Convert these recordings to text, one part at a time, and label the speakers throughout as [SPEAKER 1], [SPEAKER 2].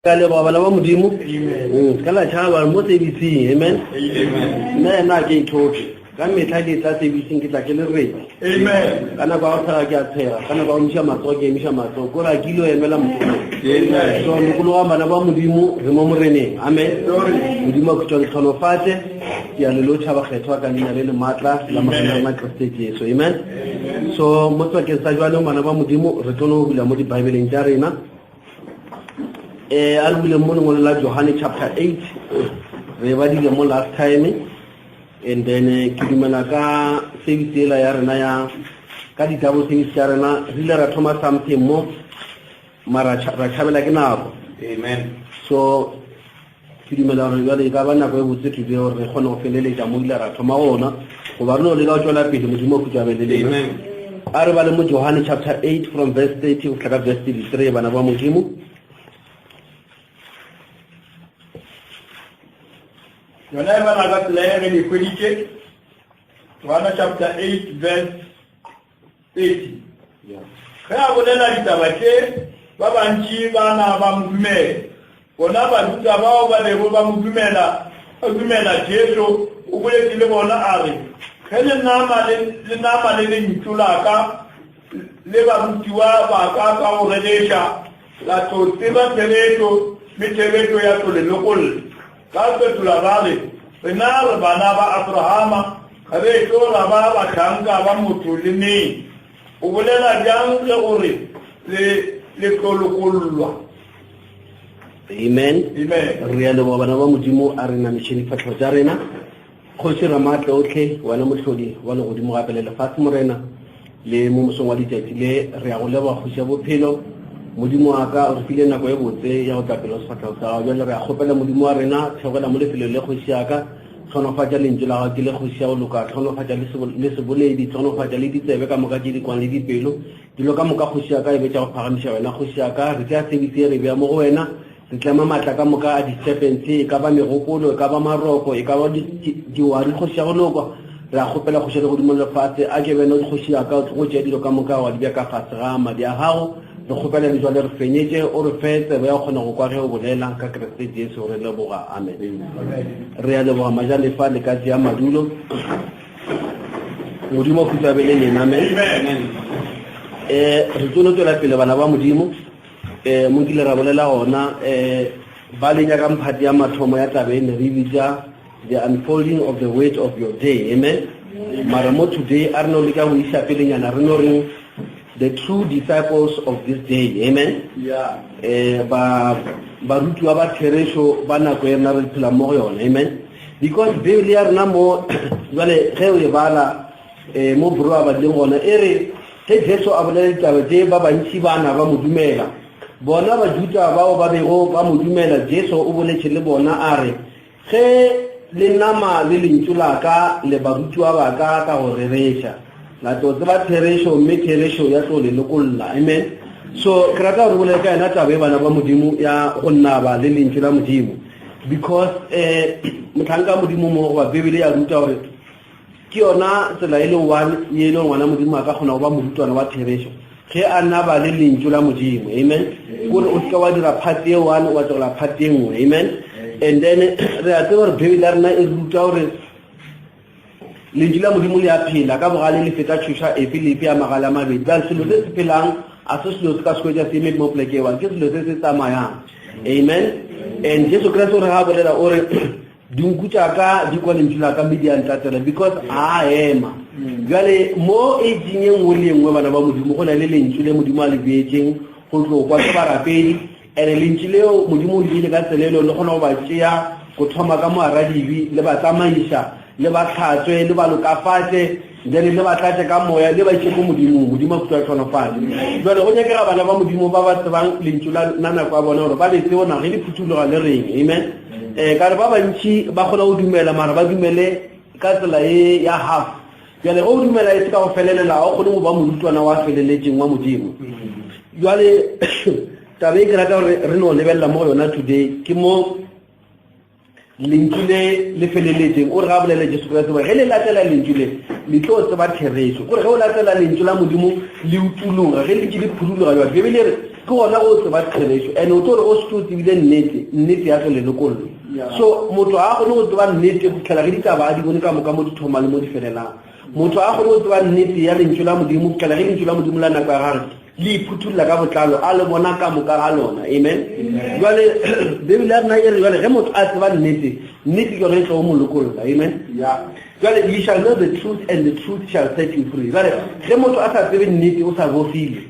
[SPEAKER 1] Ka leboga bana ba Modimo. Mm, ka la tšhaba mo servicing, amen. Nna ena ke ithoke. Ka metlha ke tla servicing ke tla ke le ready.
[SPEAKER 2] Amen.
[SPEAKER 1] Ka nako ya go tshega ke a tshega, ka nako ya go emiša matsogo ke emiša matsogo. Kore a ke ile emela mokolo.
[SPEAKER 2] Amen.
[SPEAKER 1] So lokologang bana ba Modimo re mo Moreneng. Amen. Modimo a khutšwa le tlhonofatse. Ke a le lotšha bakgethwa ka leina le le maatla la Morena rena Kriste Jesu. Amen. So mo sebakeng sa jwale bana ba Modimo re tlo no bula mo dibaebeleng tša rena. eh a re buleng mo lengwalo la Johane chapter 8 re badile mo last time and then eh, ke dumela ka service ela ya rena ya ka di-double service tša rena re ile ra thoma something mo mara ra tšhabela ke nako
[SPEAKER 2] amen
[SPEAKER 1] so Ke dumela gore bjale e ka ba nako e botse today gore re kgone go feleletša mo ile ra thoma gona, goba re no leka go tšwela pele. Modimo a khutšo a be le lena.
[SPEAKER 2] Amen.
[SPEAKER 1] A re bale mo Johane chapter 8 from verse 30 go fihla ka verse 33, bana ba Modimo.
[SPEAKER 2] Yona e bala ka tsela e re le hweditše. Johana chapter 8 verse 30. Ge a bolela ditaba tše, ba bantši ba na ba mo dumela. Bona Bajuda bao ba bego ba mo dumela, ba dumela Jesu, o boletše le bona a re, Ge le nama le, le nama le lentšu la ka, le barutiwa ba ka ka go rereša, la tlo tseba therešo, mme therešo ya tlo le lokolla. Ba fetola ba re, Rena re bana ba Abrahama, ga re ešo ra ba bahlanka ba motho le neng. O bolela bjang ge o re, Le, le tlo lokollwa?
[SPEAKER 1] Amen.
[SPEAKER 2] Amen.
[SPEAKER 1] Re a leboga bana ba Modimo, a re namišeng difahlego tša rena. Kgoši Ramaatlaohle, wena Mohlodi wa legodimo gape le lefase, Morena, le mo mosong wa letšatši le, re a go leboga Kgoši ya bophelo. Modimo wa ka, o re file nako e botse ya go tla pele go sefahlego sa gago. Bjale re a kgopela Modimo wa rena, theogela mo lefelong le Kgoši ya ka, hlonofatša lentšu la gago ke le Kgoši ya go loka, hlonofatša le seboledi, hlonofatša le ditsebe ka moka tše di kwang le dipelo, dilo ka moka Kgoši ya ka e be tša go phagamiša wena Kgoši ya ka. Re tšea sebitse ye re bea mo go wena. Re tlema maatla ka moka a disepense, e ka ba megopolo, e ka ba maroko, e ka ba diwari, Kgoši ya go loka. Re a kgopela, Kgoši ya legodimo le lefase, a ke wena Kgoši ya ka, o tlogo tšea dilo ka moka wa di bea ka fase ga madi a gago. Re kgopela le jwale re fenyetše, o re fe tsebe ya go kgona go kwa ge o bolela, ka Kriste Jesu re leboga. Amen. Re a leboga majalefa, le ka tšea madulo. Modimo a khutšo a be le lena. Amen. Eh, re tlo no tšwela pele bana ba Modimo. um mo kile ra bolela gona um ba le nyaka mphati ya mathomo ya taba e ne re bitša the unfolding of the weight of your day amen mara mo today a re no leka go isa pelenyana re no reng the true disciples of this day amen
[SPEAKER 2] yeah.
[SPEAKER 1] eh ba barutiwa ba therešo ba nako e rena re phelang mo go yona amen because bibele ya rena mo jale ge o e bala um mo bro a badileng gona e re Ge Jesu a bolela ditaba tše, ba bantši ba na ba mo dumela. Bona Bajuda bao ba bego ba mo dumela, Jesu o boletše le bona a re, Ge le nama le lentšu la ka, le barutiwa ba ka ka go rereša. La tlo tseba therešo, mme therešo ya tlo le lokolla. Amen. So, ke rata gore bolele ka yona taba e bana ba Modimo ya go naba le lentšu la Modimo. Because eh, mohlanka Modimo mo goba Bibele ya ruta gore Ke yona tsela e le one ye e le ngwana Modimo a ka kgona go ba morutwana wa therešo, ge a naba le Lentšu la Modimo. Amen. Kore o seka wa dira part e one wa tlogela part e nngwe. Amen. And then re a tseba gore Bibele ya rena e ruta gore Lentšu la Modimo le a phela ka bogale le feta tšhoša efe le efe ya magale a mabedi. Bjale selo se se phelang a se selo se ka se hwetša se eme mo poleke e one, ke selo se se tsamayang. Amen. And Jesu Kriste o re ga a bolela o re Dinku tša ka di kwa lentšu la ka mme di a ntatela because a ema. Bjale mo aging e nngwe le e nngwe bana ba Modimo go na le lentšu le Modimo a le beetšeng go tlo kwa ke barapedi and lentšu leo Modimo o le beile ka tsela e le kgona go ba tšea go thoma ka mo aradibi le ba tsamaiša le ba tlhatswe le ba lokafatše then le ba tlatše ka moya le ba iše ko Modimong. Modimo a khutla tlhonofatše. Jwale go nyakega bana ba Modimo ba ba tsebang lentšu la nako ya bona gore ba le tsebe na ge le phuthologa le reng. Amen. um ka re ba bantši ba kgona go dumela mara ba dumele ka tsela e ya half bjale ge o dumela e se ka go felelela ga o kgone go ba morutwana wa feleletšeng wa modimo jale taba e ke rata gore re no lebelela mo go yona today ke mo lentšu le le feleletšeng o re ga bolele jesu kriste gore ge le latela lentšu le le tlo tseba therešo kore ge o latela lentšu la modimo le utologa ge lentšu le phurologa jwa bibele re. Ke gona go tseba therešo. And o tlo re o šetše o tsebile nnete, nnete ya tlo le lokolla. So motho ga a kgone go tseba nnete go fihlela ge ditaba a di bone ka moka mo di thoma le mo di felelang. Motho ga a kgone go tseba nnete ya Lentšu la Modimo go fihlela ge Lentšu la Modimo la nako ya gagwe le iphuthulla ka botlalo, a le bona ka moka ga lona. Amen. Jwale Bibele ya rena e re jwale ge motho a tseba nnete, nnete ke yona e tlo mo lokolla. Amen. Jwale you shall know the truth and the truth shall set you free. Jwale ge motho a sa tsebe nnete o sa bofile.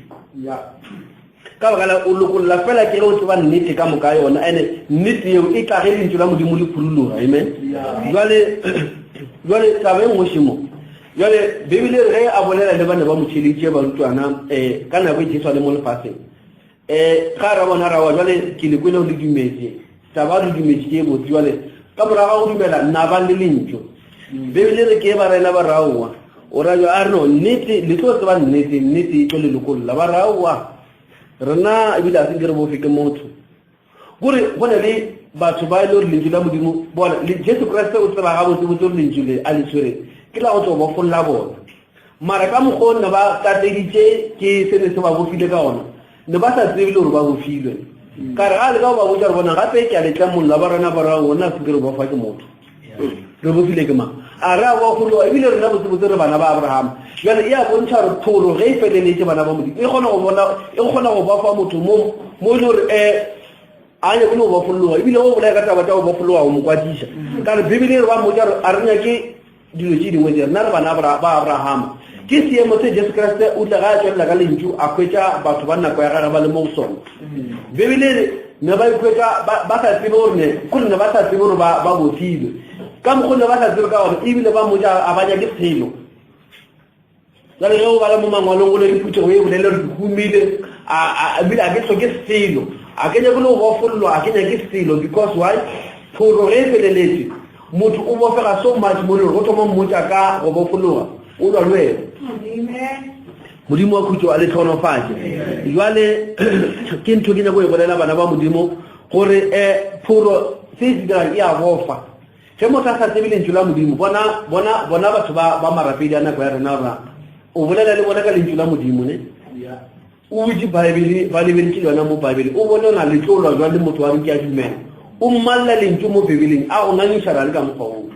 [SPEAKER 1] Ka baka la o lokolla fela ke ge o tseba nnete ka moka yona ene nnete yeo e tla ge lentšu la Modimo le phuruluga. Amen. Jwale jwale taba e nngwe šemo. Jwale Bibele e re ge a bolela le bane ba mo theeleditše barutwana um ka nako e Jesu a le mo lefaseng um ga ra bona rawa jwale ke le kwele le dumetse taba re dumetše ke e botse jwale ka morago ga go dumela nabang le lentšu Bibele re ke ba rena ba raowa o ra jwa a re no nnete le tlo tseba nnete nnete e tlo le lokolla ba raowa rena ebile a se ke re bofe ke motho kore go na le batho ba e le gore lentšu la modimo bona jesu kriste o tseba gabotsebotse gore lentšu le a le tshwereng ke la go tlo bofolla bona mara ka mokgwa ne ba tateditše ke se ne se ba bofile ka ona ne ba sa tsebe le gore ba bofilwe ka re ga le ka go ba botsa gore bona gape ke a le tlamolola ba rena ba ra ona se ke re bofa ke motho re bofile ke mang a re a boa ebile rena botsebotse re bana ba abrahama jale e a bontšha gore pholo ge e feleletše bana ba modimo e kgona go bona e kgona go bofa motho mo mo e le gore um a nyake le go bofologa ebile o bolaya ka taba tša go bofologa go mo kwatiša ka re bibele e re ba mmotsa gore a re nyake dilo tše dingwe tše rena re bana ba abrahama ke seemo se jesu kriste o ile ga a tswelela ka lentšu a hwetša batho ba nako ya gage ba le mo go sona bibele e re ne ba ikhwetša ba sa tsebe gore ne kore ne ba sa tsebe gore ba bofilwe ka mokgwa ne ba sa tsebe ka gore ebile ba moja a ba nyake selo Jale ge o bala mo mangwalong go ne le phuthego e bolele gore ke humile ebile a ke tlhoke selo a ke nyake le go bofollwa a ke nyake selo because why phoro ge e feleletše motho o bofega so much mo le gore go thoma mmotša ka go bofologa o lwa le wena modimo wa khutšo a le tlhonofatše jwale ke ntho ke nyako e bolela bana ba modimo gore um phoro se e se dirang e a bofa Ge motho a sa tsebe Lentšu la Modimo, bona, bona, bona batho ba, ba marapedi a nako ya rena, ra, o bolela le bona ka Lentšu la Modimo, ne? O butše Baebele, ba lebeletše le yona mo Baebele, o bone ona le tlo lwa jwang le motho wa re ke a dumela. O mmalela Lentšu mo Bibeleng, a o ngangišana le ka mokgwa woo.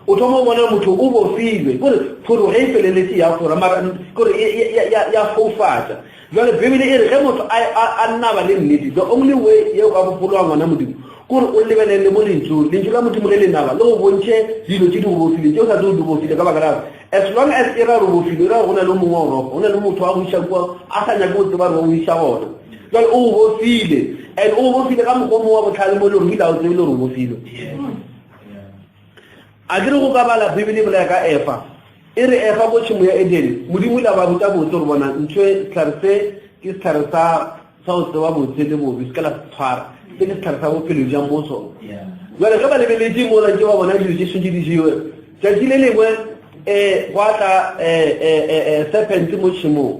[SPEAKER 1] O thoma o bona motho o bofilwe, kore phoro ge e feleletše ya fora, mara kore ya, ya, ya foufatša. Jwale Bibele e re ge motho a, a, a naba le nnete, the only way ye o ka bofologa ngwana Modimo, kore o lebelele mo Lentšung. Lentšu la Modimo ge le naba, le go bontšhe dilo tše di go bofileng, tše o sa tsebe di bofile ka baka la gore as long as e ra gore o bofile, e ra gore go na le o mongwe wa go ropa, go na le motho wa go iša kua a sa nyake go tseba gore wa go iša gona. Jwale o go bofile, and o go bofile ka mokgwa o mongwe wa bohlale mo e le gore o ile a o tsebe le gore o bofilwe. A ke re go ka bala Bibele e bolela ka Efa. E re Efa ko tšhemo ya Edene, Modimo o ile a ba ruta botse gore bona ntho e sehlare se ke sehlare sa sa go tseba botse le bobe, se ka la se tshwara. Se ke sehlare sa bophelo bja mo sona. Jwale ge ba lebeletše mola ntše ba bona dilo tše swantše di jewe, tšatši le lengwe um gwa tla um serpent mo tšhemong.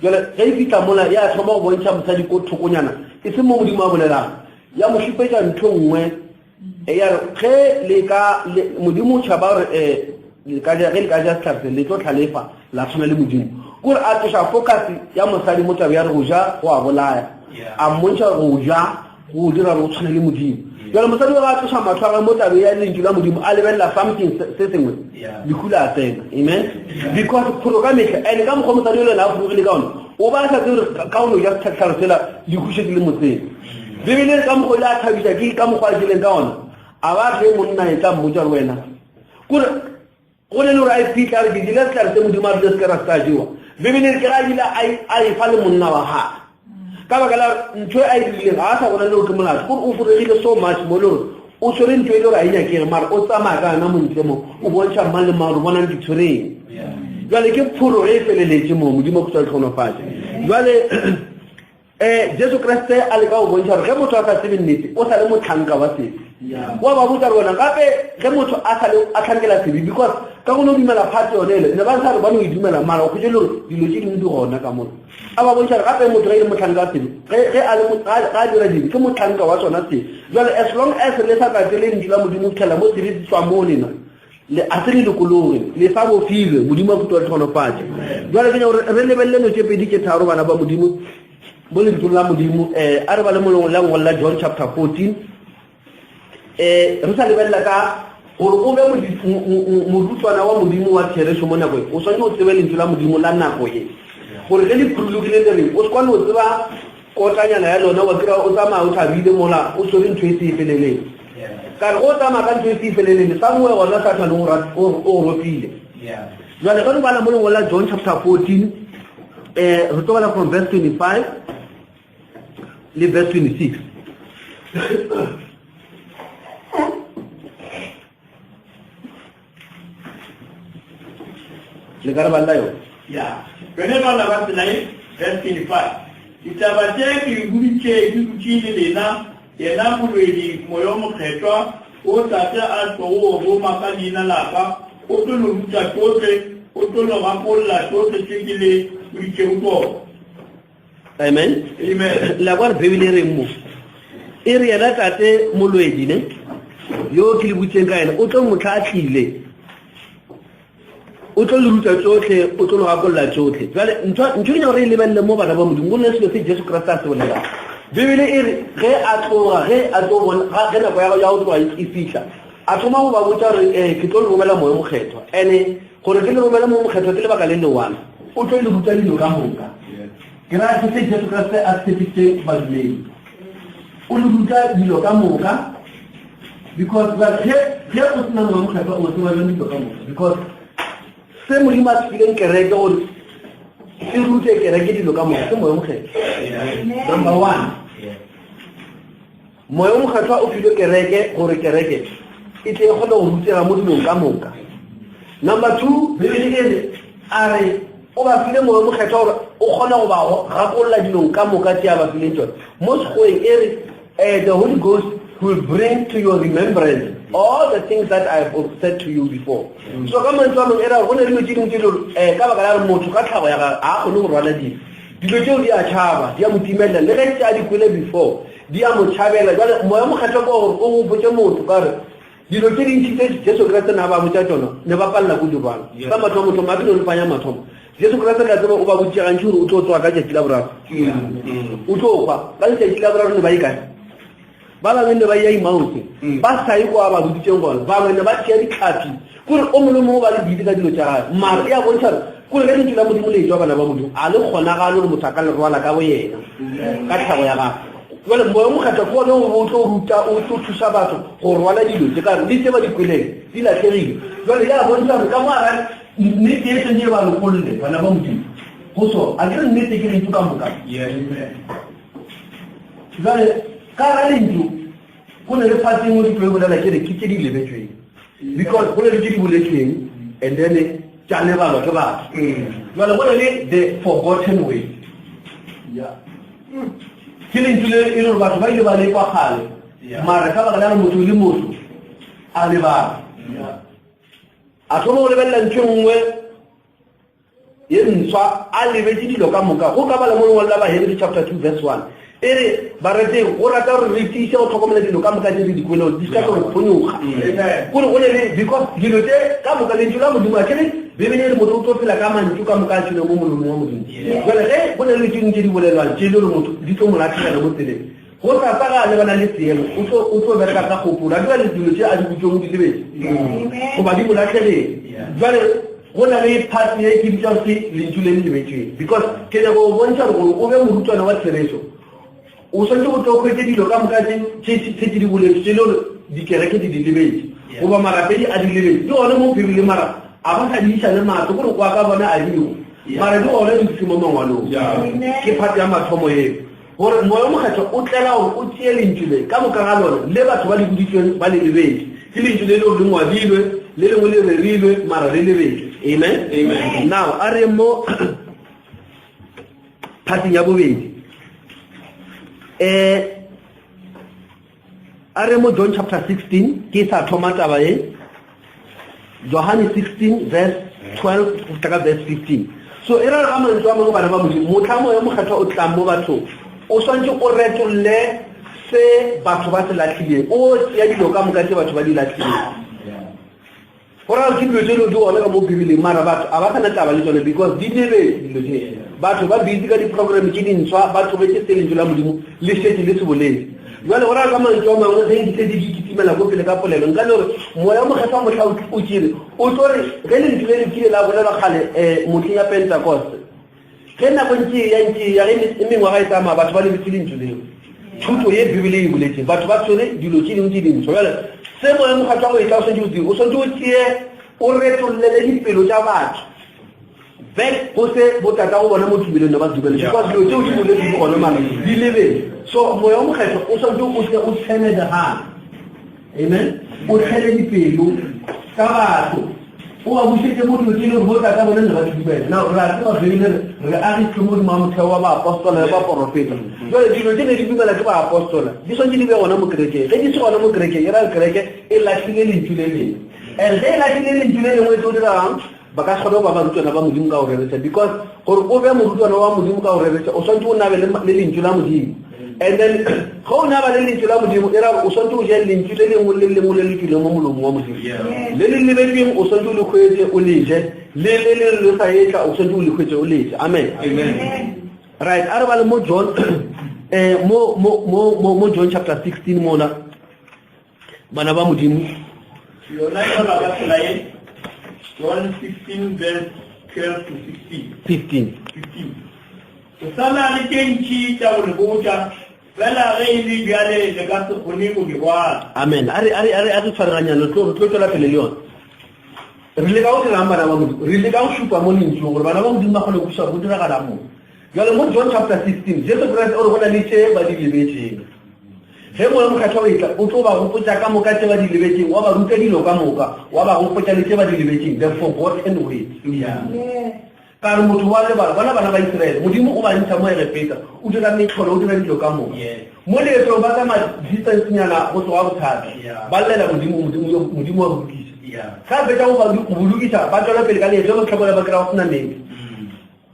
[SPEAKER 1] Jwale ge e fihla mola ya thoma go bontšha mosadi ko thokonyana, e se mo Modimo a bolelang, ya mo šupetša ntho nngwe E ya re ge le ka Modimo o tšhaba gore um le ka ja ge le ka ja sehlare se le tlo tlhalefa la tshwana le Modimo. Kore a tloša focus ya mosadi mo taba ya re go ja go a bolaya. A mmontšha go ja go dira gore o tshwane le Modimo. Jale mosadi wa a tloša mahlo a gagwe mo tabe ya lentšu la Modimo a lebelela something se sengwe lehu la tsena. Amen. Because pholo ka mehla and ka mokgwa mosadi o le yena a furugile ka ona o ba sa tsebe gore ka o no ja sehlare sela lehu šetse le motseng. Bibele ka mokgwa ile a thabiša ke ka mokgwa a jeleng ka ona a ba ge monna e tla mmotša gore wena kore go ne le gore a iphitlha a re ke jele sehlare se modimo a rile se ka ra se ka jewa Bibele ke ga ile a e fa le monna wa gagwe ka baka la ntho e a e dirileng ga a sa bona le gore ke molato kore o foregile so much mo le gore o tshwere ntho e le gore a e nyakege mara o tsamaya ka yona montle mo o bontšha mang le mang gore bonang ke tshwereng jale ke phoro e feleletše mo modimo go tswa tlhonofatše jale Um Jesu Kriste a leka go bontšha gore ge motho a sa tsebe nnete o sa le motlhanka wa sebe. Wa ba botsa gore bona gape ge motho a sa le a tlhankela sebe because ka go no dumela part yone ele ne ba sa re ba no e dumela mara o kgwetše le gore dilo tše dingwe di gona ka mona. A ba bontšha gore gape motho ge e le motlhanka wa sebe ge ge a le ga a dira dibe ke motlhanka wa sona sebe. Jwale as long as le sa tlatse lentšu la Modimo go fitlhela mo sebe se tswa mo lena le a se le lokologe le sa bofilwe Modimo a kutu a le tlhogonofatše. Jwale ke nyaka gore re lebelele no tše pedi tše tharo bana ba Modimo. mo Lentšung la Modimo. Um a re bale mo lengwalong la ngwalo la John chapter 14. Um re sa lebelela ka gore o be morutwana wa Modimo wa therešo mo nako e, o swanetše o tsebe Lentšu la Modimo la nako ye. Gore ge le phurulogile le reng, o se kwane o tseba kotanyana ya lona wa kry-a o tsamaya o thabile mola o swere ntho e se e feleleng. Ka re go tsamaya ka ntho e se e feleleng, somewhere gona Sathane o go ropile. Jwale ge re bala mo lengwalo la John chapter 14, eh, re tlo bala from verse 25 le verse 26. Le ka re balela yona?
[SPEAKER 2] Ya. Yone bala ba tsela ye, verse 25. Ditaba tše ke di boditše di dutše le lena, yena molwedi Moya o Mokgethwa, wo Tate a tlogo o roma ka leina la ka, o tlo le ruta tšohle, o tlo le gakolla tšohle tše ke le boditšego tšona.
[SPEAKER 1] Amen.
[SPEAKER 2] Amen.
[SPEAKER 1] La kwa re Bibele e reng mo? E re yena Tate molwedi ne, yo ke le butseng ka yena, o tlo motlha a tlile. O tlo le ruta tšohle, o tlo le gakolola tšohle. Bjale ntho ntho ke nyaka gore e lebelele mo bana ba Modimo, go ne selo se Jesu Kriste a se bolelang. Bibele e re ge a tloga, ge a tlo bona, ge nako ya ya go tloga e fihla, a thoma go ba botša gore eh, ke tlo le romela Moya Mokgethwa. Ene gore ke le romele Moya Mokgethwa ke lebaka le lewana, o tlo le ruta dilo ka moka. Ke raya se se Jesu Kriste a se tshepišitše badumedi. O le ruta dilo ka moka because but ge ge o sena Moya Mokgethwa o tseba jang dilo ka moka because se Modimo a se fileng kereke gore se rute kereke dilo ka moka ke Moya Mokgethwa. Number one. Moya o Mokgethwa o filwe kereke gore kereke e tle e kgone go rutega mo dilong ka moka. Number two, Bibele e re, a re o ba file Moya o Mokgethwa gore o kgone go ba gakolola dilong ka moka tše a ba fileng tšona. Mo Sekgoweng e re, eh, the Holy Ghost will bring to your remembrance all the things that I have said to you before. So ka mantswe a mangwe e ra gore go na le dilo tše dingwe tše di gore eh, ka baka la gore motho ka tlhago ya gagwe ga a kgone go rwala dilo. Dilo tšeo di a tšhaba, di a mo timelela le ge tše a di kwele before. Di a mo tšhabela. Bjale, Moya wo Mokgethwa ke wa gore o gopotše motho ka gore dilo tše dintši tše Jesu Kriste ne a ba botša tšona, ne ba palela ko di rwala. Sa mathomo thomo, a ke no le fanya mathomo. Jesu Kriste le a tseba o ba boditše gantši gore o tlo tsoga ka tšatši la boraro. O tlo hwa. Ka letšatši la boraro ne ba ye kae? Ba bangwe ne ba ya Emmaus, ba sa ye ko a ba boditšeng gona. Bangwe ne ba tšea ditlhapi. Kore o mongwe le mongwe ba le busy ka dilo tša gagwe. Mara e a bontšha gore kore ge lentšu la Modimo le etšwa bana ba Modimo, a le kgonagale gore motho a ka le rwala ka boyena, ka tlhago ya gagwe. Jwale Moya o Mokgethwa ke wona o tlo ruta, o tlo thusa batho go rwala dilo tše ka gore le tše ba di kweleng di latlhegile. Jwale ya bontšha gore ka mo gare nnete e sentše e ba lokolle bana ba Modimo go so. A ke re nnete ke lentšu ka moka. Jwale ka ga lentšu go ne le part e nngwe ke tlo e bolela ke re ke tše di lebetšweng because go ne le tše di boletšweng and then tša lebalwa ke batho. Jwale go ne le the forgotten way. Ke lentšu le e le gore batho ba ile ba le kwa kgale mara ka baka la gore motho le motho a lebala a thoma go lebelela ntho e nngwe ye ntshwa a lebetše dilo ka moka. Go ka bala mo lengwalo la Bahebere chapter 2 verse 1 e re bareteng go rata gore re tiiše go tlhokomela dilo ka moka tše re di kwelego di se ka tlo re phonyokga. Kore go ne le because dilo tše ka moka lentšu la Modimo a ke re Bibele e re motho o tlo phela ka mantšu ka moka a tšwileng mo molomong wa Modimo. Jwale ge go ne le tše dingwe tše di bolelwang tše e le gore motho di tlo mo latlhegela mo tseleng go sasa ga a lebana le seemo o tlo o tlo bereka ka kgopolo a dira le dilo tše a di botšong di lebetse goba di mo latlhegetse. Jwale Go na le part ye ke bitšago ke lentšu le le lebetšweng because ke nyaka go bontšha gore o be morutwana wa therešo o swanetše go tlo hwetše dilo ka moka tše tše di boletšwe tše le gore dikereke di di lebetše goba marapedi a di lebetše di gone mo Bibeleng mara a ba sa di iša le mahlo gore kwa ka bona a digo mara di gone di dutše mo mangwalong. Ke part ya mathomo eo. Gore Moya wo Mokgethwa o tlela gore o tšee Lentšu le, ka moka ga lona, le batho ba le boditšweng ba le lebetše. Ke Lentšu le le gore le ngwadilwe, le lengwe le rerilwe, mara le lebetšwe. Amen? Amen. Now, a re mo phating ya bobedi. Eh, A re mo John chapter 16, ke sa thoma taba ye. Johane 16 verse 12 go fihla ka verse 15. So e ra ga mantšu a mangwe bana ba Modimo, mohla Moya Mokgethwa o tlang mo bathong, o swantše o retolle se batho ba se lahlileng, o tšea dilo ka moka tše batho ba di lahlileng. Go ra gore ke dilo tše di gona ka mo Bibeleng, mara batho a ba sa na taba le tšona because di lebetse dilo tše. Batho ba busy ka di-program tše dintshwa, ba tlogetše se Lentšu la Modimo le šetše le se boletše. Bjale go ra ka mantšu a mangwe, ge nke šetše ke kitimela ko pele ka polelo, nka no re Moya o Mokgethwa mohla o tšere, o tlo re ge Lentšu le le kile la bolelwa kgale um mohleng ya Pentecost, Ge nako e ntše e eya, ntše e eya, ge mengwaga e tsamaya, batho ba lebetše Lentšu leo, thuto ye Bibele e e boletšeng. Batho ba tshwere dilo tše dingwe tše dintshwa. Bjale, se Moya wo Mokgethwa go etla o swanetše go dira, o swanetše o tšee, o retollele dipelo tša batho back go se botatago bona mo tumelong ne ba se dumela, because dilo tšeo di boletšwe di gona mara di lebetšwe. So Moya wo Mokgethwa o swanetše o tle o tshele the heart. Amen. O tlhele dipelo tša batho, o ba bušetše mo dilo tše le gore bo tata bone ne ba di dumela. Na re a tseba Bibele re re agitšwe mo godimo ga motheo wa baapostola le baporofeta. Jwale dilo tše ne di dumela ke baapostola di swanetše di be gona mo kerekeng. Ge di se gona mo kerekeng, e ra gore kereke e lahlile lentšu le lengwe. And ge e lahlile lentšu le lengwe e tlo diragang? Ba ka se kgone go ba barutwana ba Modimo ka go rereša because gore o be morutwana wa Modimo ka go rereša o swanetše o nabe le lentšu la Modimo. And then ge o naba le lentšu la Modimo e ra gore o swanetše o je lentšu le lengwe le lengwe le le tšwileng mo molomong wa Modimo. Le le lebetšweng o swanetše o le hwetše o le je, le le le le sa etla o swanetše o le hwetše o le je. Amen. Right, a re bale mo John eh mo mo mo mo John chapter 16 mola. Bana ba Modimo.
[SPEAKER 2] Yona e balwa ka tsela ye, John 16 verse 12 to 16.
[SPEAKER 1] 15.
[SPEAKER 2] 15. Ke sa na le tše ntši tša go le botša, fela ge e le bjale le ka se kgone go di rwala.
[SPEAKER 1] Amen. A re a re a re a re tshwareganyane, re tlo re tlo tšwela pele le yona. Re leka go dirang bana ba Modimo? Re leka go šupa mo lentšung gore bana ba Modimo ba kgone go kwešiša gore go diragala mo. Bjale mo John chapter 16, Jesu Kriste o re go na le tše ba di lebetšego. Ge Moya Mokgethwa o etla, o tlo ba gopotša ka moka tše ba di lebetšeng, wa ba ruta dilo ka moka, wa ba gopotša le tše ba di lebetšeng, the forgotten words. Ka re motho wa lebala, bona bana ba Isiraele, Modimo o ba ntšha mo Egepeta, o dira mehlolo, o dira dilo ka moka. Mo leetong ba tsamaya distance-nyana go tloga bothata, ba llela Modimo, Modimo, Modimo wa bolokisa. Ge a fetša go ba bolokisa, ba tšwela pele ka leeto, ge ba tlhokomela ba kry-a go sena meetse.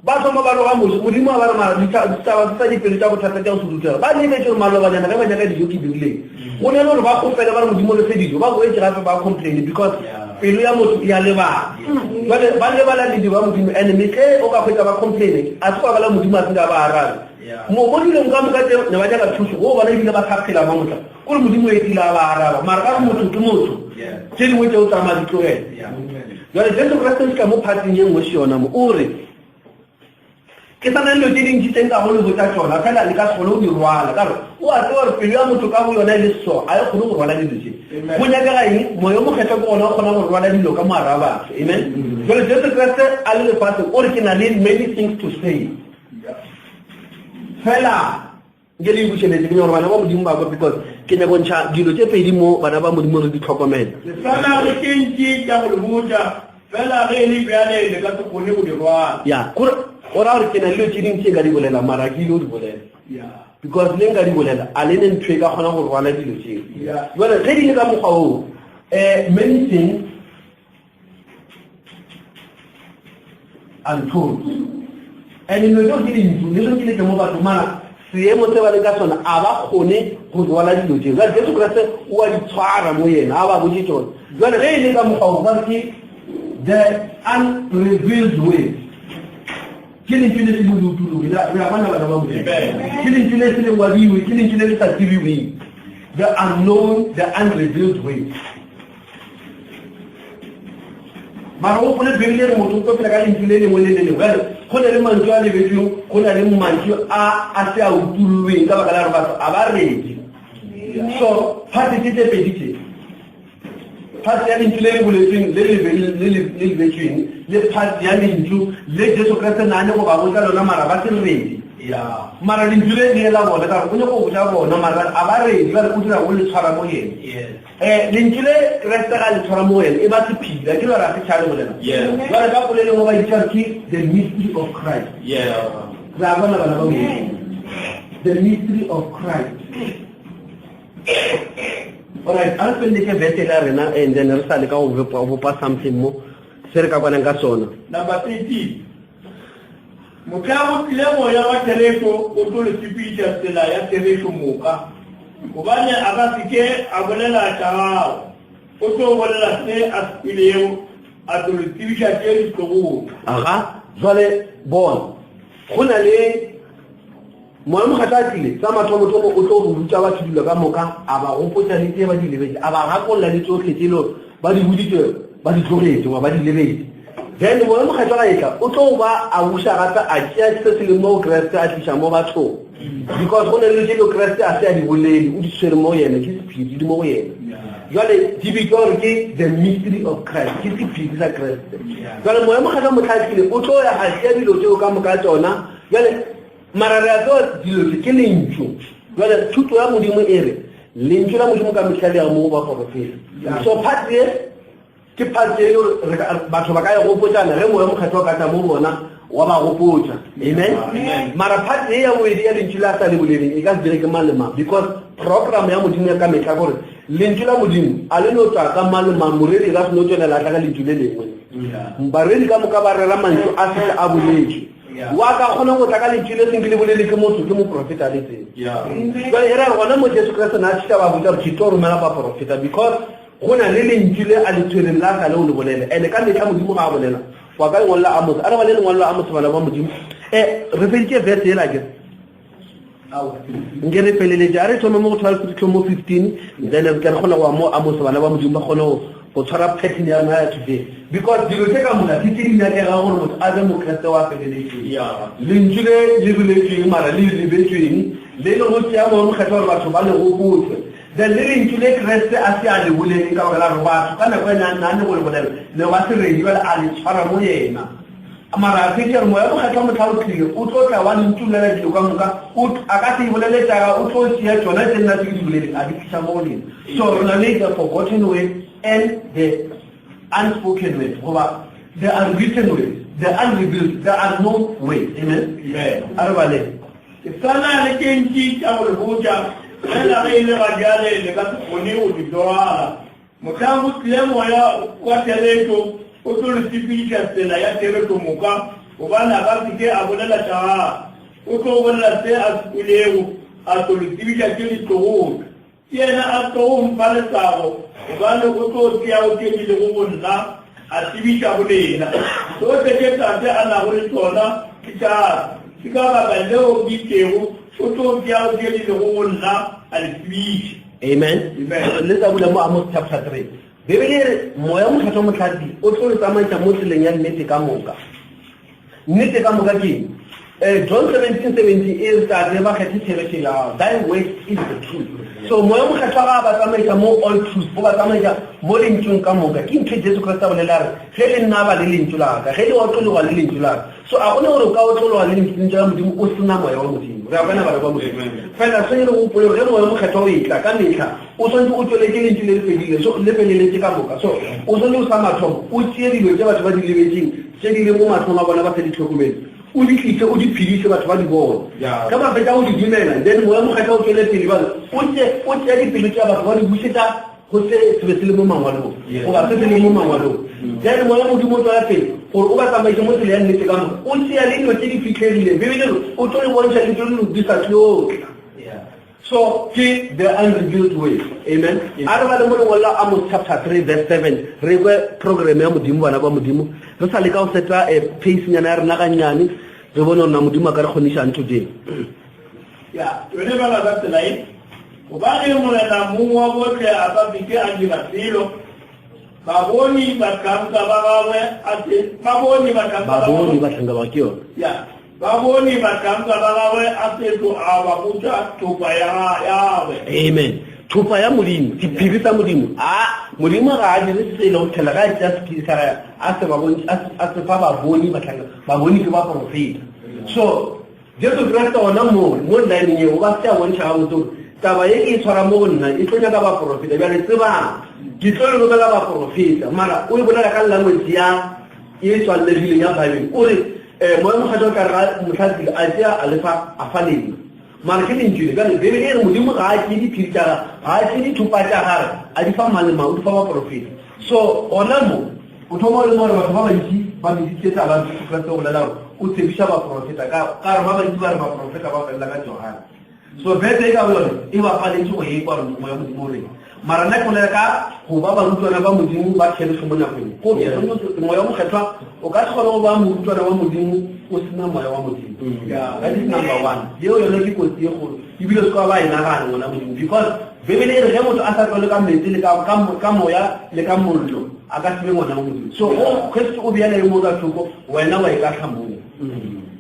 [SPEAKER 1] Ba thoma ba roga Moshe. Modimo a ba re, Mara ditšhaba tse tsa dipelo tša bothata tša go se rutega, ba lebetše gore malobanyana ge ba nyaka dijo ke dirileng. Go na le gore ba kgopele ba re Modimo re fe dijo, ba boetše gape ba complaine because pelo ya motho e a lebala. Jwale ba lebala lediro la Modimo and mehle o ka hwetša ba complaine a se kwa bala Modimo a se ka ba arabe. Mo mo dilong ka moka tše ne ba nyaka thuso go bona ebile ba sa phela ma mohla kore Modimo o etile a ba araba mara ka gore motho ke motho tše dingwe tše o tsamaya di tlogela. Jwale Jesu Kriste o fihla mo phatsing ye nngwe še yona mo, o re, Ke sa na le dilo tše dintši tše nkago le botša tšona, fela le ka se kgone go di rwala. Ka gore o a tseba gore pelo ya motho ka boyona e le so, a e kgone go rwala dilo tše. Go nyakega eng? Moya o Mokgethwa ke gona o kgonang go rwala dilo ka mo gare ga batho. Amen. Jwale Jesu Kriste a le lefaseng, o re, Ke na le many things to say. Fela Nke le e bušeletše, ke nyaka gore bana ba Modimo ba kwe, because ke nyaka go ntšha dilo tše pedi mo, bana ba Modimo, re di hlokomele.
[SPEAKER 2] Ke sa na le tše ntši tša go le botša, fela ge e le bjale le ka se kgone go di rwala.
[SPEAKER 1] Ya, gore, go ra gore ke na le dilo tše dintši tše nka di bolelang, mara ga ke ile go di bolela.
[SPEAKER 2] Ya.
[SPEAKER 1] Because le nka di bolela, a le ne ntho e ka kgona go rwala dilo tšeo.
[SPEAKER 2] Ya.
[SPEAKER 1] Jwale, ge di le ka mokgwa woo, eh, many things untold and dilo tseo ke dintsu le ge ke lete mo batho mara seemo se ba leng ka sona a ba kgone go rwala dilo tseo jale Jesu Kriste o a di tshwara mo yena a ba botse tsone jale ge e le ka mokgwa o ba ke the unrevealed way ke lentšu le se le utologe re a bona bana ba Modimo ke lentšu le se le ngwadiwe ke lentšu le le sa tsebiweng the unknown the unrevealed way Mara o gopole Beibele e re motho o tlo phela ka lentšu le lengwe le le lengwe. Bjale go na le mantšu a lebetšweng, go na le mantšu a a se a utollweng ka baka la gore batho a ba redi. So phate tše tše pedi tše, phate ya lentšu le le boletsweng le le le le lebetšweng le phate ya lentšu le Jesu Kriste na ne go ba botša lona mara ba se redi. Mara lentšu le le la bona ka gore o nyako go botša bona mara a ba redi, bjale o dira go le tshwara mo yena. Eh, lentšu le Kriste ga le tshwara mo go yena e ba sephiri, a ke lore a se tšhabe bolela. Jwale ka polelo e nngwe ba bitša gore ke the mystery of Christ. Re a bona bana ba Modimo. The mystery of Christ. Alright, a re feleletse verse ya rena and then re sa leka go bopa something mo se re ka kwanang ka sona.
[SPEAKER 2] Number 13. Mohla go tlile Moya wa therešo, o tlo le sepediša tsela ya therešo moka, gobane a ka se ke a bolela tša gagwe. O tlo bolela se a se kwelego, a tlo le tsebiša tše di tlogo tla.
[SPEAKER 1] Aga, jwale bona, go na le Moya Mokgethwa a tlile, sa mathomothomo o tlo go ruta batho dilo ka moka, a ba gopotša le tše ba di lebetše, a ba gakolla le tšohle tše lo ba di boditšwe ba di tlogetše goba ba di lebetše. Then Moya Mokgethwa ga etla, o tlo ba a buša gape a tšea se se leng mo go Kriste a tliša mo bathong. Because go na le dilo tše lo Kriste a se a di bolele, o di swere mo go yena, ke sephiri, di mo go yena. Jwale di bitšwa gore ke the mystery of Christ, ke sephiri sa Kriste. Jwale Moya Mokgethwa mohla a tlile, o tlo ya a tšea dilo tšeo ka moka tšona. Jwale Mara re a tseba dilo tše ke Lentšu. Jwale thuto ya Modimo e re, Lentšu la Modimo ka mehla le ya mo go baporofeta. So part ye ke part ye le gore batho ba ka e gopotšana ge Moya Mokgethwa o ka tla mo bona wa ba gopotša. Amen. Mara part ye ya bobedi ya Lentšu la sa le boleleng e ka se dire ke mang le mang because program ya Modimo ya ka mehla gore Lentšu la Modimo a le no tšwa ka mang le mang, moreri ka se no tšwelela a tla ka lentšu le lengwe. Bareri ka moka ba rera mantšu a setse a boletšwe. Wa ka kgona go tla ka lentšu le seng ke le bolele ke motho, ke moprofeta le tsebe. Jwale e ra re gona mo Jesu Kriste na a fihla ba botša gore ke tlo romela baprofeta because go na le lentšu le a le tshwereng la sa le o le bolele. Ene ka mehla Modimo ga a bolela wa ka lengwalo la Amos. A re bale lengwalo la Amos bana ba Modimo. Eh, re feditše verse yela ke. Nke re feleletše a re thome mo go 12 re tlho mo 15 then re tla re kgona go mo Amos bana ba Modimo ba kgone go tshwara pattern ya rena ya today because dilo tše ka moka ke tše di nyakegang gore motho a be mokreste wa feleletšeng lentšu le le boletšweng mara le lebetšweng le le go tšea moya mokgethwa gore batho ba le gopotse then le lentšu le kreste a se a le bolele ka baka la gore batho ka nako ene a nna ne go le bolela ne ba se redi bjale a le tshwara mo yena Mara a fetša re, Moya Mokgethwa mohla o tlile, o tlo tla wa le ntullela dilo ka moka, o, a ka se e bolele tša gagwe, o tlo tšea tšona tše nna tse ke di boleleng, a di tliša mo go lena. So re na le the forgotten word and the unspoken word, goba the unwritten word, the unrevealed, the unknown word. Amen.
[SPEAKER 2] Amen.
[SPEAKER 1] A re baleng.
[SPEAKER 2] Ke sa na le tše ntši tša go le botša, fela ge e le ga bjale le ka se kgone go di rwala. Mohlang go tlile Moya wa therešo, o tlo le sepediša tsela ya therešo moka, gobane a ka se ke a bolela tša gagwe. O tlo bolela se a se kwelego, a tlo le tsebiša tše di tlogo tla. Ke yena a tlogo mpha letago, gobane o tlo tšea go tše di lego go nna, a tsebiša go lena. Tšohle tše Tate a nago le tšona ke tša ka. Ke ka baka leo ke itšego, O tlo tšea go tše di lego go nna, a le tsebiša.
[SPEAKER 1] Amen. Le tla bula mo Amos chapter 3. Bibele e re moya mokgethwa motlhatsi o tlo le tsamaisa mo tseleng ya nnete ka moka. Nnete ka moka ke eng? Eh, John 17 17 e re tate ba kgethe therešo ya gago. Thy word is the truth. So moya mokgethwa ga a ba tsamaisa mo all truth, o ba tsamaisa mo lentšung ka moka. Ke ntho e Jesu Kriste a bolela re ge le nna ba le lentšu la ka, ge le otlologa le lentšu la ka. So a gona gore o ka otlologa le lentšu la Modimo o sena moya wa Modimo. Re a kwana bana ba Modimo. Fela swanetše go gopole gore ge moya mokgethwa o etla ka mehla o swanetše o tšweletše lentšu le le fedile so le feleletše ka moka. So o swanetše o sa mathomo o tšee dilo tše batho ba di lebetšeng tše di leng mo mahlong a bona ba sa di hlokomele o di tliše o di phediše batho ba di bone. Ge ba fetša go di dumela then moya mokgethwa o tšwele pele bjale o tše o tšea dipelo tša batho ba di bušetša go se se be se le mo mangwalong goba se se le mo mangwalong bjale moya modimo o tswela pele gore o ba tsamaiše mo tsela ya nnete ka moka o tšea le dilo tše di fitlhegileng bibele re o tlo le bontšha le dilo di sa tlo tla so ke the unrevealed way amen a re ba le mo lengwalo la amos chapter 3 verse 7 re kwe program ya modimo bana ba modimo re sa leka go seta eh, pace nyana ya rena gannyane re bone gore na modimo a ka re kgonišang today
[SPEAKER 2] Ya, yone bala ka tsela e. Gobane Morena Mong wa bohle a ka se ke a dira selo, baboni bahlanka ba gagwe a se, ba bone bahlanka ba
[SPEAKER 1] Baboni bahlanka ba ke yona.
[SPEAKER 2] Ya, ba bone bahlanka ba gagwe a setlo a ba botša thopa ya gagwe.
[SPEAKER 1] Amen. Thopa ya Modimo, sephiri sa Modimo. A Modimo ga a dire selo go phela ga a tšea sephiri sa gagwe a se ba bontšha a se fa baboni bahlanka, baboni ke baporofeta. So Jesu Kriste gona moo, mo line yeo, o ba se a bontšha gabotse gore taba ye ke e tshwara mo go nna e tlo nyaka baporofeta. Bjale tsebang, ke tlo le romela baporofeta. Mara o e bolela ka language ya e tswallegileng ya Bible. O re, eh, Moya Mokgethwa o tla re ga mohlatsile a tšea a le fa, a fa lena. Mara ke lentšu le. Bjale Bibele e re Modimo ga a tšee diphiri tša gagwe, ga a tšee dithopa tša gagwe, a di fa mang le mang, o di fa baporofeta. So gona mo, O thoma o lemoga gore batho ba bantši ba meditše taba ya Jesu Kriste o bolela gore o tshepiša baprofeta ka ka gore ba bantši ba re baprofeta ba felela ka Johane. So verse e ka boyone e ba paletše go ekwa gore moya Modimo o reng. Mara nna ke bolela ka go ba barutwana ba Modimo ba therešo mo nakong ye. Ko Moya wo Mokgethwa, o ka se kgone go ba morutwana wa Modimo o se na Moya wa Modimo. That is number one. Yeo yone ke kotsi ye kgolo. Ebile o se ka ba e nagana ngwana Modimo. Because Bibele e re ge motho a sa tlole ka meetse le ka, ka, ka moya le ka mollo, a ka se be ngwana wa Modimo. So go Kriste o beela yo mongwe ka thoko, wena wa ikahla moo.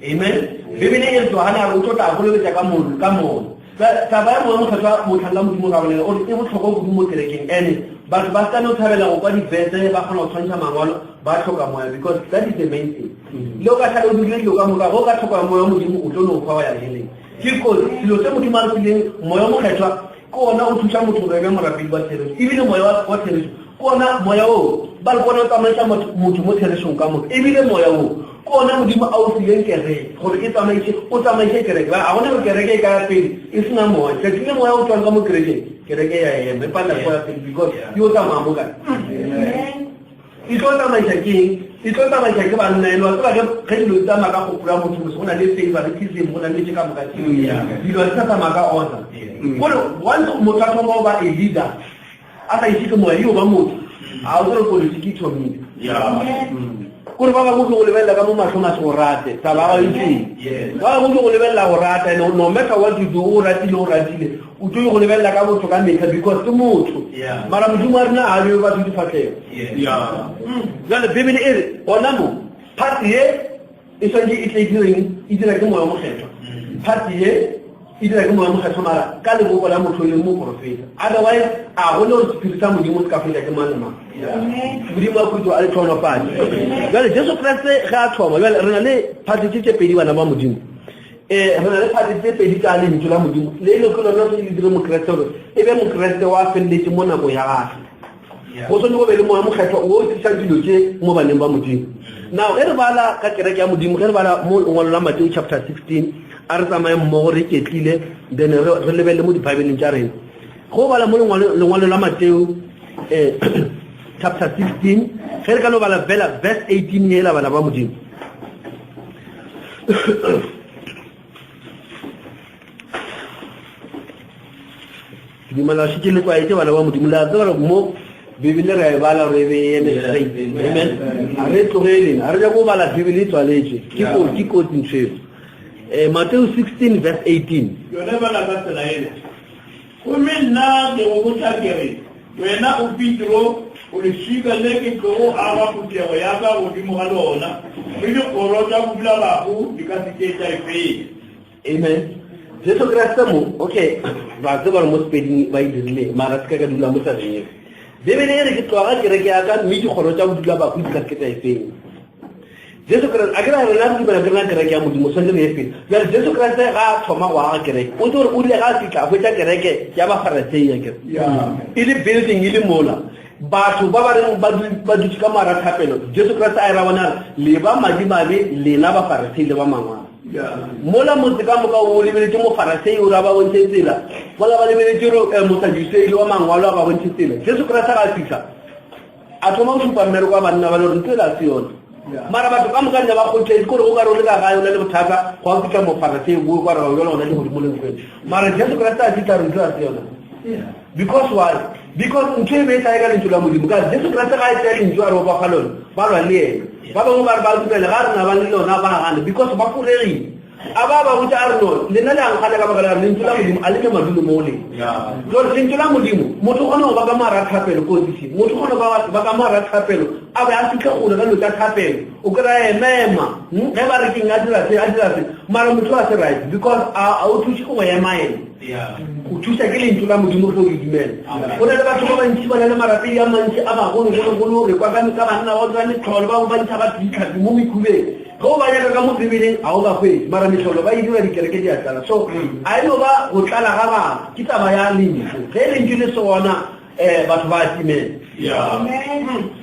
[SPEAKER 1] Amen. Bibele e re Johane a re o tlo tla kolobetša ka mollo, ka moya. Taba ya Moya Mokgethwa, mohlanka Modimo ga bolela, o re e bohlokwa kudu mo kerekeng. Ene batho ba se ka no thabela go kwa divese, ba kgona go tshwantšha mangwalo, ba hloka moya because that is the main thing. Le o ka hlale o dirile dilo ka moka, ge o ka hloka moya wa Modimo o tlo no hwa wa ya heleng. Ke kotsi, selo se Modimo a re fileng moya o mokgethwa ke ona o thuša motho gore e be morapedi wa therešo. Ebile moya wa therešo ke ona moya oo ba re ke ona o tsamaiša motho mo therešong ka moka. Ebile moya oo Ke ona Modimo a o fileng kereke, gore e tsamaiše, o tsamaiše kereke. Ba, ga gona gore kereke e ka ya pele e se na moya. Tšatši le moya o tšwang ka mo kerekeng, kereke ya ema, e palela go ya pele because e o tsamaya mo kae? E tlo tsamaiša ke eng? E tlo tsamaiša ke banna. Ene wa tseba ge, ge dilo di tsamaya ka kgopolo ya motho, mose go na le favoritism, go na le tše ka moka tše. Dilo ga di sa tsamaya ka order. Gore once motho a thoma go ba a leader, a sa ise ke moya yo ba motho a o tsere politiki e thomile kore ba bangwe ke go lebelela ka mo mahlong a se go rate taba ga itseng ba bangwe ke go lebelela go rata and no matter what you do o ratile o ratile o tlo go lebelela ka botho ka metlha because ke motho mara modimo wa rena ga bebe batho difatlhego jale bibele e re gona mo part ye e swanetše e tle e direng e dira ke moya o mokgethwa part ye e dira ke moya mokgethwa mara ka lebopo la motho e leng moporofeta otherwise a go ne gore sephiri sa modimo se ka fetša ke mang le mang modimo wa khutso a le tlhonolofatse jale jesu kreste ge a thoma jale re na le phate tse tse pedi bana ba modimo um re na le phate tse pedi tsa lentso la modimo le le ke lona se le dire mokreste gore e be mokreste wa feleletse mo nakong ya gage go swanetše go be le moya mokgethwa wo o tlišang dilo tše mo baneng ba modimo now ge re bala ka kereke ya modimo ge re bala mo lengwalo la mateo chapter 16 a re tsamaye mmogo re ketlile then re lebelele mo dibaebeleng tša rena go bala mo lengwalo la mateo um chapter 16 ge re ka no bala fela verse 18 hela bana ba modimo Ke dumela šetše le tlwaetše bana ba Modimo, le a tseba gore mo Bibele re a e bala gore e be e eme straight. Amen. A re tlogeleng, a re nyako go bala Bibele e tswaletšwe. Ke kotsi, ke kotsi ntho eo. Eh, Mateo 16 verse 18.
[SPEAKER 2] Yona e bala ka tsela ena. Gomme nna ke go botša ke re, wena o Petro, o leswika le ke tlogo aga phuthego ya ka godimo ga lona, mme dikgoro tša bodulabahu di ka se ke tša e fenya.
[SPEAKER 1] Amen. Jesu Kriste mo, okay, ba tseba gore mo Sepeding ba e dirile, mara se ka ka dula mo tabeng eo. Bibele e re ke tloga kereke ya ka mme dikgoro tša bodula bahu di ka se ke tša e fenya. Jesu Kriste, a ke ra rena re dumela ke rena kereke ya Modimo, swanetše re ye pele. Bjale Jesu Kriste ga a thoma go aga kereke, o tse gore o rile ga a fihla a hwetša kereke ya Bafarasei ya kere. E le building e le mola. Batho ba ba reng ba dutše ka moara thapelo, Jesu Kriste a e ra bona a re, le ba madimabe lena Bafarasei le ba mangwalo. Mola motse ka moka o lebeletše Mofarasei gore a ba bontšhe tsela, mola ba lebeletše gore eh, Mosadusei le wa mangwalo a ba bontšhe tsela. Jesu Kriste ga a fihla, a thoma go šupa mmereko wa banna ba le gore ntho ela se yone. Mara batho ka moka nne ba kgothetse kore o ka re o le ka gae o na le bothata go a fitlha Mofarasei o kwa re jalo gona le godimo le nkweng. Mara Jesu Kriste a fitlha re ntho a se yona. Because why? Because ntho e be e tlae ka lentšu la Modimo. Ka Jesu Kriste ga e tsaya lentšu a re o ba fa lona, ba lwa le yena. Ba bangwe ba re ba dumele ga re na ba le lona ba gane because ba foregile. A ba ba botša a re no, lena le a nkgana ka baka la gore lentšu la Modimo a le ne madulo mo le. Jwale lentšu la Modimo, motho o kgona go ba ka moara thapelo ko ofising, motho o kgona go ba ka moara thapelo a be a fitlhe kgole ka dilo tša thapelo. O kry-a ema ema, ge ba re keng a dira se, a dira se, mara motho a se right because a o thuše ke go ema ema. Go thuša ke lentšu la Modimo ge o le dumela. Go na le batho ba bantši ba na le marapedi a mantši a bagologologolo, re kwa ka ka banna ba dira mehlolo, ba bangwe ba ntšha batho ditlhapi mo mekhubeng. Ge o ba nyaka ka mo Bibeleng ga o ba hwetše, mara mehlolo ba e dira dikereke di a tlala. So a e no ba go tlala ga batho, ke taba ya lentšu. Ge lentšu le se gona um batho ba a timela.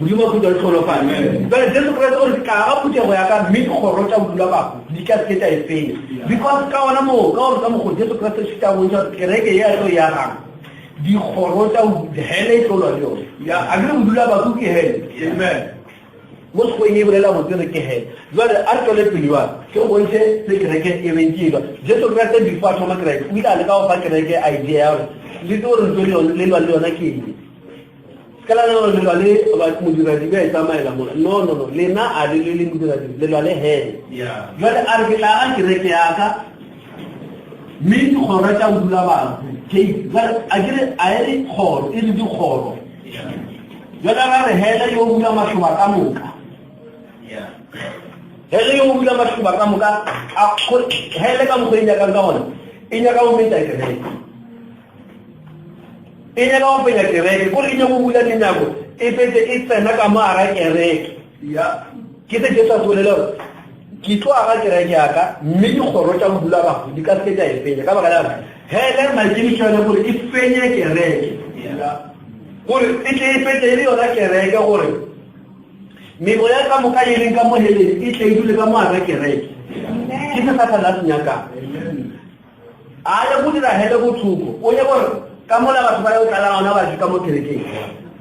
[SPEAKER 1] Modimo a khutša le tlhonolofatše. Jale Jesu Kriste o re ke tla aga phuthego ya ka mme dikgoro tša bodula bahu di ka se ke tša e fenya. Because ka ona moo, ka gore ka mokgo Jesu Kriste o šetše a bontšha gore kereke ye a tlo e agang, dikgoro tša hele e tlo lwa le yone. A ke re bodula bahu ke hele.
[SPEAKER 2] Amen.
[SPEAKER 1] Mo sekgweng e bolela botse re ke hele. Jale a re tšwele pele jwale ke go bontšhe se kereke e beng ke elwa. Jesu Kriste before a thoma kereke o ile a leka go fa kereke idea ya gore le tse gore ntlo le yone le lwa le yona ke eng se ka la nagana gore le lwa le modiradibe a e tsamaela mola no no no lena a le le le modiradibe le lwa le hele jale a re ke tla aga kereke yaka mme dikgoro tša go dula batho gate jale a kere a e re kgoro e re dikgoro jale ra re hele yo bula mašoba ka moka Hele yo o bula mašoba ka moka, hele ka mokgwa e nyakang ka gona, e nyaka go metsa kereke. E nyaka go fenya kereke, kore e nyaka go bula menyako, e fetse e tsena ka mo gara kereke. Ke se Jesu a se bolela gore ke tlo aga kereke ya ka, mme dikgoro tša go dula bahu di ka se ke tša e fenya. Ka baka la gore hele maikemišetšo a yona gore e fenye kereke, gore e tle e fetse e le yona kereke gore Meboya ka moka ye leng ka mo heleng e tle e dule ka mo gare kereke. Ke se Sathane a se nyakang. A ye go dira hele bothoko. O ye gore ka mola batho ba yo tlala gona ba ka mo kerekeng.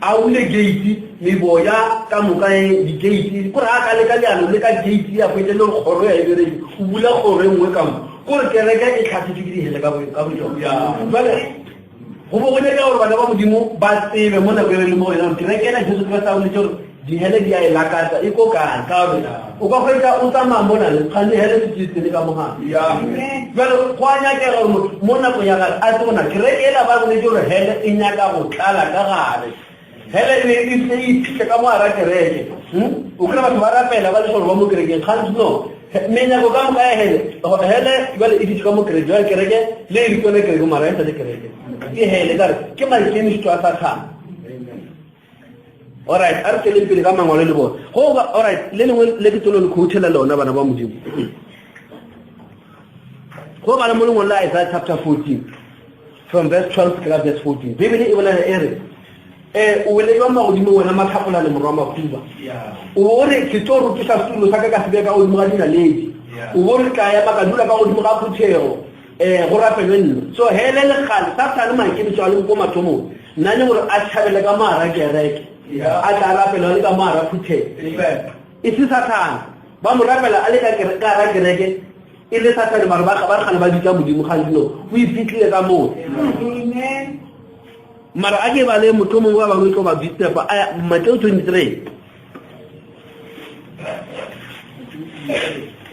[SPEAKER 1] A bule gate meboya ka moka e di-gate kore a ka leka leano le ka gate ya hwetša le gore kgoro ya e bereke o bula kgoro e nngwe ka mo kore kereke e tlhasetšwe ke dihele ka botsona. Jale Go bo go nyakega gore bana ba Modimo ba tsebe mo nako e re le mo go yona gore kereke ena Jesu Kriste a boletse gore dihele di a e lakatsa e ko kae ka gore o ka hwetša o tsamaya mo nale gane hele se se tsene ka mogare jale go a nyakega gore motho mo nakong ya gage a tsebe gona kereke ela ba boletse gore hele e nyaka go tlala ka gare Hele e be e se e iphihle ka mo gara kereke. Hmm? O kry batho ba rapela ba le gore ba mo kerekeng. Gantsi no. Menyako ka moka ya hele. Hele jwale e ditše ka mo kereke. Jwale kereke le e ritsone kereke mara e sa le kereke. Ke hele ka re ke maikemišetšo a Sathane. Alright, a re tsweleng pele ka mangwalo le bone. Go ba alright, le lengwe le ke tsolo le khouthela lona bana ba Modimo. Go ba le mo lengwe la Isaiah chapter 14. From verse 12 to verse 14. Bibele e bolela e re, eh, o wele jwang magodimo wena matlhapolane morwa mahuba. O bo re ke tlo rotoša setulo sa ka ka se bea ka godimo ga dinaledi. O bo re tla ema ka dula ka godimo ga phuthego eh go rapelwe nna. So hele le kgale Sathane maikemišo a leng ko mathomong nna le gore a tšhabele ka moara kereke a tla rapelwa le ka moara phuthego. E se Sathane ba mo rapela a le ka gara kereke e le sathane mare ba ba gana ba bitsa modimo ga dino o iphitlile ka moo mara a ke bale motho mongwe ba bangwe tlo ba disturba a Mateo 23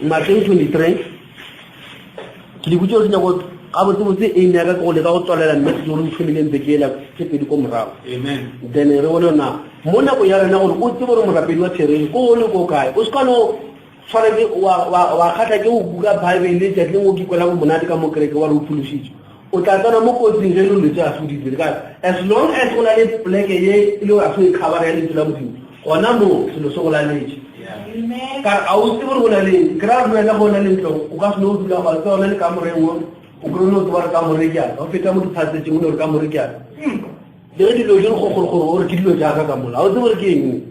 [SPEAKER 1] Mateo 23 ke di botse gore nyako gabotsebotse e nyaka ke go leka go tswalela message gore o thomileng beke ela tse pedi ko morago then re bone na mo nako ya rena gore o tsebe gore morapedi wa therešo ko o le ko kae o se ka no tshwanetse wa wa wa kgatlha ke go buka bible tšatši lengwe o ke kwela monate ka mo kereke wa re o phološitše o tla tsena mo kotsing ge e le letse a se o di dire ka as long as o na le poleke ye e le gore a se o e khabara ya lentšu la modimo gona moo selo se go laletše ka re a o tsebe gore go na le ke ra gore wena go na le ntlo o ka se no dula wa tseba o na le kamore e nngwe o kry no tseba gore kamore ke yaka o feta mo diphatsetseng o ne gore kamore ke yaka le ge dilo di re gogorogoro o re ke dilo jaaka ka mola o tsebe gore ke eng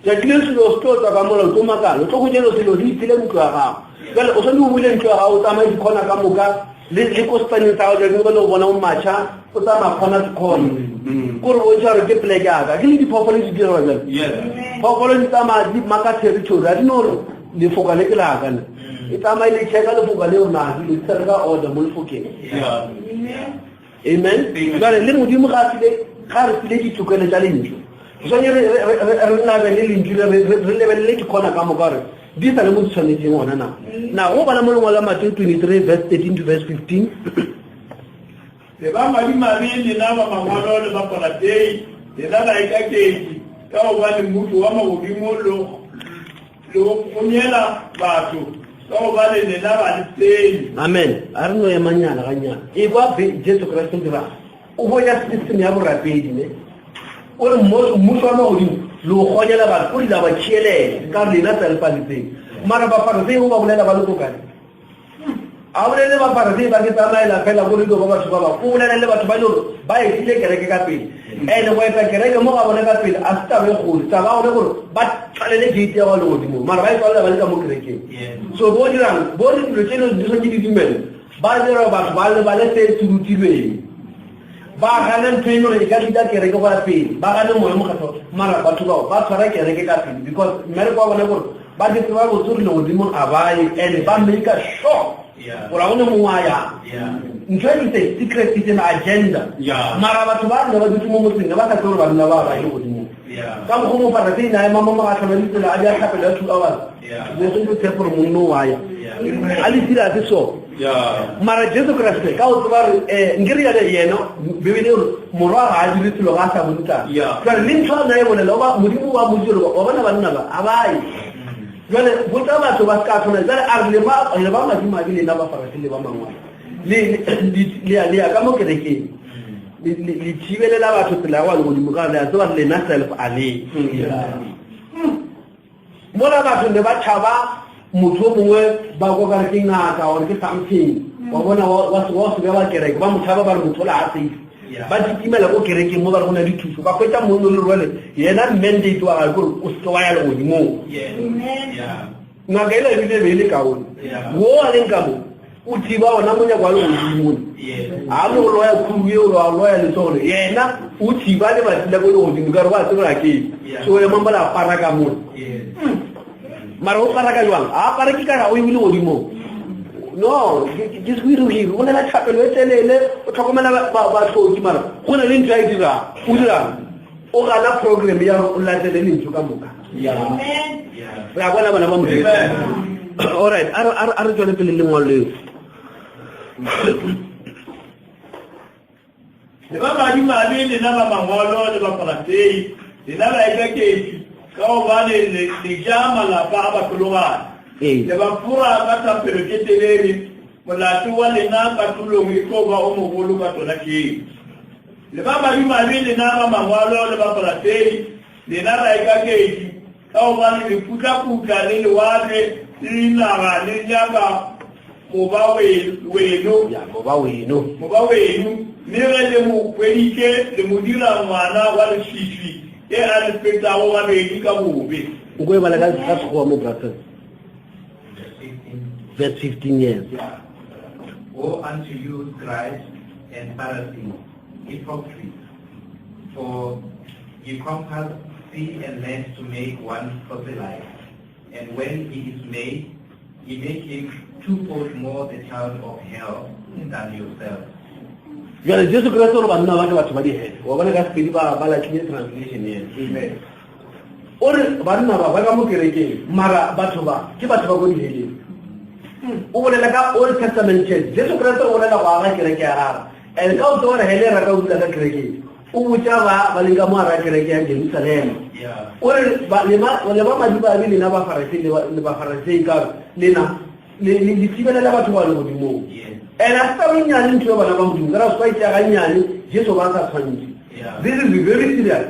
[SPEAKER 1] Tšatši le selo se tlo tswa ka mola, o tlo makala, o tlo hwetša dilo selo di iphile ntlo ya gago. Bjale o swanetše o bule ntlo ya gago, o tsamaye dikhona ka moka, le le ko sepaneng sa gago tšatši le go bona o matšha, o tsamaya khona to khona. Ko re bontšha gore ke poleke ya ka. Ke le diphoofolo di dira bjale. Phoofolo di tsamaya di maka territory, ga di no re lefoka le ke la ka ne. E tsamaye le checka lefoka le gore na dilo di sa le ka order mo lefokeng. Amen. Jwale le Modimo ga a file ga re file ditokelo tša lentšu. Re swanetše re re nabe le lentšu le re lebelele dikhona ka moka gore di sa le mo di tshwanetseng gona na. Na go bala mo lengwalo la Mateo 23 verse 13 to verse 15.
[SPEAKER 2] Le ba madimabe lena ba mangwalo le bafarisei, lena baikaketši, ka gobane mmušo wa magodimo le Le go gonyela batho ka gobane lena ga le tsene.
[SPEAKER 1] Amen. A re no emanyana gannyane. Ekwa Jesu Kriste o dirang. O bonya system ya borapedi ne. O re mmušo wa magodimo le o gonyela batho, o re la ba tšhielela ka gore lena tsa le paletseng. Mara bafarisei o ba bolela ba le ko kae? A bolele bafarisei ba ke tsamaela fela ko le ba batho ba ba o bolela le batho ba le gore ba etile kereke ka pele ene go eta kereke mo ga bone ka pele a se taba e kgolo taba gone gore ba tswalele gate ya wa legodimo mara ba e tswalela ba le ka mo kerekeng so bo dirang bo re dilo tse di tshwanetse di dumele ba dira batho ba lebale se se rutilweng ba gane ntho e le gore e ka tlisa kereke go ya pele ba gane moya mokgatlho mara batho bao ba tshwara kereke ka pele because mmereko wa bone gore ba ke tseba botse gore legodimong a baye and ba make sure. Gore ga go ne mongwe a yang. Ntho e is a secret, it's an agenda. Mara batho ba rena ba dutse mo motseng ne ba sa tsebe gore banna ba ba ye godimong. Ka mokgwa mo Farasei ne a ema mo magatlhano a ditsela a bea tlhapelo ya 2 hours. Bo go ntse tshepo gore monno wa ya. A le serious so. Mara Jesu Kriste ka o tseba re eh nke re yale yena Bibele e re morwa ga a dire selo ga a sa bone taba. Jwale le ntho a na e bolela ba Modimo wa mo gore wa bona banna ba a ba ye. Jwale botsa batho ba ska tshwana jwale a re le ba le ba madimabe lena ba Farasei le ba mangwalo. Le le le ya ka mo kerekeng. Le thibelela batho tsela ya go ya legodimo ka le a tseba lena self a le. Mola batho ne ba tšhaba motho o mongwe ba kwa kare ke ngaka or ke something wa bona wa se be wa kereke ba mo tšhaba ba re motho ola a safe ba titimela ko kerekeng mo ba re go na le thuso ba hwetša monna le rwele yena mandate wa gagwe kore o seke wa ya legodimong. Ngaka ela ebile e be e le kaone wo a leng ka mo o thiba ona monyako wa legodimo a mo loya khuru eo lo a loya letsogo yena o thiba lebati la ko legodimo ka re wa tsebela ke so ema mola a para ka mona mara o para ka jwang a para ke ka ga o ebile godimo no ke sehwirihwiri o bolela thapelo e telele o tlhokomela batlhoki mara go na le ntho a e dirang o dirang o gana program ya gore o latele lentšu ka moka re a bona bana ba modimo alright a re tswele pele lengwalo leo.
[SPEAKER 2] Le ba madimabe lena ba mangwalo le Bafarisei, lena baikaketši, ka gobane le ja malapa a bahlologadi, le ba fora ka thapelo tše telele, molato wa lena kahlolong e tlo ba o mogolo ka tšona tšeo. Le ba madimabe lena ba mangwalo le Bafarisei, lena baikaketši, ka gobane le putla-putla le lewatle le dinaga, le nyaka moba weno,
[SPEAKER 1] moba weno,
[SPEAKER 2] moba weno, mme ge le mo hweditše, le mo dira ngwana wa leswiswi e a le fetago gabedi ka bobe.
[SPEAKER 1] Nko e bala ka Sekgowa mo, brother. Verse 15 years.
[SPEAKER 3] Yeah. Woe unto you, scribes and Pharisees, hypocrites, for ye compass sea and land to make one proselyte, and when he is made, ye make him twofold more the child of hell than yourselves.
[SPEAKER 1] Jale Jesu Kriste o re banna ba ke batho ba dihele. Wa bona ka Sepedi ba ba latlhile translation ena.
[SPEAKER 3] Amen.
[SPEAKER 1] O re banna ba ba ka mo kerekeng mara batho ba ke batho ba ko diheleng. O bolela ka Old Testament church. Jesu Kriste o bolela go aga kereke ya gagwe. And ka o tseba gore hele rata o dula ka kerekeng. O botša ba ba leng ka mo gara kereke ya Jerusalema. O re le ba madimabe lena Bafarasei le Bafarasei ka gore lena le thibelela batho ba legodimong. And a se taba e nnyane ntho ya bana ba Modimo, ka ra se ba itšea gannyane, Jesu ba sa tshwantšhe. This is very serious.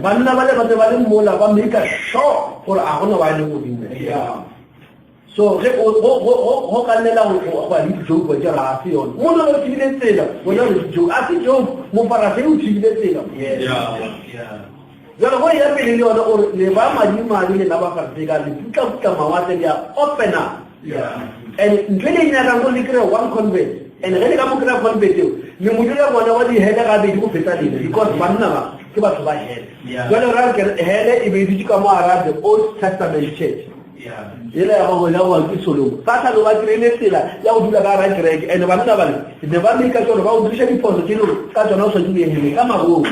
[SPEAKER 1] Banna ba le ba ba le mola ba make sure gore a gona wa legodimo. So ge o go go go go ka nnela go go go le joke wa jara a se yone. Mo no thibile tsela, bona re joke. A se joke, mofarasei o thibile tsela.
[SPEAKER 3] Yeah. Yeah.
[SPEAKER 1] Jalo go ya pele le yone gore le ba madi madi le na ba farasei ka le putla putla mawatle le a opena.
[SPEAKER 3] Yeah.
[SPEAKER 1] And ntho e le nyakang go le kry one convert. And ge le ka mo kry convert eo, le mo dira ngwana wa dihele gabedi go feta lena because banna ba ke batho ba hele. Jalo ra re hele e be e dutse ka mo hara the Old Testament church. Yela ya gago ya goba ke Solomo. Sathane o ba kry-ile tsela ya go dula ka gara kereke. And banna bale ne ba leka tsone, ba go diriša diphoso tše dingwe ka tsona o swanetše o ye heleng ka magomo.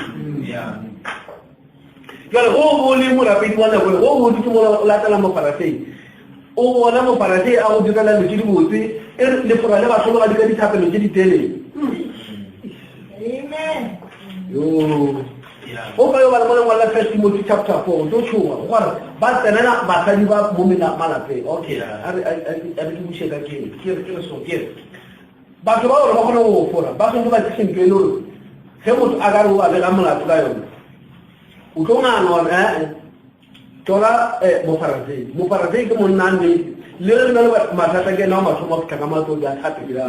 [SPEAKER 1] Jale go bo le morapedi wa nako go bo dutse mola o latela mofarasei, o bona mofarasei a go direla dilo tše dibotse, e re lefora le bahlologadi ka dithapelo tše ditelele.
[SPEAKER 4] Amen.
[SPEAKER 1] Yo. O ka yo bala mo lengwalo la First Timothy chapter 4, o tlo tšhoga gore ba tsenela basadi ba mo malapeng. Okay, a re a re ke buše ka ke ke re ke re so ke re batho ba gore ba kgone go fora ba tshwanetse ba tlise ntho e le gore ge motho a ka re o a bega molato ka yone o tlo nagana gore ee Tlola Mofarasei. Mofarasei ke monna a nnete. Le ge re na le mathata ke ena wa mathomo a fihla ka matlong a thapelo.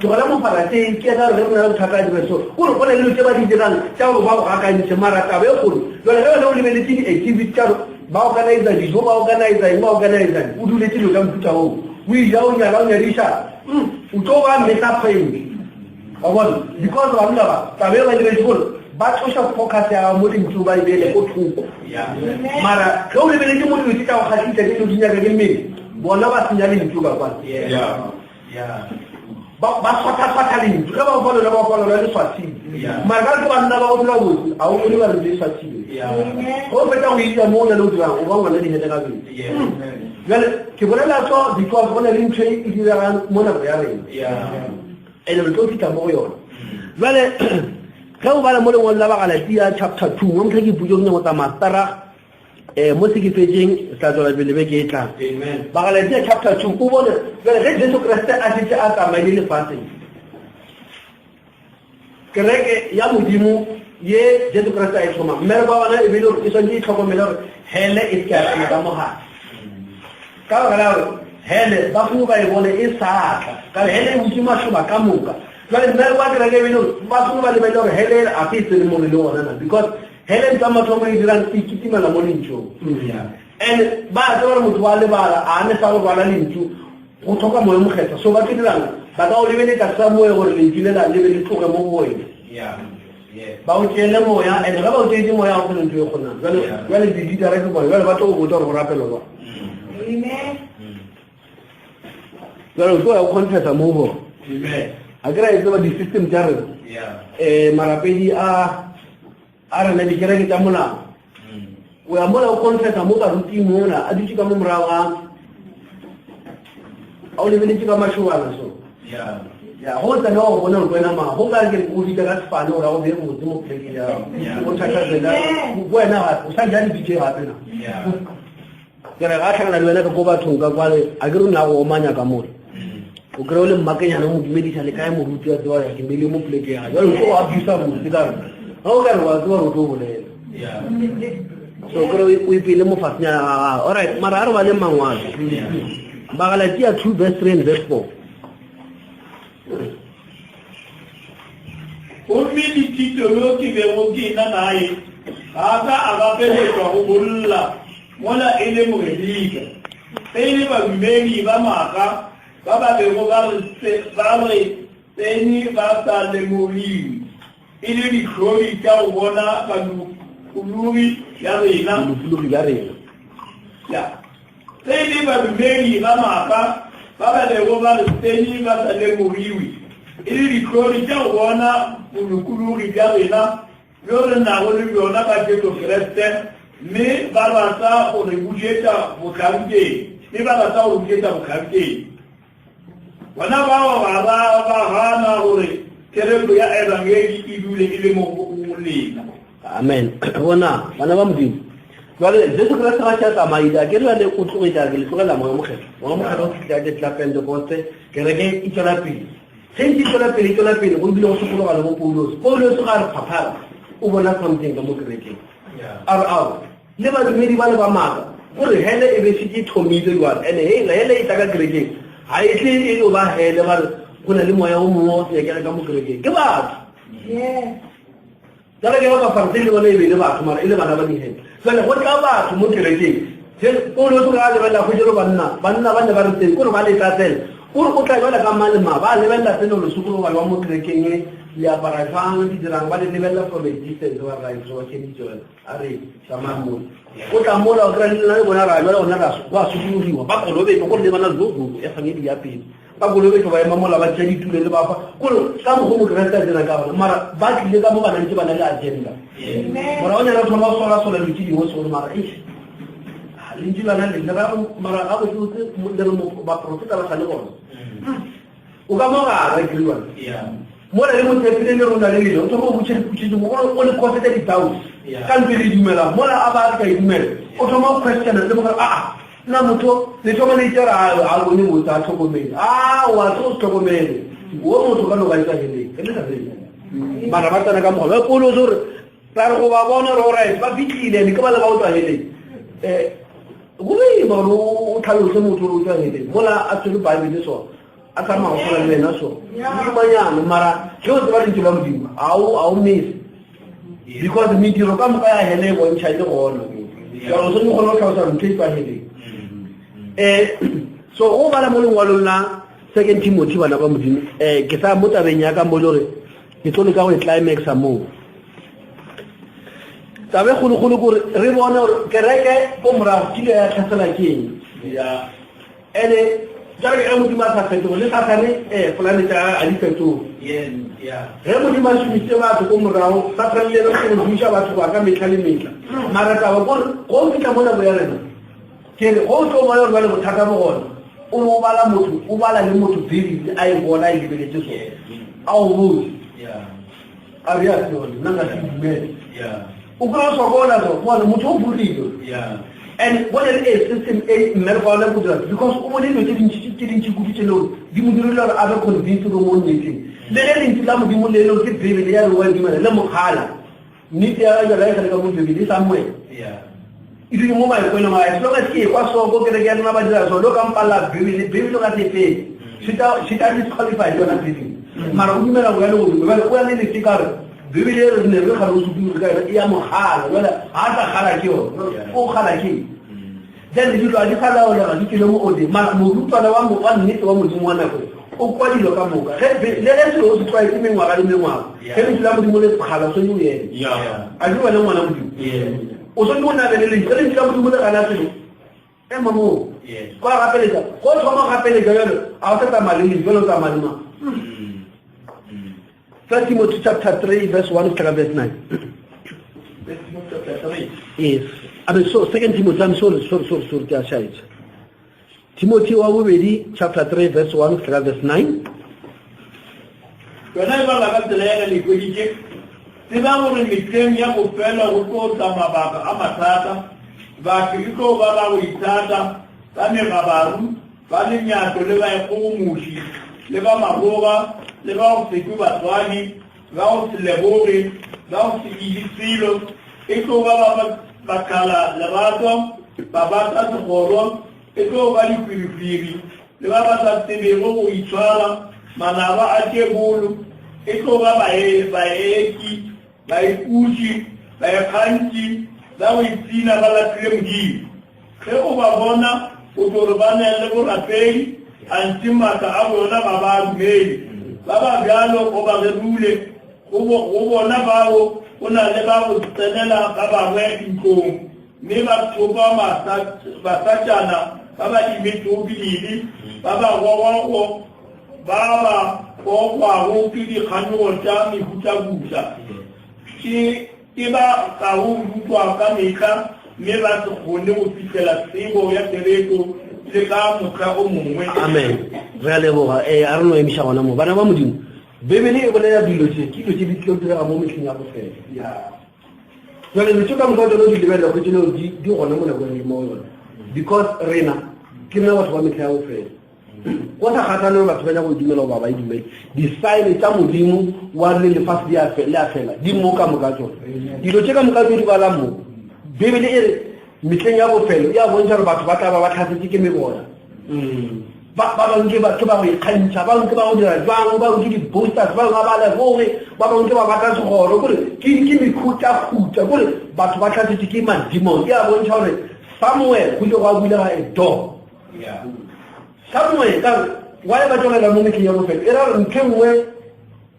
[SPEAKER 1] Tlogela Mofarasei ke ena re re na le bothata a dire so. Gore go na le dilo tse ba di dirang tša gore ba go gakantšhe mara taba e kgolo. Jwale ge wena o lebeletse di-activity tša gore ba organiza dijo ba organiza eng ba organiza eng o duletse dilo tša mohuta oo. O ija o nyala o nyadiša o tlo ba mesa point. Wa bona? Because banna ba, taba e ba lebetše gore ba tloša focus ya gago mo lentšu ba e beele ko thoko. Mara ge o lebeletše mo dilo tše tša go kgahlisa tše dilo di nyaka ke mmele, bona ba senya lentšu ka kwana. Ba ba swatha-swatha lentšu ge ba go fa lona ba go fa lona le swathile. Mara ka re ke banna ba go dira botse a o bone ba re le swathile. Ge o fetsa go ija mo o na le o dirang o ba ngwana dihele gabedi. Bjale ke bolela so because go na le ntho e diregang mo nako ya rena. And re tlo fihla mo go yona. Bjale ge o bala mo lengwalo la Bagalatia chapter 2 mo motlha ke ipotse go nyaka go tsamaya stara um mo se ke fetšeng re tla tswela pele beke e tlang Bagalatia chapter 2 o bone bjale ge Jesu Kriste a šetše a tsamaile lefaseng kereke ya Modimo ye Jesu Kriste a e thomang mmereko wa bona e be le gore e swanetše e tlhokomele gore hele e se ke ya tsena ka mogare ka baka la gore hele ba fo ba e bone e sa tla ka re hele e butše mašoba ka moka jale mmereko wa kereke e be le gore ba fo ba lebelele gore hele a se e tsene mo re le gona na because Hele ntwa mathomo e dirang e kitimela mo lentšong. And ba a tseba gore motho wa lebala a ne sa go rwala lentšu go tlhoka moya mokgethwa. So ba tlo dirang ba ka o lebeletsa sa moya gore lentšu lela le be le tloge mo go wena. Ba o tšeele moya and ge ba o tšeetse moya ga go sena ntho e kgonang. Jwale jwale di-leadera ke bona jwale ba tlo go botsa gore go rapelwa jwang. Jwale o tlo ya go confessa mo go bona. A ke ra e tseba di-system tša rena. Um marapedi a a rena dikereke tša molao o ya mola o confessa mo baruting mola a dutše ka mo morago ga a o lebeletše ka mašobana so ya go tsena wa go bona gore wena ma go ka ke o bitsa ka sefane gore a go bee botse mo plekeng ya o thathatsela wena gape o sa ja dibitse gape na Ke re ga a hlakana le wena ka ko bathong ka kwale a ke re o ne a go omanya ka mole o kry o le mmakenyana o mo dumedisa le kae moruti wa tseba ya ke mele mo pleke ya jale o tlo go abusa botse ka re ga o ka re wa tseba gore o tlo bolela so o kry o ipele mo fasenyana ga gago alright mara a re baleng mangwalo Bagalatia 2 verse 3 and verse 4
[SPEAKER 2] Gomme le Tito yo ke bego ke na naye ga a ka a gapeletšwa go bolla mola e le Mogerika. Ge e le badumedi ba maaka ba ba bego ba re tsene ba sa lemogiwe e le dihlodi tša go bona bolokologi bja rena.
[SPEAKER 1] Bolokologi bja rena.
[SPEAKER 2] Ya. Ge e le badumedi ba maaka ba ba bego ba re tsene ba sa lemogiwe e le dihlodi tša go bona bolokologi bja rena bjo re nago le bjona ka Jesu Kriste, mme ba rata go re bušetša bohlankeng, mme ba rata go re bušetša bohlankeng. Bona bao ga ba ba gana gore therešo ya Ebangedi e dule e le mo go lena.
[SPEAKER 1] Amen. Bona, bana ba Modimo. Jwale Jesu Kriste ga se a tsamaile, a ke re bjale o tlogetše a re ke le tlogela Moya Mokgethwa. Moya Mokgethwa o fihlile a tšatši la Pentekoste, kereke e tšwela pele. Ge ntse e tšwela pele, e tšwela pele, go bile go sokologa le bo Paulos. Paulos ga a re phaphala, o bona something ka mo kerekeng. A re ao, le badumedi ba le ba maaka, gore hele e be šetše e thomile jwale. Ene hele, hele e tla ka kerekeng, ga e tle e yo ba hele, ba re go na le moya o mongwe wa go se nyakege ka mo kerekeng. Ke batho. Jale ke ba Bafarisei le bona e be e le batho, mara e le bana ba dihele. Jale go tla batho mo kerekeng. Paulo o ga a lebelela go jero banna, banna ba ne ba re teng, kore ba le tlatsela. O re o tla jwale ka mang le mang, ba lebelela pele gore sokologa jwang mo kerekeng e, le apara jwang, le dirang, ba le lebelela from a distance, ba re right, re ba keditse wena, a re tsamayang mola. O tla mola, o kry-a le nna le bona ra jwale gona ra ba sokologiwa, ba kolobetšwa, kore le bana zo ya fangedi ya pele. Ba kolobetšwa ba ema mola ba tšea ditulo le ba fa kore ka mokgwa mokeresete a tsena ka gona mara ba tlile ka mo ba nantse ba na le agenda mara o nyana thoma go sola-sola dilo tse dingwe sone mara eish lentšu lana le le mara ga botsebotse le re baprofeta ba sa le gona o ka mo gare kiriwana mola le mo tshepile le rona le lele o thoma go botša dipotšišo dingwe gore o le causetsa di-doubts ka ntho e le e dumelang mola a ba a ka e dumela o thoma go questiona le mogare aa nna motho le thoma le itera a bone botse a tlhokomele a wa tlo se tlhokomele o motho ka noka etsa heleng e le sa tsebe mara ba tsena ka mogala ba polo gore ra re go ba bona re alright ba fitlhile ne ke ba le ba o tswa heleng um go boima gore o tlhalose motho gore o tswa heleng mola a tshwere bible so a tsamaya go tshwana le wena so boimanyana mara ge o tseba lentšu la modimo ga o mese because mediro ka moka ya hele e bontšha e le gona jalo o swanetše kgone go tlhalosa ntho e tswa heleng um so go bala mo lengwalong la second timothy bana ba modimo um ke sa mo tabeng ya ka mo le gore ke tlo leka go e climaxa moo tabe kgolokgolo kore re bone gore kereke ko morago kile ya tlhasela ke eng ene. Jwale ge Modimo a sa fetoge, le Sathane eh, polane tša gagwe a di fetoge. Ge Modimo a šomišitše batho ko morago, Sathane le yena o tlo šomiša batho ba ka mehla le mehla. Mara taba kore go o fihla mo nako ya rena, ke re go o tlo bona gore jwale bothata bo gona, o bo bala motho, o bala le motho Bibele a e bona a e lebeletše so, a o botse. A re ya tseba, nna nka se dumele. O kry o sokola so, bona motho o burile. And go na le a system e mmereko wa go dira because o bone dilo tse dintši tse dintši kudu tse le gore di mo dirile gore a be convinced gore mo nneteng. Le ge lentšu la Modimo le le gore ke Bibele ya re wa dumela le mokgala. Nnete ya gajale e sa le ka mo Bibele e somewhere. E dule mo maikwelong a as long as ke ekwa so ko kereke ya rena ba dira so lo ka mpalla Bibele Bibele o ka se e fele. She ta disqualify yona Bibele. Mara o dumela go ya le godimo bjale o ya le lefe ka re Bibele e re ne re gale o supi ka yona e ya mogala jale ga a sa gala ke yone o gala ke then dilo a di sa laolega di tswile mo odeng mara morutwana wa wa nnete wa modimo wa nako o kwa dilo ka moka ge le ge selo o se tlwaetse mengwaga le mengwaga ge lentšu la modimo le kgala o swanetše o eme a ke wena ngwana modimo o swanetše o nabele lentšu ge lentšu la modimo le gana selo ema moo kwa gapeletša go thoma gapeletša jalo a o sa tsamaya le lentšu jalo o tsamaya le mang First Timothy chapter 3 verse 1 to verse 9.
[SPEAKER 2] First Timothy chapter 3.
[SPEAKER 1] Yes. I mean, so second Timothy, I'm sorry, sorry, sorry, sorry, ke a shaetša. Timothy wa bobedi chapter 3 verse 1 to verse 9.
[SPEAKER 2] Yona e bala ka tsela ya le hweditše. Tseba gore mehleng ya bofelo go tlo tla mabaka a mathata. Batho e tlo ba ba go ithata, ba megabaru, Ba lenyatšo le baikgogomoši, le ba maroga, le ba go se kwe batswadi, ba go se leboge, ba go se ije selo, e tlo ba ba bakala lerato, ba bata segoro, e tlo ba dihwirihwiri, le ba ba sa tsebego go itshwara, manaba a tše bolo, e tlo ba baeki, baipuši, baikgantši, ba go ipshina ba lahlile Modimo. Ge o ba bona, o tlo re ba na le borapedi, anthe maatla a bona ga ba a dumele. Ba ba bjalo o ba gerule. Go, go bona bao go na le ba go tsenela ba bangwe dintlong, mme ba thopa basatšana ba ba imetšego ke dibe, ba ba gogwago, ba ba gogwago ke dikganyogo tša mehutahuta. Ke. Ke ba kago rutwa ka mehla mme ba se kgone go fihlela tsebo ya therešo le ka mohla o mongwe.
[SPEAKER 1] Amen. Re a leboga. Ee, a re no emiša gona mo. Bana ba Modimo, Bibele e bolela dilo tše, ke dilo tše di tlo direga mo mehleng ya bofelo. Jwale dilo tše ka moka tsone di lebelela go tseno di di gona mo nakong e mo yona. Because rena ke rena batho ba mehla ya bofelo. Go sa kgathale gore batho ba nyaka go e dumela goba ba e dumele, disaene tša Modimo wa le lefase di a le a fela, di mo ka moka tsona. Dilo tše ka moka tse di balang mo, Bibele e re mehleng ya bofelo e a bontšha gore batho ba tla ba ba tlhasetše ke meboya. Ba ba bangwe ke ba ke ba go ikgantšha, ba bangwe ke ba go dira jwang, ba bangwe ke di-boosters, ba bangwe ga ba leboge, ba bangwe ke ba batla segoro, kore ke ke mekhutahuta, kore batho ba tlhasetše ke mademon. E a bontšha gore somewhere go ile gwa bulega a door. Somewhere ka re why ba tšwelela mo mehleng ya bofelo e ra gore ntho e nngwe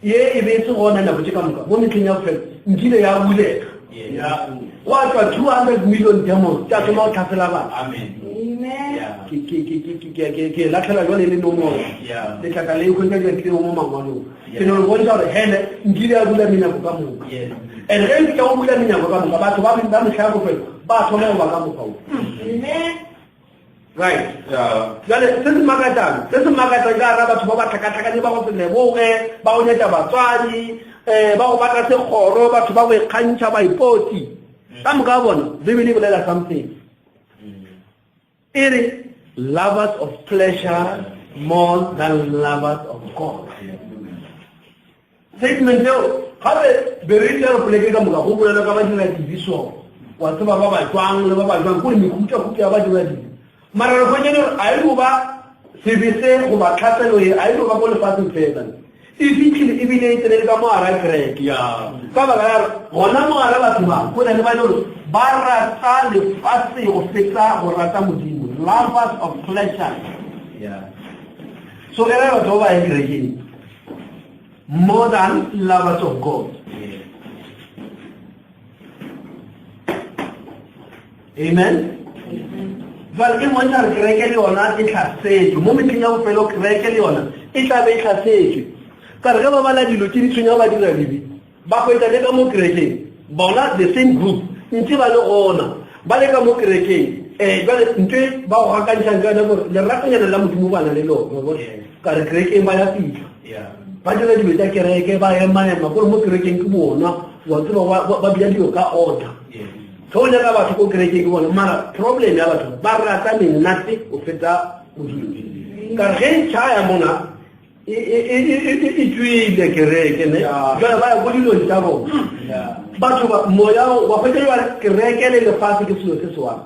[SPEAKER 1] ye e be e se gona nako tše ka moka mo mehleng ya bofelo nkile ya bulega gwa tšwa 200 million demons tša thoma go tlhasela batho ke latlhela jale le nomoro letlaka le hwetsa ke tleo mo mangwalong ke no le bontšha gore hele nkile ya bula menyako ka moka and ge e fihla go bula menyako ka moka batho ba mehla ya bofelo ba thoma go ba ka mokgwa o right jale se se makatang se se makatang ka gara batho ba ba tlhakatlhakane ba go se leboge ba go nyatša batswadi um ba go batla sekgoro batho ba go ikgantšha baipotsi ka moka bona bibele e bolela something e re lovers of pleasure more than lovers of god Statement eo gape be re tšere poleke ka moka go bolela ka badira dibe so wa tseba ba ba jwang le ba ba jwang kore mehutahuta ya badira dibe mara re hwetšane gore a e no ba sebe se goba tlhaselo ye a e no ba ko lefatsheng fela e fitlhile ebile e tsenele ka mo gara kereke ka baka la gore gona mo gara batho ba go na le ba le gore ba rata lefase go feta go rata modimo lovers of pleasure so e re batho ba ba ye kerekeng More than lovers of God. Amen. Jwale e bontšha gore kereke le yona e hlasetšwe. Mo mehleng ya bofelo kereke le yona e tla be e hlasetšwe. Ka re ge ba bala dilo tše di tshwenyago ba dira dibe, ba hwetša le ka mo kerekeng bona the same group ntše ba le gona ba le ka mo kerekeng. Um jwale ntho e ba go gakantšhang ka yona gore leratonyana la Modimo ba na le lona, wa bona. Ka re kerekeng ba ya fihla ba dira dilo tša kereke ba emaema kore mo kerekeng ke bona wa tseba ba bea dilo ka order. Ge o nyaka batho ko kerekeng ke bona, mara problem ya batho ba rata menate go feta Modimo. Ka re ge e tšhaya mona e, e, e, e tswile kereke ne jale ba ya ko dilong tša bona batho ba moya wa hwetša jale kereke le lefatshe ke selo se swana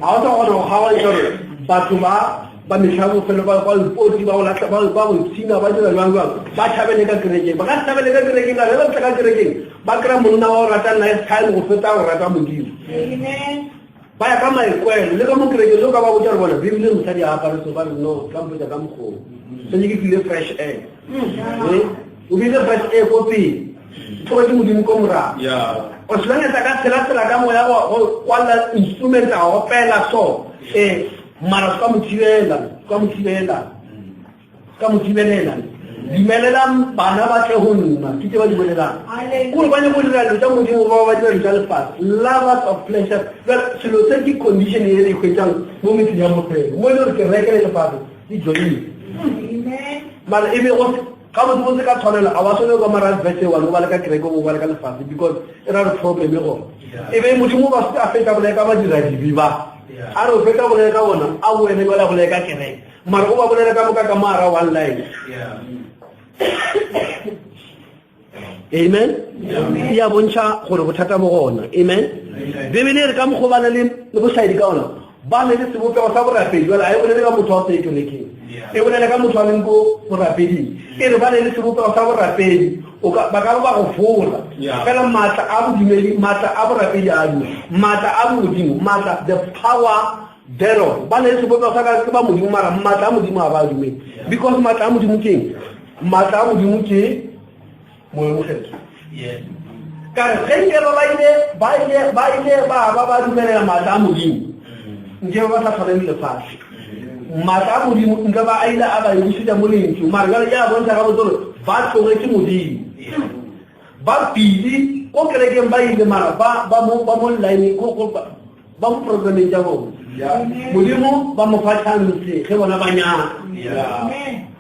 [SPEAKER 1] ga o sa kgona go kgaogantšha gore batho ba ba mehla bofelo ba ba ipotsi ba go latlha ba ba go ipshina ba dira jwang jwang ba tšhabele ka kerekeng ba ka se tšhabele ka kerekeng ka ge ba tla ka kerekeng ba kry-a monna wa go rata lifetime go feta go rata modimo ba ya ka maikwelo le ka mo kerekeng le o ka ba botsa gore bona bibile mosadi a apare so ba re no tla mpotsa ka mokgoo santse ke file fresh air eh, o bile fresh air ko pele tlhoka ke modimo ko morago o selanyetsa ka tshela-tshela ka moya go kwalla instrument a opela so ee mara se ka mo thibela ka mo thibela ka mo thibelela dumelelang bana ba tle go nna ke tse ba di bolelang kore ba nyako dira dilo tša modimo ba ba dira dilo tša lefase lovers of pleasure selo se ke condition e re e hwetšang mo metseng ya bofelo mo e le gore kereke le lefase di joine mara e be go gabotsebotse ka tshwanelo a wa tshwanelo ka mara verse one o bale ka kereke o bale ka lefase because e ra re problem e gona e be modimo ba se a fetsa bolaya ka badiradibi ba a re o fetsa bolaya ka bona a boele jale a bolaya ka kereke mara o ba bolela ka moka ka moara one line amen e ya bontšha gore bothata bo gona amen bibele e re ka mokgwa ba na le bošaedi ka ona ba ne le sebopego sa borapedi jale a e bolele ka motho wa se kerekeng e bolele ka motho wa leng ko borapeding e re ba ne le sebopego sa borapedi ba ka ba go fora fela maatla a bodumedi maatla a borapedi a duma maatla a bomodimo maatla the power thereof ba ne le sebopego sa ka ke ba modimo mara maatla a modimo a ba a dumele because maatla a modimo ke eng maatla a modimo ke moya mokgethwa ka re ge nke ba ile ba ile ba ile ba ba ba dumelela maatla a modimo nke ba ba sa tshwane le lefatshe maatla a modimo nka ba a ile a ba busetsa mo lentšu mara jale ya bontsha gabotse gore ba tlogetše modimo ba busy ko kerekeng ba ile mara ba ba mo ba mo line ko ko ba mo programmeng tša bona modimo ba mo fa chance ge bona ba nyaka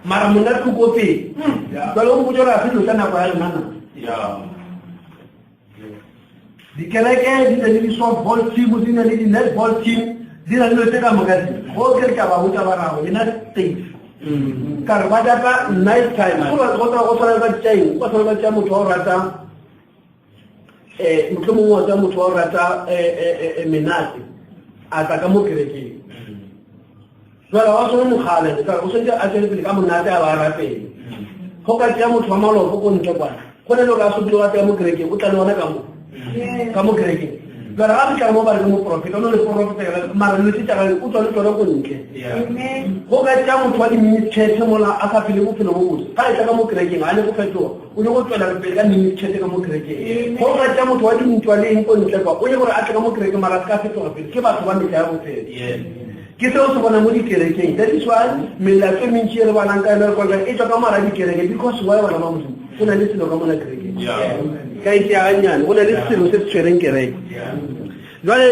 [SPEAKER 1] mara monate o ko pele jale o mpotsa gore a se dilo tsa nako ya lena na dikereke di na le di-softball team di na le di-netball team di na le dilo tse ka moka di go ke re ka ba botsa ba rago lena states mm. ka re ba jaka nice time go go tshwana ba tšaeng ba tshwana ba tša motho wa go rata um motlho mongwe wa tsa motho wa go rata eh, eh, menate a tla ka mo kerekeng jale wa tshwana mogale ka o tshwanetse a tswele pele ka monate a ba a rapele go ka tšea motho wa malofo ko ntle kwana go ne le gore a sotile wa tsea mo kerekeng o tla le ona ka mo ka mo kerekeng jale ga fitlha mo ba re ke moprofeta o ne le porofeta mara dilo tse tša gage o tswa le tsone ko ntle go ka tšea motho wa di-miniskirt mola a sa phele bophelo bo botse ga e tla ka mo kerekeng ga ne go fetoga o nyako tswela pele ka miniskirt ka mo kerekeng go ka tšea motho wa dintwa le eng ko ntle kwa o nyako gore a tle ka mo kerekeng mara a se ka fetoga pele ke batho ba metla ya bophelo Ke seo se bona mo dikerekeng. That is why melato e mentši e re balang ka yona re kwang e tswa ka mara dikereke because why bana ba Modimo go na le selo ka mona kerekeng. Ka e tšea gannyane go na le selo se se tshwereng kereke. Jwale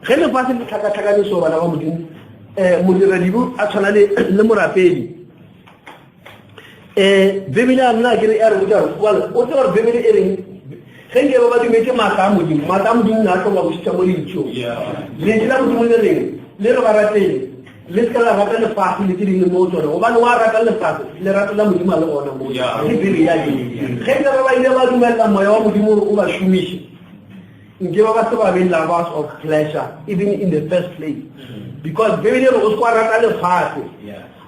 [SPEAKER 1] ge lefase le tlhakatlhakane so bana ba Modimo um modiradibe a tshwana le morapedi um bibele a nna kere ya re botsa gore o tse gore bibele e reng ge nke ba ba dumetse maatla a modimo maatla a modimo ne a tlo ba bošitša mo lentšong lentšu la modimo le reng le re ba rateng le se ka la rata lefase le tse dingwe mo tsone gobane wa rata lefase lerato la modimo a le gona mo ke bibele ya eng ge nke ba ba ile ba dumelela moya wa modimo gore o ba šomiše nke ba ba se ba be lovers of pleasure even in the first place because bibele re o se kwa rata lefase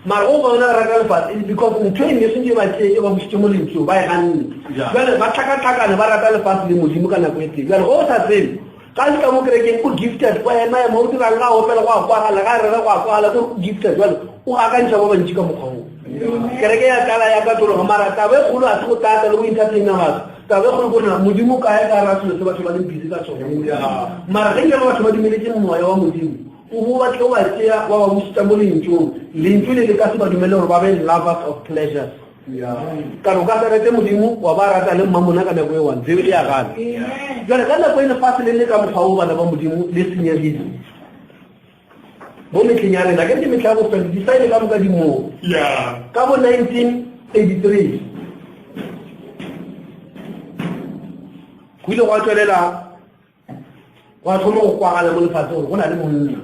[SPEAKER 1] mara o bona rata lefatshe is because ntho e nngwe sentse ba tseye e ba busitse mo lentsong ba e ganne jale ba tlhakatlhakane ba rata lefatshe le modimo ka nako e teng jale o sa tsebe ga le ka mo kerekeng o gifted o ema ema o dirang ga opela go a kwagala ga rera go a kwagala ko gifted jale o akantšha ba bantši ka mokgwa oo kereke ya tlala ya katologa mara taba e kgolo a se go tata le go entertaina batho taba e kgolo ko rena modimo kae ka ra selo se batho ba leng busy ka sone mara ge nkebe batho ba dumeletse moya wa modimo. O bo ba tlo ba tšea wa ba bušetša mo Lentšung. Lentšu le le ka se ba dumele gore ba be lovers of pleasures. Ka re o ka se rate Modimo wa ba rata le mmamona ka nako e one. Bibele ya gana. Jwale ka nako e lefase le le ka mokgwa wo bana ba Modimo le senyegile. Mo mehleng ya rena, ke re ke mehla ya bofelo, disaene ka moka di moo. Ka bo 1983 go ile gwa tšwelela gwa thoma go kwagala mo lefatsheng gore go na le monna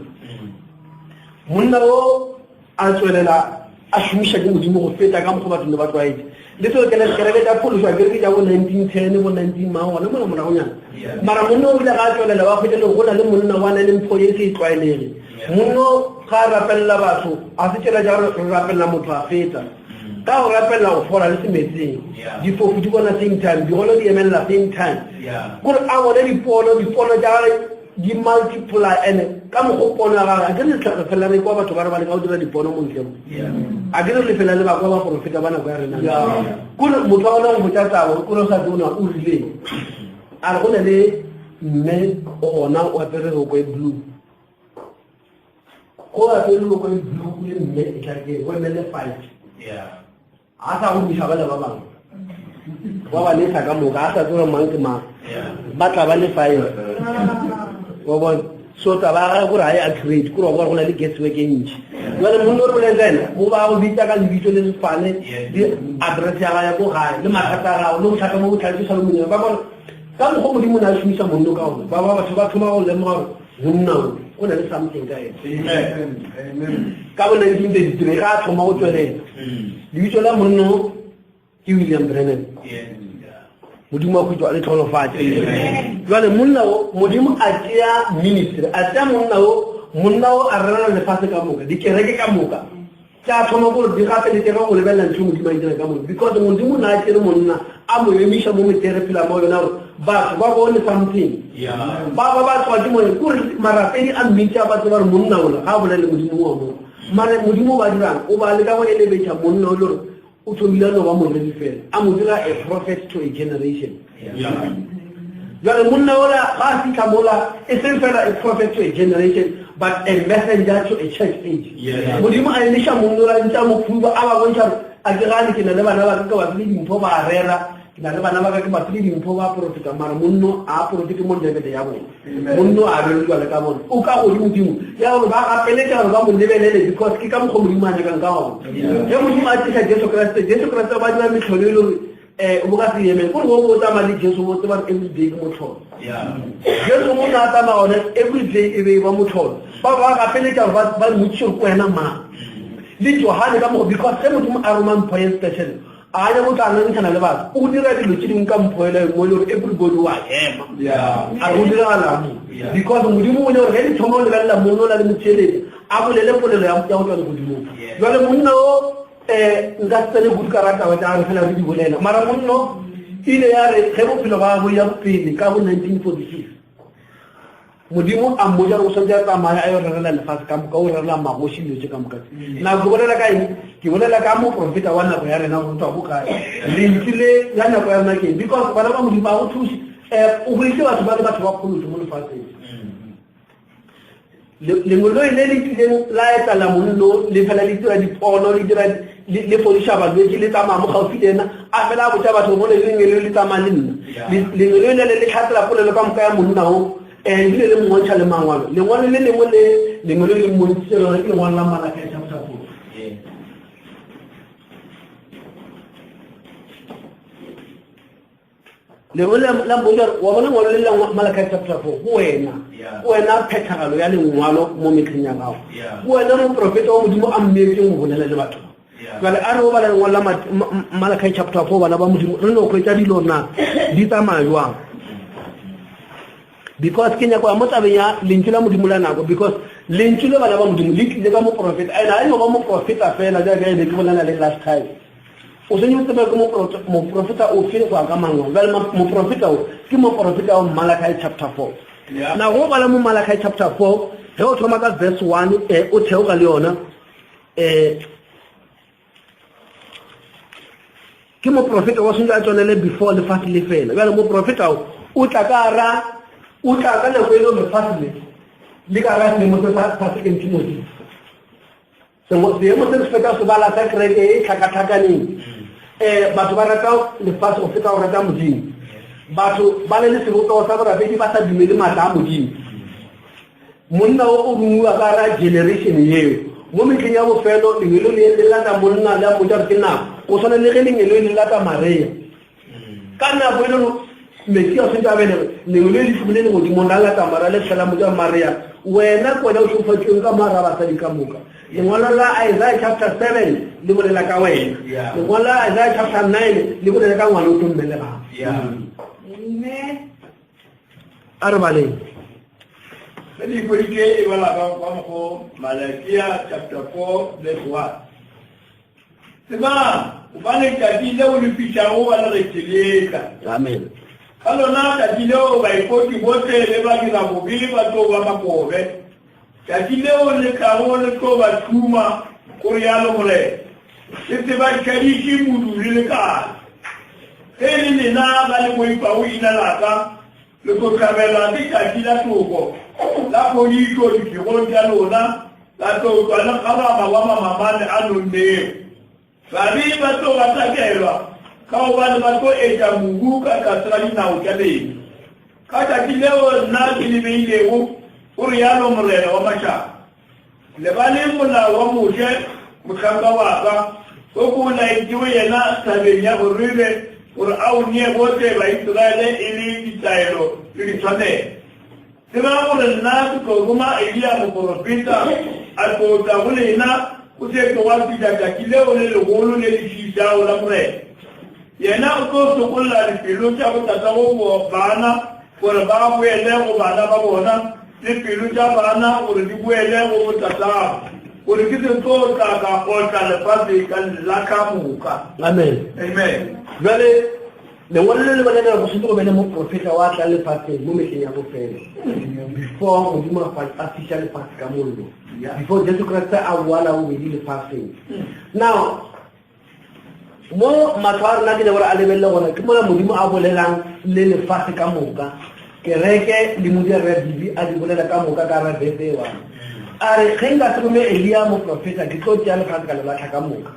[SPEAKER 1] monna o a tswelela a šomiša ke modimo go feta ka mokgwa batho ne ba tlwaetse le seo kele kereke tša phološo a kereke tša bo 1910 bo 19 mang gona mola moragonyana mara monna o ile ga a tswelela wa kgwetsa le go na le monna wa na le mpho ye se e tlwaelege monna ga a rapelela batho a se tšela ja re rapelela motho a feta ka go rapelela go fola le semetseng difofu di bona same time digolo di emelela same time kore a bone dipono dipono tša gage di multiply and ka mokgo pono ya gage a ke re re felela re kwa batho ba re ba leka go dira dipono mo ntle mo a ke re le felela le ba kwa baporofeta ba nako ya rena kore motho wa gona go botsa taba kore o sa tsebona o rileng a re go na le mme o gona o apere roko e blue Go apere roko e blue le mme e tla ke go emele fight.
[SPEAKER 3] Yeah.
[SPEAKER 1] A sa go buša bale ba bangwe. Ba ba lesa ka moka a sa tsebe mang ke mang. Ba tla ba le five. Wa bona? So taba ya gagwe gore ga e accurate kore wa bona go na le guesswork e ntši. Jwale monna o re boleng ka ena o ba go bitsa ka lebitso le sefane le address ya gago ya ko gae le mathata a gago le bothata bo bo tlhagiswa le monyana ba bona ka mokgwa modimo o ne a šomisa monno ka ona ba ba batho ba thoma go lemoga gore monna o go na le something ka ena ka bo 1933 ga a thoma go tswelela lebitso la monno ke william brennan modimo wa khutso a le tlholofatse jale monna o modimo a tšea ministry a tšea monna o monna o a rerela lefatshe ka moka dikereke ka moka Tša thoma gore di gapeletšege go lebelela ntho e Modimo a e dira ka monna because Modimo o ne a tšere monna a mo emiša mo metse re phela mo yona gore batho ba bone something ba ba ba tswa ke moya kore marapedi a mmitša ba tseba gore monna ola ga a bolele Modimo wa mo mare Modimo o ba dirang o ba leka go elebetša monna o le gore o thomile a no ba moreri fela a mo dira a prophet to a generation jale monna ola ga a fitlha mola e seng fela a prophet to a generation but a messenger to a church age modimo a emiša monna ola ntse a mo phuba a ba bontšha gore a ke gane ke na le bana ba ka ke ba file dimpho ba rera ke na le bana ba ka ke ba file dimpho ba porofeta mara monno a porofete mo lebele ya bone monno a reriwa le ka bone o ka godimodimo ya gore ba gapeletša gore ba mo lebelele because ke ka mokgwa modimo a nyakang ka gona ge modimo a tlisa jesu kreste jesu kreste ba dira metlholo e le gore um o ka se emeng kore o o tsamaya le jesu o tseba gore every day ke motlholo jesu mo ne a tsamaya gone every day e be e ba motlholo ba ba gapeletša gore ba mmotšiše gore ke wena mang le johane ka mogo because ge modimo a roma mpho ye special a ya go tla ngangišana le batho o dira dilo tše dingwe ka mpho ele mo e le gore everybody wa ema a re go diragalang because modimo o ne gore ge di thoma o lebelela monna o na le motheeletša a bolele polelo ya go tswa legodimong jale monna o um nka se tsene kudu ka rataba tša gare fela re di bolela mara monno ile ya re ge bophelo ba bo ya pele ka bo 1946 modimo a mmotsa gore o santse a tsamaya a yo rerela lefatshe ka moka o rerela magoši dilo tse ka moka tse na ke bolela ka eng ke bolela ka moprofeta wa nako ya rena go tswa ko kae lentsi le la nako ya rena keng because bana ba modimo a go thuse um o boleditse batho ba le batho ba pholoso mo lefatsheng Lengoloi le le kileng la etela monno le fela le dira dipono le dira le fodiša balwetši le tsamaya mo gaufi le ena a fela a botša batho mo le lengeloi le tsamaya le nna lengeloi le le tlhatsela polelo ka moka ya monna o um ebile le mmontšha le mangwalo lengwalo le lengwe le lengwelo le mmontšhitse lona ke lengwalo la Malakai chapter 4 Lengwe la la mpotša gore wa bona ngwalo le la Malachi chapter 4 go wena go wena phethagalo ya lengwalo mo metlheng ya gago go wena moprofeta wa modimo a mmeetseng go bolela le batho jale a re o bala lengwalo la Malachi chapter 4 bana ba modimo re no hwetša dilo na di tsamaya jwang because ke nyako ya mo tabeng ya lentšu la modimo la nako because lentšu le bana ba modimo le tlile ka moprofeta and a e no ba moprofeta fela jaaka e be ke bolela le last time O swanetše go tseba ke moprofeta ofe go ya ka mangwalo. Bjale moprofeta o ke moprofeta wa Malachi chapter 4. Na go bala mo Malachi chapter 4 ge o thoma ka verse 1 eh, o theoga le yona eh, ke moprofeta wa swanetše a tswelele before lefase le fela. Bjale moprofeta o o tla ka ra o tla ka nako e le lefase le. Le ka ra seemo se sa sa Second Timothy. Seemo se re feta se bala sa kereke e tlhakatlhakaneng. Um batho ba rata lefase go feta go rata Modimo. Batho ba le le sebopego sa borapedi ba sa dumele maatla a Modimo. Monna o o romiwa ka ra generation yeo. Mo mehleng ya bofelo lengelo le le lata monna le a mmotša gore ke nako. Go swana le ge lengelo le lata Maria. Ka nako e le Mesia o sentse a belege, lengwe le le tlogile legodimong la lata Maria le tlhela motša Maria, wena ke wena o šegofatšweng ka moara basadi ka moka. Lengwalo la Isaiah chapter 7 le bolela ka wena. Lengwalo la Isaiah chapter 9 le bolela ka ngwana o tlo mmelegang. A re baleng.
[SPEAKER 2] Ge le ikweditše e bala ka ka mokgo Malakia chapter 4 verse 1. Tsebang, gobane tšatši leo le fišago ba legetše le etla.
[SPEAKER 1] Amen.
[SPEAKER 2] Ka lona tšatši leo baipoti bohle le badirabobe ba tlo ba makobe. Tšatši leo le tlago le tlo ba tšhuma, go realo Morena, le se ba šadiše modu le lekala. Ge e le lena ba le boifago ina la ka, le tlo hlabelwa ke tšatši la toko, la phodišo dipegong tša lona, la tlo tšwa le kgarama wa mamamane a nonnego. Babe ba tlo gatakelwa, ka gobane ba tlo etša mobu ka tlase ga dinao tša lena. Ka tšatši leo nna ke le beilego, go realo Morena wa mašaba. Lebaleng molao wa Moshe mohlanka wa ka, o ke o laetšego yena thabeng ya Horebe gore a o nee bohle Baisiraele e le ditaelo le ditshwanelo. Tsebang gore nna ke tlo roma Eliya moporofeta, a tlo tla go lena go se ke gwa fihla tšatši leo le legolo le le šiišago la Morena. Yena o tlo sokolla dipelo tša botatago bana gore ba boele go bana ba bona, le pelo tša bana gore di boele go botatago, gore ke se tlo tla ka otla lefase ka la ka moka.
[SPEAKER 1] Amen.
[SPEAKER 2] Amen.
[SPEAKER 1] Bjale lengwalo le le bolela go setse go be le moprofeta wa tla lefaseng mo mehleng ya bofelo before Modimo a fiša lefase ka mollo, before Jesu Kriste a boa la bobedi lefaseng. Now Mo mahlo a rena ke nyaka gore a lebelele gona, ke mola Modimo a bolelang le lefase ka moka. Kereke le modi Rre Bibi a di bolela ka moka ka ra bese e one. A re, ge nka se rome Eliya moprofeta, ke tlo tšea lefase ka le lahla ka moka.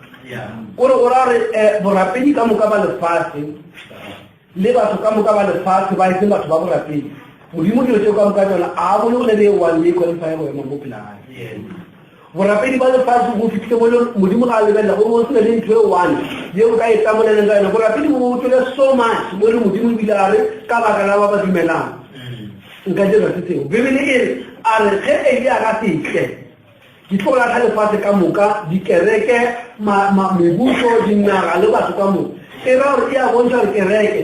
[SPEAKER 1] Kore o ra gore eh, borapedi ka moka ba lefase le batho ka moka ba lefase ba etse batho ba borapedi. Modimo dilo tšeo ka moka tšona a bone go ne le e one ye qualify go ema mo pela gae. Borapedi ba lefase bo fihlile mo le Modimo ga a lebelela go bo se le ntho e one ye o ka e tlamoleleng ka yona. Borapedi bo bo tswele so much mo le Modimo ebile a re ka baka la ba ba dumelang nka dira se sengwe. Bibele e re a re ge Eliya a ka se tle ke tlo latlha lefase ka moka, dikereke, ma, ma, mebušo, dinaga le batho ka moka. E ra gore e a bontšha gore kereke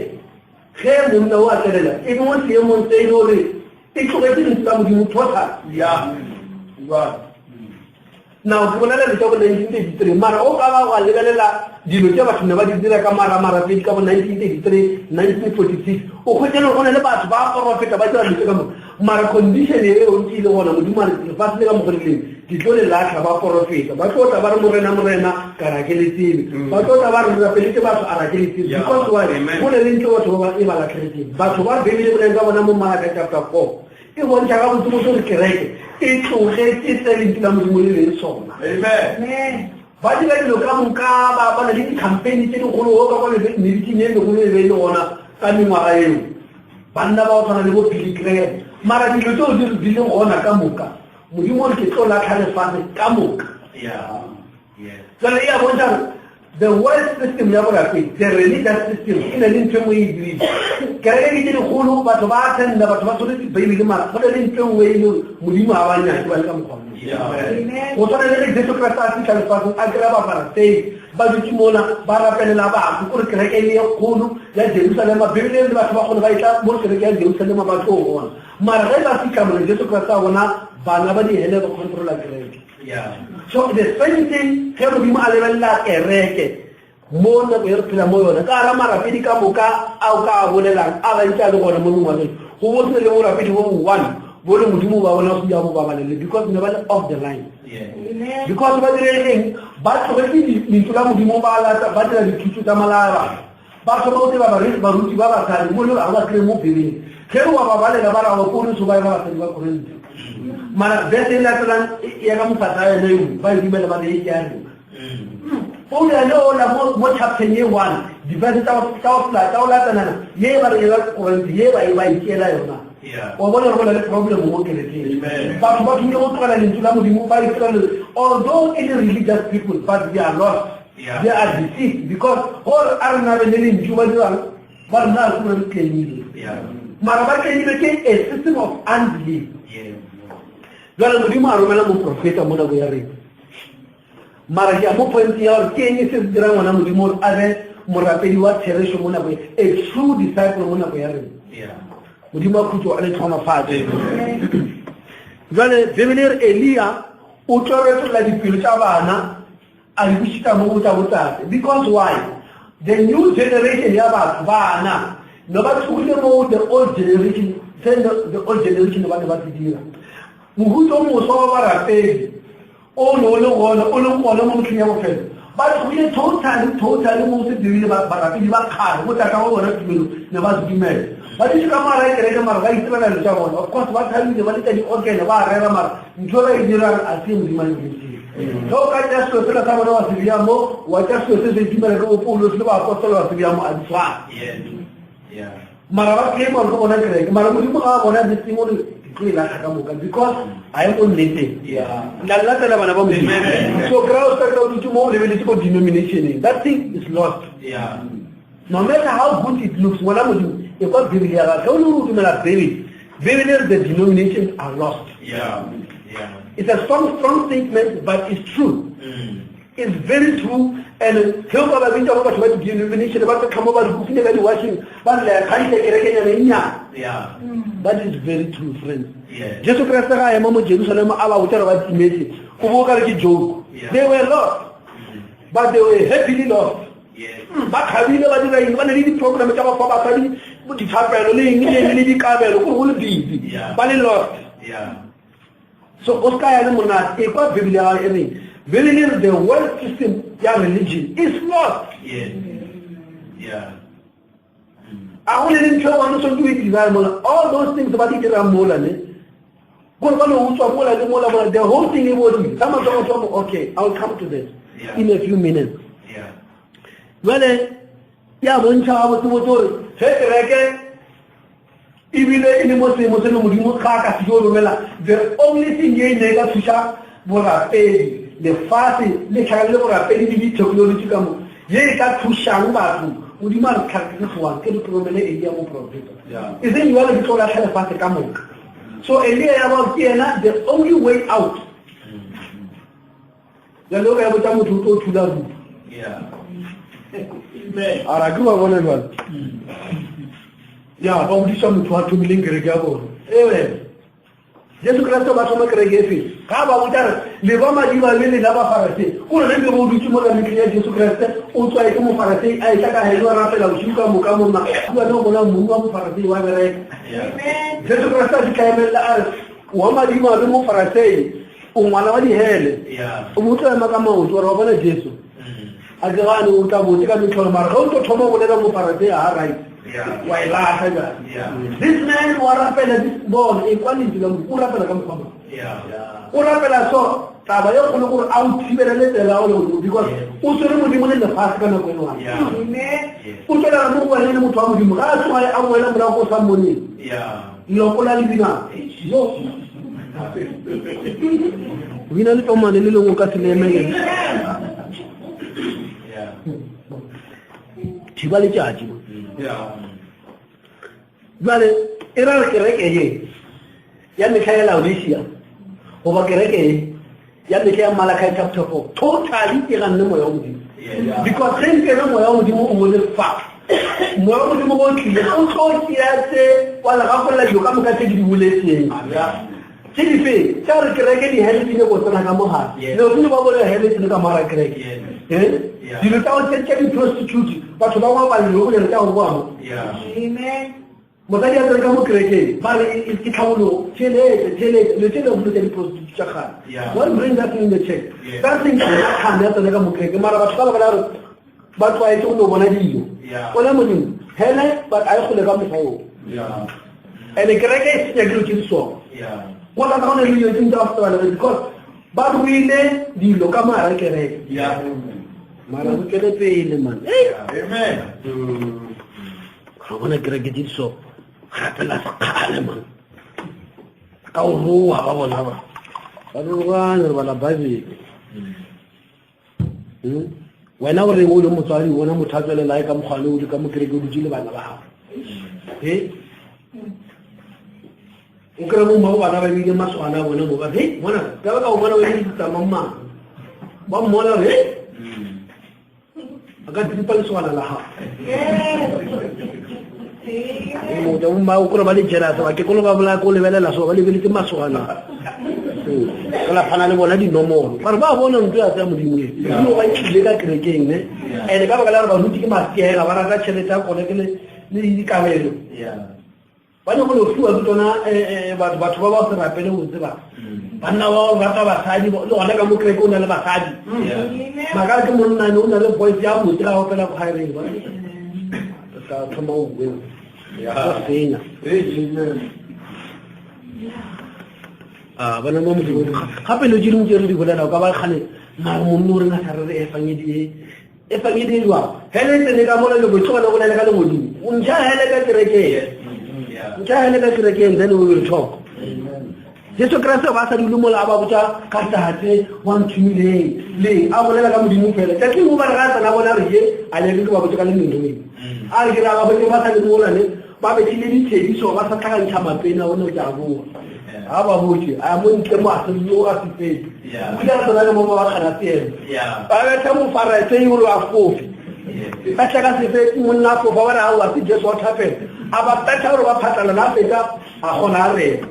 [SPEAKER 1] ge monna o a tselela e be mo seemong se e le gore E tlogetše Lentšu la Modimo total.
[SPEAKER 2] Ya. Jwale.
[SPEAKER 1] Now, ke bolela dilo tša bo 1933, mara o ka ba wa lebelela dilo tše batho ne ba di dira ka mara marapedi ka bo 1933, 1946, o hwetše le go na le batho ba porofeta ba dira dilo tše ka moka, mara condition eo ntse e le gona. Modimo a re lefase le ka mokgo le leng ke tlo le latlha. Ba porofeta ba tlo tla ba re Morena, Morena, ka ra ke le tsebe. Ba tlo tla ba re re rapeletse batho, a ra ke le tsebe. Because why? Go ne le ntho batho ba e ba latlhegetseng. Batho ba Bibele e boleng ka bona mo Malaka chapter 4 e bontšha ga botsebotse gore kereke e tlogetse se lentšu la Modimo le leng sona.
[SPEAKER 2] Amen.
[SPEAKER 1] Ba dira dilo ka moka, ba ba na le di-campaign tse dikgolo go ka kwa mebitsing e megolo e be e le gona ka mengwaga eo. Banna ba go tshwana le bo Billy Graham. Mara dilo tseo di di leng gona ka moka, Modimo o re ke tlo latlha lefase ka moka. Jale e a bontšha gore the world system ya borapedi, the religious system, e na le ntho e nngwe e e dirile. Kereke ke tse dikgolo, batho ba attenda, batho ba tshwere dibeibele, mara go na le ntho e nngwe e le gore Modimo ga ba nyake ba le ka mokgwa oo. Go tshwana le ge Jesu Kriste a fitlha lefatsheng a kry-a Bafarasei ba dutse mola ba rapelela batho, kore kereke e le e kgolo ya Jerusalema. Bibele e re batho ba kgone ba etla mo kereke ya Jerusalema ba tlo bona, mara ge ba fitlha mola Jesu Kriste a bona bana ba dihele ba controla kereke. So the same thing ge Modimo a lebelela kereke mo nako e re phela mo yona, ka gara marapedi ka moka a o ka a bolelang a gantši a le gona mo mengwageng, go bo se le borapedi bo one bo le Modimo ba bona go ya bo babalele, because ne ba le off the line. Because ba dire eng? Ba tlogetse lentšu la Modimo, ba lata ba dira dithuto tsa malaba, ba thoma go dira baruti ba basadi mo le ga ba kry mo Bibeleng. Ge wa ba balela ba ra go Pauloso ba eba basadi ba Korinthe. Mara verse e latelang e ya ka mofasa ya yone eo ba e dumela ba re e ke ya rena. Paulo ene o la mo mo chapter ye 1 diverse tsa tsa tsa o latelana ye ba re e ba Korinthe ye ba e ba ikela yona. Wa bona gore go na le problem mo kerekeng. Batho ba thomile go tlogela lentšu la Modimo ba itirela although e le religious people but they are lost. They are deceived because gore a re nabe le lentšu ba dirang ba re na re re tlemile. Mara ba tlemile ke a system of unbelief. Jwale Modimo a romela moprofeta mo nako ya rena. Mara ke ya mo point ya gore ke eng se se dirang ngwana Modimo gore a be morapedi wa therešo mo nako a true disciple mo nako ya rena. Modimo wa khutso a le tlhonofatse. Jwale Bibele e re Elia o tlo retolla dipelo tša bana a di bušetša mo go tša botate. Because why? The new generation ya batho bana ne ba tlogile mo the old generation se the old generation ba ne ba se dira. Mohuta o moswa wa barapedi o ne o le gona o leng gona mo metlheng ya bofelo ba tlogile totally totally mo se dirile barapedi ba kgale bo tata wa bona tumelo ne ba se dumela ba dutse ka mara ya kereke mara ba itirela dilo tša bona of course ba thabile ba letsa di-organ ba rera mara ntho ba e dirang a se modimo a e ge o ka tša selo sela sa bona wa se bja mo wa tša selo se se itumela ke bopoulos le baapostolo wa se bja mo a di tshwane mara ba claim gore ke bona kereke mara modimo ga a bona this thing gore ke tlo e latlha ka moka because a e mo nneteng la latela bana ba modimo so kry o sa kry o dutse mo o lebeletse ko denominationeng that thing is lost no matter how good it looks ngwana modimo e kwa bibele ya gage ge o le gore o dumela bibele bibele re the denominations are lost it's a strong strong statement but it's true mm. It's very true and ge o ka ba bitsa mo batho ba di-denomination ba tla mo ba re kufile ka di-washing ba re kgantile kerekenyana e nnyane that is very true friends jesu kreste ga a ema mo jerusalema a ba botsa re ba timetse o bo o ka re ke joke they were lost but they were happily lost ba thabile ba dira eng ba ne le di-program tsa ba fa basadi dithapelo le eng le eng le dikabelo kore go le busy ba le lost So o ska ya le monate e kwa Bibele ya gago e reng Bibele e re the world system ya religion is lost.
[SPEAKER 3] Yes. Yeah.
[SPEAKER 1] A go le ntho e ngwana tshwanetse o e dira mola all those things ba di dirang mola ne gore ba no utswa mola le mola mola the whole thing e bodile ka matsogo tswa okay I'll come to this
[SPEAKER 3] Yeah.
[SPEAKER 1] in a few minutes.
[SPEAKER 3] Yeah.
[SPEAKER 1] Jwale ya bontšha gabotsebotse gore ge kereke ebile e le mo seemo se le modimo ga a ka se yo romela the only thing ye e ne e ka thuša borapedi lefase le tlhakane le borapedi le di-technology ka mo ye e ka thušang batho modimo a re tlhakegwang ke re romele elia moprofeta e seng jale ke tlo latlha lefatshe ka moka so elia ya bao ke yena the only way out jale o ka ya botsa motho o tlo thula ruri a ra ke ba bone jale ya ba bodiša motho wa thomileng kereke ya bone ee jesu kriste ba thoma kereke efe ga ba botsa re le ba madiba le lena ba farasei kore ge ke bo dutse mo metlheng ya jesu kriste o tswae ke mofarasei a etla ka helo a rapela bosigo ka moka monna bane o bona mong wa mofarasei wa bereka jesu kriste a fitlha emelela a re wa madiba le mofarasei o ngwana wa dihele o bo tlo ema ka maoto gore wa bona jesu a ke gane o tla botse ka metlholo mara ge o tlo thoma bolela mofarasei a right wa e latlha jang this man wa rapela this bone e kwa lentšu la o rapela ka mokgwa mang o rapela so taba e kgolo gore a o thibelele tsela o le godimo because o tshwere modimo le lefatshe ka nako e nngwe o tswelela mo go wena le motho wa modimo ga a tsoga a boela morago ko sa mmoneng lokola le bina yo bina le tomane le lengwe ka se le emelele thiba letšatši jale e ra re kereke ye ya mehla ya laodisia goba kereke ye ya mehla ya malachi chapter 4 totally e ganne moya wa modimo because ge nkebe moya wa modimo o mo le fa moya wa modimo o tlile o tlo tšea tse wa le gagolla dilo ka moka tse ke di boletseng tse di fe tša re kereke dihele di nyako tsena ka mogare ne o tsene ba bole hele tsene ka mogara kereke eh? dilo tsa go tša di-prostitute batho ba ngwa balelo go tša go boa mo mosadi a tsene ka mo kerekeng ba re e, e, ke tlhabologo tšhelete tšhelete dilo tše lego dilo tša di-prostitute tša kgale one bring that thing in the church that thing kgane ya tsene ka mo kerekeng mara batho ka baka la gore ba tlwaetse go no bona dilo ona modimo hele but a e kgole ka mokgwa oo. And kereke e senya dilo tše di sona. Go tla go ne le dilo tše tsa go tsebalege because ba ruile dilo ka mogara kereke. Mara re tšwele pele man.
[SPEAKER 2] Amen.
[SPEAKER 1] Ga bona kereke tše di so rapela sekgale man. Ka o roa ba bona ba. Ba rogane re bala Bible. Hmm? Wena o reng o le motswadi o bona motho a tswelela ka mokgwa le o le ka mo kereke o dutse le bana ba gago. He? O kry bo mmago bana ba bile masogana a bone mo ba re, mona, ka ba ka o bona o le tsamang mang. Ba mmona re, a ka tripa lesogana la gago. Motho bo o kore ba le jealous ba ke kolo ba bolaya ko lebelela so ba lebeletse masogana. Ka la phana le bona dinomoro. Ba re ba bona ntlo ya tsa modimo e. Modimo ba tlile ka kerekeng ne. And ka baka la gore baruti ke maskega ba rata tšhelete ya kone ke le le dikabelo. Ba nyako no fiwa ke tsona batho batho ba ba se rapele botse ba. Banna ba ba rata basadi le gona ka mo kereke o na le basadi. Makare ke monna ne o na le voice ya botse ga opela choireng ba. Ka thoma o bue. Ya senya. Ah bana ba modimo gape lo tse dingwe tse re di bolela o ka ba kgale mara monna o rena sa re re efangedi e Efangedi e jwang? Hele e tsene ka mola le tloga le bolele ka legodimo. O ntšha hele ka kerekeng. Ntšha hele ka kerekeng then we will talk. Jesu Kriste ba sa dule mola a ba botša ka tate wa nthomileng le a bolela ka modimo fela. Tšatši lengwe ba re ga tsena bona re ye a le re ke ba botša ka le nthomile. A re ke ra ba botše ba sa le mola ne ba bethile dithediso ba sa tlhakantšha mapena o ne o tla boa. Ga ba botše a mo ntle mo a se yo a se fetse. O ile a tsena le mo ba kgana tsena. Ba betha mofarasei gore a fofe. Ba tla ka sefetsi monna a fofa ba re aowa se Jesu wa thapela. A ba betha gore ba phatlalala a fetsa a kgona a rena.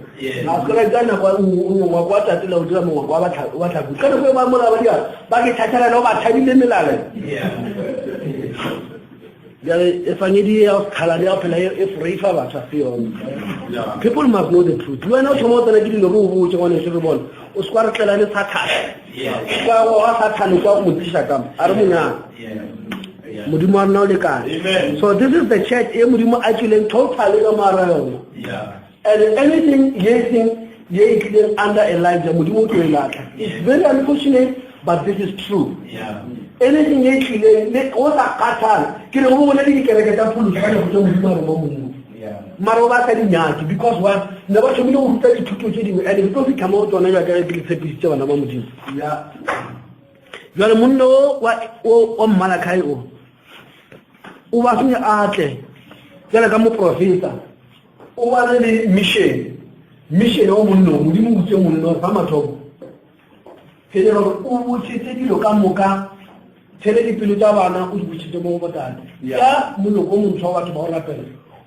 [SPEAKER 1] A se ka nako ngwako wa tate la o dira mongwako wa batlhaku. Ka nako e ba mola ba dira ba ke thathelana ba thabile melala. Bjale efangedi ya kgalane ya phela e foreifa batho a se yone. People must know the truth. Le wena o thoma o tsena ke dilo re o botse ngwaneso re bone. O se kwa re tlela le Sathane. Kwa go ga Sathane kwa go mo tliša ka mo. A re monyana. Modimo wa rena o lekane. So this is the church e Modimo a tšwileng totally ka moara yona. And anything ye seng ye e tlileng under Elijah, Modimo o tlo e latlha. It's very unfortunate, but this is true.
[SPEAKER 3] Yeah.
[SPEAKER 1] Anything ye e tlileng, le o sa kgathale, ke re go bone le dikereke tsa pholoso ka nako tse Modimo a roma monna.
[SPEAKER 3] Yeah.
[SPEAKER 1] Mara ba sa di nyake because what ne ba thomile go ruta dithuto tse dingwe and re tlo fitlha mo go tsona jaaka ke le tshepisitse bana ba Modimo.
[SPEAKER 2] Yeah.
[SPEAKER 1] Jwale monna o wa o wa Mmalakhai o o ba senya a tle jale ka moprofeta O ba le mission, mission o monno, Modimo o botse monno sa mathomo. Ke dira gore o botsetse dilo ka moka, tshele dipelo tša bana o di botsetse mo go botate. Ya moloko o montshwa wa batho ba go rapela.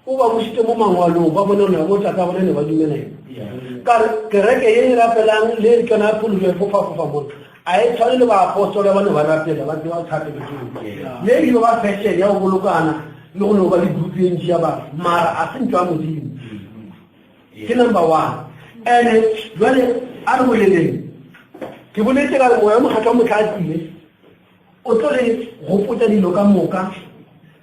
[SPEAKER 1] O ba botsitse mo mangwalong, ba bone gore bo tata bona ne ba dumela eng. Ka re kereke ye e rapelang le e tsena ya pholoso e fofa-fofa mona, a e tshwane le baapostola ba ne ba rapela ba tseba thapelo ke ye e ba fashion ya go bolokana le go no ba le group e ntši ya batho mara a se ntho ya modimo ke number one and jale a re boleleng ke boletse ka re moya mokgatlho wa motlha a tlile o tlo re gopotsa dilo ka moka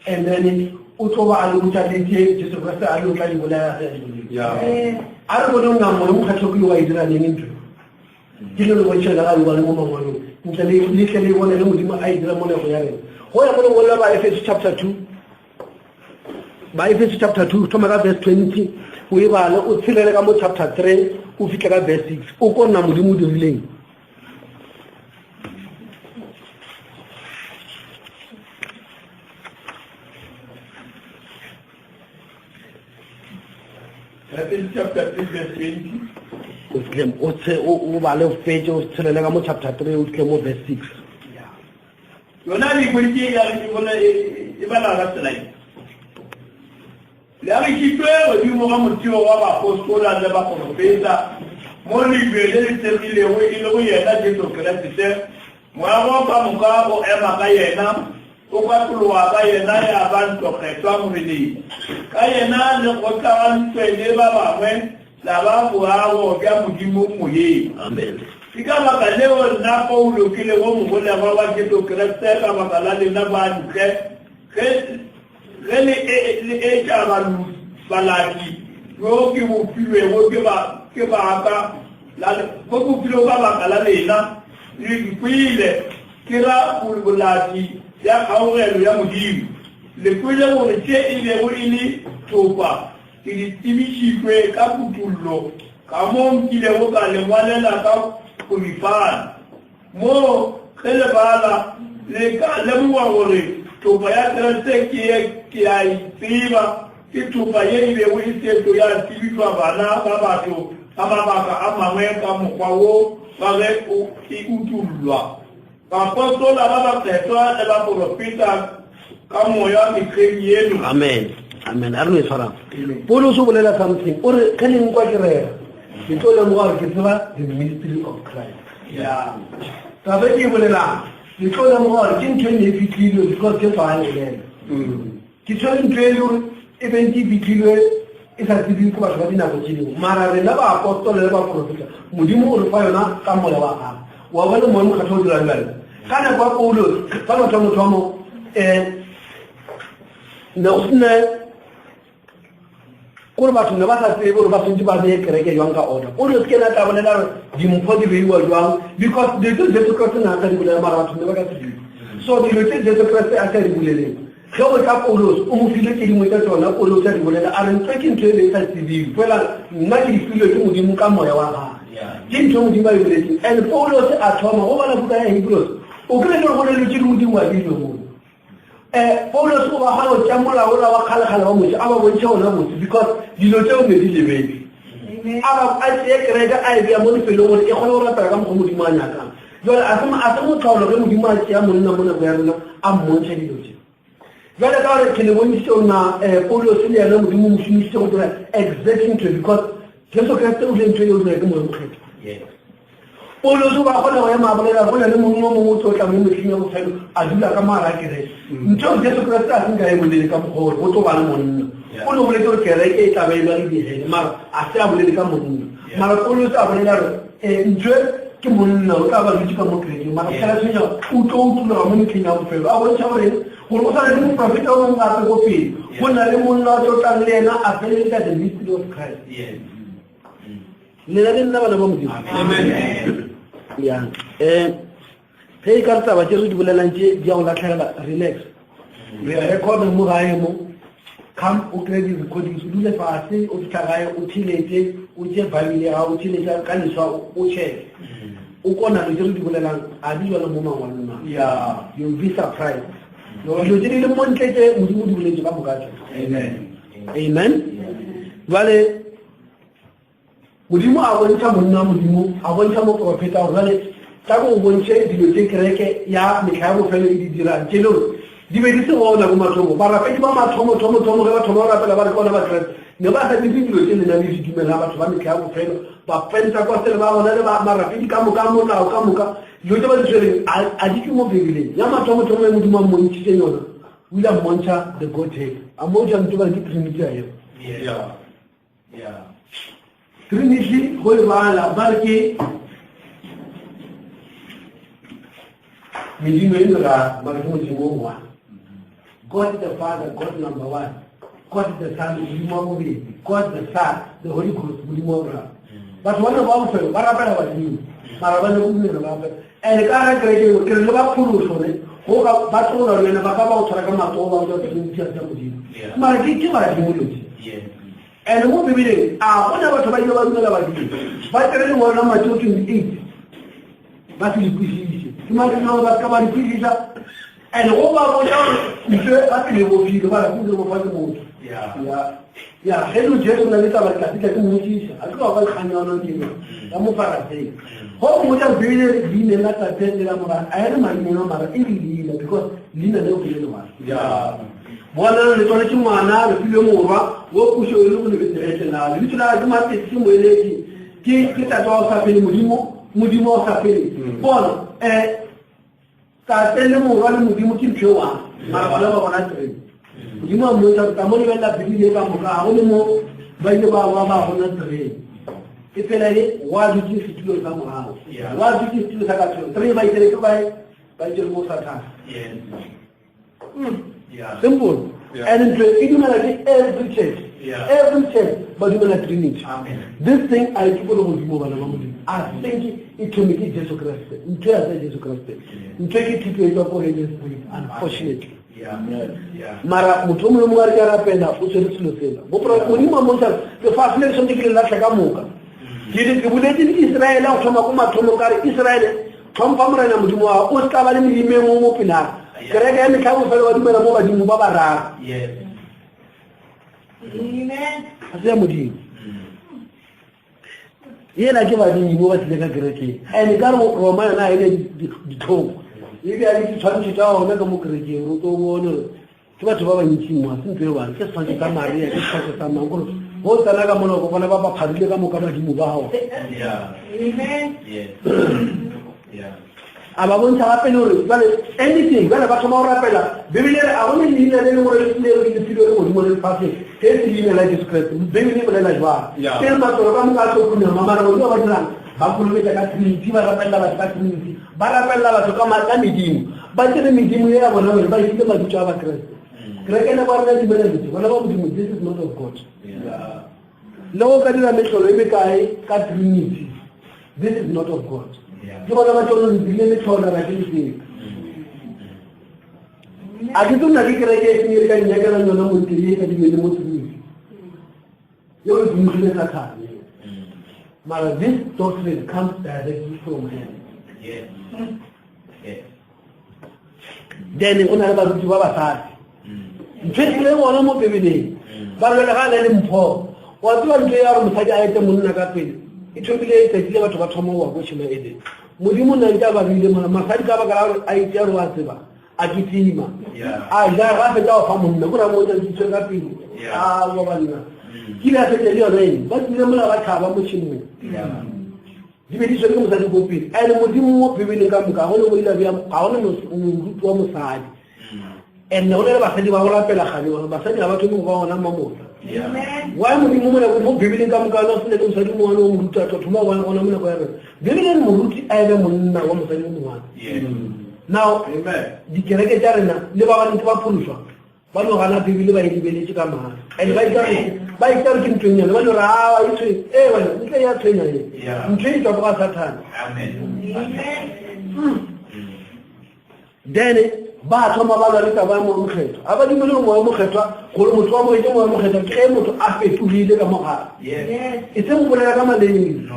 [SPEAKER 1] and then o tlo ba a le botsa le tse jesu kriste a le o tla di bolaya ge a di boletse a re bone nna moya mokgatlho ke wa e dira neng ntho Ke le le bontšha ga le bale mo mangwalong ntle le le tle le bone le Modimo a e dira mo nako ya rena. Go ya mo lengwalo la Baefeso chapter 2 Baefeso chapter 2 thoma ka verse 20 o e bale o tshelele ka mo chapter 3 o fitlhe ka verse 6 o ko nna Modimo o dirileng.
[SPEAKER 2] Matthew chapter 3 verse 20.
[SPEAKER 1] O fihle o tshe o bale o fetše o tshelele ka mo chapter 3 o fihle mo verse 6.
[SPEAKER 2] Yona le hweditše ya re ke bona e e bala ka tsela ye. Le agišitšwe godimo ga motheo wa baapostola le baporofeta, mo lejwe le le tsegilego e lego yena Jesu Kriste, moago ka moka o ema ka yena, O katologa ka yena ya ba ntlokgethwa Moreneng. Ka yena le kgohlagantšwe le ba bangwe la ba boago bja Modimo moyeng.
[SPEAKER 1] Amen.
[SPEAKER 2] Ke ka baka leo nna Paulo ke lego mogolegwa wa Jesu Kriste ka baka la lena ba ntle, ge, ge le, e, le etša balaki. bjo ke bo filwego ke ba, ke baka la, bjo ke bo filwego ka baka la lena, le nkwele, ke ra bolati bja kgaugelo ya Modimo. Le kwele gore tše e bego e le thopa ke di tsebišitšwe ka kutollo, kamoo nkilego ka le ngwalela ka boripana. Mo, ge le bala, le ka lemoga gore thopa ya Kriste ke ye ke a e tseba, ke thopa ye e bego e sešo ya tsebišwa bana ba batho ka mabaka a mangwe ka mokgwa wo wa ge e utollwa. Baapostola ba bakgethwa le baporofeta ka moya mehleng yeno.
[SPEAKER 1] Amen. Amen. A re no e tshwarang. Paulus o bolela something. O re ge le nkwa ke rera, le tlo lemoga gore ke tseba the mystery of Christ.
[SPEAKER 2] Yeah.
[SPEAKER 1] Taba e ke e bolelang, le tlo lemoga gore ke ntho e ne e fitlhilwe because Jesu ga a e bolela. Ke tshwere ntho e le gore e be ntse e fitlhilwe e sa tsebiwe ke batho ba dinako tše dingwe, mara rena baapostola le baporofeta Modimo o re fa yona ka moya wa gagwe. Wa bona moya mokgethwa o dirang bjale? Ka nako ya Paulos, ka mathomo-thomo, um ne go sene kore batho ne ba sa tsebe gore ba tshwanetse ba beye kereke jwang ka order. Paulos ke ena a tla bolela gore dimpho di beiwa jwang, because dilo tse Jesu Kriste ne a sa di bolela, mara batho ne ba ka se di. So dilo tse Jesu Kriste a sa di boleleng, ge o tla Paulos o mo file tše dingwe tša tšona, Paulos a di bolela a re ntho ke ntho e be e sa tsebiwe, fela nna ke di filwe ke Modimo ka moya wa gagwe. Ke ntho e Modimo a e boletseng. And Paulos a thoma go bala buka ya Hebrews, o kry-e le gore go na le dilo tše dingwe di ngwadilwe moo. Um Paulos o ba kgona go tšea molao ola wa kgalekgale wa Moshe a ba bontšhe ona botse, because dilo tseo ne di lebetse. A ba a tšee kereke a e bea mo lefelong gore e kgone go rapela ka mokgwa Modimo a nyakang. Jwale a se a se motlholo ge Modimo a tšea monna mo nako ya rena a mmontšha dilo tše. Jwale ka gore ke le bontšhitše gore na um Paulos le yena Modimo o mo šomišitše go dira exactly ntho because Jesu Kriste o rile ntho eo dira ke Moya Mokgethwa. Paulos o ba kgona go ema a bolela go na le monna o mongwe o tlo tla mo mehleng ya bofelo a dula ka mogare a kereke. Ntho eo Jesu Kriste a se nka e bolele ka mokgwa gore go tlo ba le monna. O no boletse gore kereke e tla ba e lwa le dihele mara a se a bolele ka monna. Mara Paulos a bolela gore um ntho e ke monna o tla ba dutse ka mo kerekeng mara se ka tshwenya o tlo utuloga mo mehleng ya bofelo. A bontšha gore gore o sa na le moprofeta o mongwe gape ko pele go na le monna o tlo tlang le yena a feleletsa the mystery of Christ. Lena le nna bana ba Modimo. Ya. Eh ge e ka re taba tše re di bolelang tše di ya go latlhegela relax. Re a record mo gae mo. Come o kry di-recordings o dule fase o fitlha gae o theletše o tše bible ya gago o theletša ka leswa o check. O kona dilo tše re di bolelang a di jalo mo mangwalong na.
[SPEAKER 2] Yeah.
[SPEAKER 1] You'll be surprised. Dilo tše di leng mo ntle tše Modimo di boletše ka moka tše.
[SPEAKER 2] Amen.
[SPEAKER 1] Amen. Jwale Modimo a bontšha monna wa Modimo, a bontšha moprofeta gore jale tla ko o bontšhe dilo tše kereke ya mehla ya bofelo e di dirang, tše le gore di be di se gona ko mathomo. Barapedi ba mathomo thomo thomo ge ba thoma go rapela ba re ke bona Bakreste, ne ba sa dire dilo tše lena le di dumelang batho ba mehla ya bofelo, Bapentakostele ba gona le ba marapedi ka moka, molao ka moka, dilo tše ba di tshwereng a di tšwe mo Bibeleng. Ya mathomo thomo e Modimo a mmontšhitšeng yona, o ile a mmontšha the Godhead, a mmontšha ntho ba re ke Trinity a eo.
[SPEAKER 2] Yeah. Yeah.
[SPEAKER 1] Trinity go e bala ba re ke medimo e meraro mara ke modimo o one. God the Father, God number one, God the Son, modimo wa bobedi, God the Son, the Holy Ghost, modimo wa boraro. Batho ba ne ba bofelo ba rapela badimo mara ba ne go dumela ba rapela and ka ga kereke eo ke re le ba pholoso ne go ka ba tlola le wena ba ka ba go tshwara ka matsogo ba go trinity ya modimo mara ke ke badimo lotse and mo bibeleng a gona batho ba ile ba dumela badimo ba tsere lengwalo la Mateo 28 ba se le kwešiše ke madirelo ba se ka ba le kwešiša and go ba botša gore ntho ba pele bofile ba re go bofa ke motho ya ya ge lo Jesu na le taba ka fitla ke mmotsiša a tloga ba lekganyana dilo ya mo faraseng go mmotsa bibele re leina la tate le la mora a e re maineng a mara e re leina because leina leo ke le lengwana
[SPEAKER 2] ya
[SPEAKER 1] bona le tswanetse ngwana le filwe morwa wo pušo e le go lebetse la lebitso la ke matete ke moeletši ke ke tate wa go sa fele modimo modimo wa go sa fele bona um Tate le Morwa le Modimo ke ntho e one, mara bona ba bona three. Modimo a mmotsa gore ka mo lebelela Bibele ka moka ga go le mo ba ile ba ba ba bona three. E fela e wa dutse setulo sa morago, wa dutse setulo sa katlholo. Three ba itse ke ba ba itse mo Satan. Simple. And ntho e dumela ke every church. Every church ba dumela Trinity. This thing a e ke ko legodimo bana ba Modimo. A think e thome ke Jesu Kriste. Ntho ya sa Jesu Kriste. Ntho ke thuto e tswa ko Holy Spirit unfortunately. Mara motho o mongwe le mongwe a re ke a rapela o tshwere selo sela. Gopola Modimo a mmontsha lefase le le swanetše ke le lahle ka moka. Ke re ke boletše le Israele go thoma ko mathomong ka re Israele tlhompha Morena Modimo wa gago o se ka ba le medimo e mongwe mo pele ga kereke ya metlha ya bofelo ba dumela mo badimo ba bararo. Ga se ya Modimo. Yena ke badimo ba tlile ka kerekeng. Ene ka re Roma yona ga e ne ditlhong. E bea le ditshwantsho tsa gona ka mo kerekeng o tlo bone gore ke batho ba bantsi mo ga se ntho e one ke setshwantsho sa Maria ke setshwantsho sa mang gore go tsena ka mola o bona ba ba pharile ka moka badimo ba gago. A ba bontšha gape le gore jale anything jale ba thoma go rapela Bibele re a go ne leina le lengwe le le le filwe le godimo le lefatsheng ge se leina la Jesu Kriste. Bibele e bolela jwang? Ke matswalo ka moka a tlo khunama mara godimo ba dirang ba kolobetsa ka Trinity ba rapelela batho ka Trinity ba rapelela batho ka ka medimo ba tsere medimo ya bona gore ba isitse mabitso a Bakreste. Kereke ne ba rena dumela ditse bona ba modimo this is not of God. Le go ka dira mehlolo e mekae ka Trinity this is not of God. Ke bona ba tsone re dirile metlholo ra ke letseng. A ke tsona ke kereke e seng e re ka nyakelang yona mo ntle e ka dumele mo Trinity. Yo e dumile Sathane. Mara this doctrine comes directly from hell.
[SPEAKER 3] Yes. Yes.
[SPEAKER 1] Then go na le baruti ba basadi. Ntho e tlile gona mo Bibeleng. Ba re ga le mpho. Wa tseba ntho ya gore mosadi a ete monna ka pele. E thomile e tsatsi le batho ba thoma go wa ko tšhemo ede. Modimo nna ntse a ba beile mona masadi ka baka la gore a itse a re wa tseba a kitima. A ja ga fetsa go fa monna go ra mo tsa ditshwere ka pele. A wa banna. Ke ile a fetsa le yone eng. Ba tsile mola ba tlhaba mo tšhemong. Di be di tshwere ke mosadi ko pele. Ene Modimo mo Bibeleng ka moka ga gone mo ile a bea ga gone moruti wa mosadi. And go na le basadi ba go rapela gane gore basadi ga ba thome go ba gona mamotla. Why Modimo mo nako mo Bibeleng ka moka o sene le mosadi mongwe wa moruti a tlo thoma go gona mo nako ya rena. Bibeleng moruti a ebe monna wa mosadi o mongwana. Now dikereke tša rena le ba ba ntse ba phološwa ba no gana Bibele ba e lebeletše ka mahlo and ba itsa ba itsa ke ntho e nnyane ba no re a e tshwenya ee wena ntle ya tshwenya e ntho e tswa ko ga Sathane. Then ba thoma ba lwa le taba ya Moya Mokgethwa. Ga ba dumele gore Moya Mokgethwa, gore motho wa moya ke Moya Mokgethwa, ke ge motho a fetogile ka mogare. E seng go bolela ka maleme.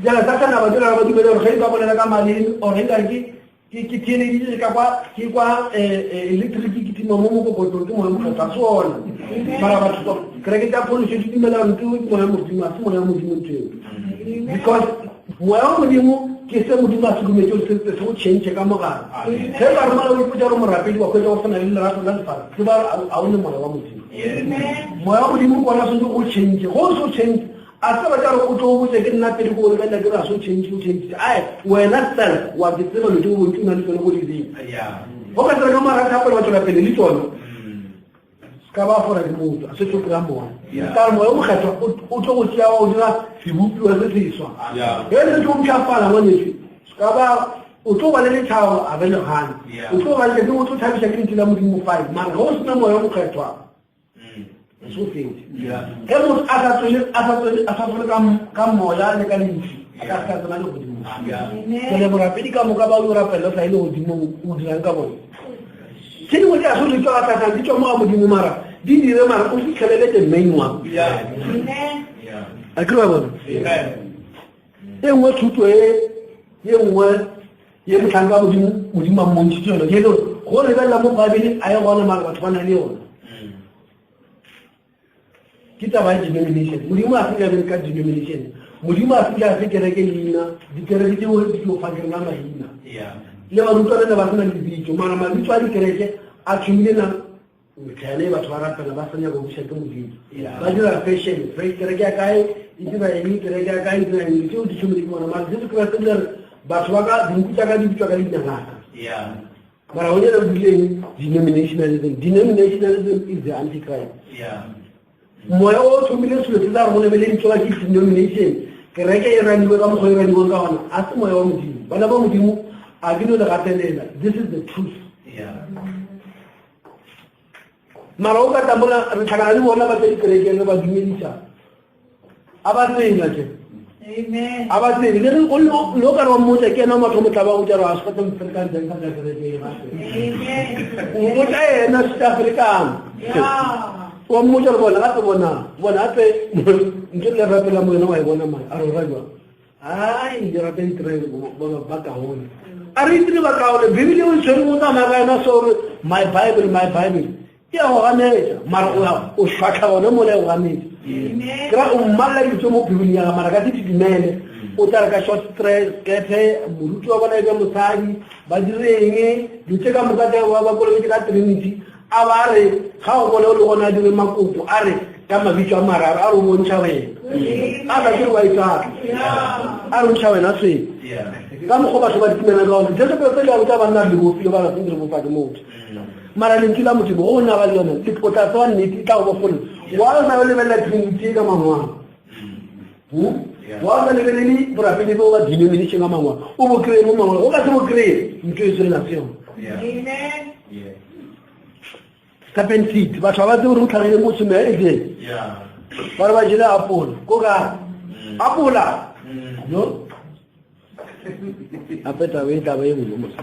[SPEAKER 1] Jale Satane a ba dira ba dumele gore ge nka bolela ka maleme or ge nka ke ke theeleditse ka kwa ke kwa electric ke tima mo mokokotlong ke Moya Mokgethwa a se ona. Mara batho kereke tsa pholoso di dumela gore ke Moya Modimo a se Moya Modimo ntho eo. Because Moya wa Modimo ke se Modimo a se rometšego se se go change ka mogare. Ge ba re mara o ipotša gore morapedi wa hwetša go sena le lerato la lefase, tseba ga o ne moya wa Modimo. Moya wa Modimo ke ona swanetše go change. Go o se o change, a se ba tša gore o tlo o botse ke nna pele ko o lebelela ke re a se o change o change. Ae, wena self wa ke tseba lo tse o bontši o na le tsone ko dibeng. Go ka tsena ka morago thapelo wa tšwela pele le tsone. Se ka ba fora ke motho, a se tlo kry-a moya. Ka gore moya o mokgethwa o tlo go tšea wa o dira sebopiwa se seswa. Ge se tlo mpshafala ngwanešu, se ka ba o tlo ba le lethabo a be legane. O tlo ba le o tlo thabiša ke lentšu la Modimo fine. Mara ge o sena moya o mokgethwa, o se o fetše. Ge motho a sa tswele a sa tswele a sa tswele ka ka moya le ka lentšu, a ka se ka tsena legodimong. Jale borapedi ka moka ba o rapela o sa ye legodimong, o dirang ka bone? Tše dingwe tša so di tšwa ga di tšwa mo ga Modimo mara di dire mara o fitlhelele the main one. A ke ba bona? E nngwe thuto e ye nngwe ye mohlanka wa Modimo Modimo a mmontšhitše yona ke le gore go lebelela mo Bible a e gona mara batho ba na le yona. Ke taba ya denomination. Modimo a se ke a ka denomination. Modimo a se ke a fe kereke leina. Dikereke tšeo di tlo fa kerena maina. Le barutwana ne ba sena lebitso. Mara mabitso a dikereke a thomile na metlhane batho ba rapela ba sa nyaka go buša ke Modimo. Ba dira fashion. Kereke ya kae e dira eng, kereke ya kae e dira eng. Tseo di thomile ke bona. Mara Jesu Kriste o ile re batho ba ka dinku tša ka di bitswa ka leina la ka. Mara go nyana bileng denominationalism. Denominationalism is the antichrist.
[SPEAKER 3] Yeah.
[SPEAKER 1] Moya o thomile selo se sa re go lebeleditswe ba ke denomination. Kereke e raniwe ka mokgwa e raniweng ka gona. A se moya wa Modimo. Bana ba Modimo a ke no le gatelela. This is the truth.
[SPEAKER 3] Yeah.
[SPEAKER 1] Mara o ka tla mola re tlhakana le bona ba tla dikerekeng re ba dumedisa. A ba tsenya tse.
[SPEAKER 4] Amen.
[SPEAKER 1] A ba tsebe le ge le o ka re wa mmotsa ke ena wa mathomo tla ba botsa re a se tla mferekang teng ka kerekeng gape.
[SPEAKER 4] Amen.
[SPEAKER 1] O botsa yena se tla ferekang.
[SPEAKER 4] Yeah.
[SPEAKER 1] Wa mmotsa re bona gape bona bona gape ntse le rapela mo yena wa e bona mara a re o ra jwang. Ai di rata ditirelo ba kaone. A re itire ba kaone Bibele o tshwere o tsamaya ka yona so re my Bible my Bible. Ke ya go ganetša mara o ya o šwahla gona mola e go ganetša. Ke ra o mmalela dilo tše mo Bibeleng ya ga mara ka se di dumele. O tla re ka short stress kethe moruti wa bona e be mosadi ba direng dilo tše ka moka tša ba kolobetše ka Trinity a ba re ga o bone o le gona a dire makoko a re ka mabitso a mararo a re o bontšha wena a sa kere wa itsatla a re ntšha wena seng ka mokgwa batho ba ditumela ka one jesu kreste le a botsa banna re le bofile ba re re bofa ke motho mara lentšu la modimo go na ba le yone o tla tsewa nnete e tla go bofolla wa o sa o lebelela trinity ka mangwalo wa sa lebelele borapedi bo ba denomination ka mangwalo o bo kry-e mo mangwalo o ka se bo kry-e ntho e tswelela se yone serpent seed batho ga ba tsebe gore o tlhagile mo tshimo ya eden ba re ba jele apola ko kae mm. apola mm. no ape taba e taba e nngwe mos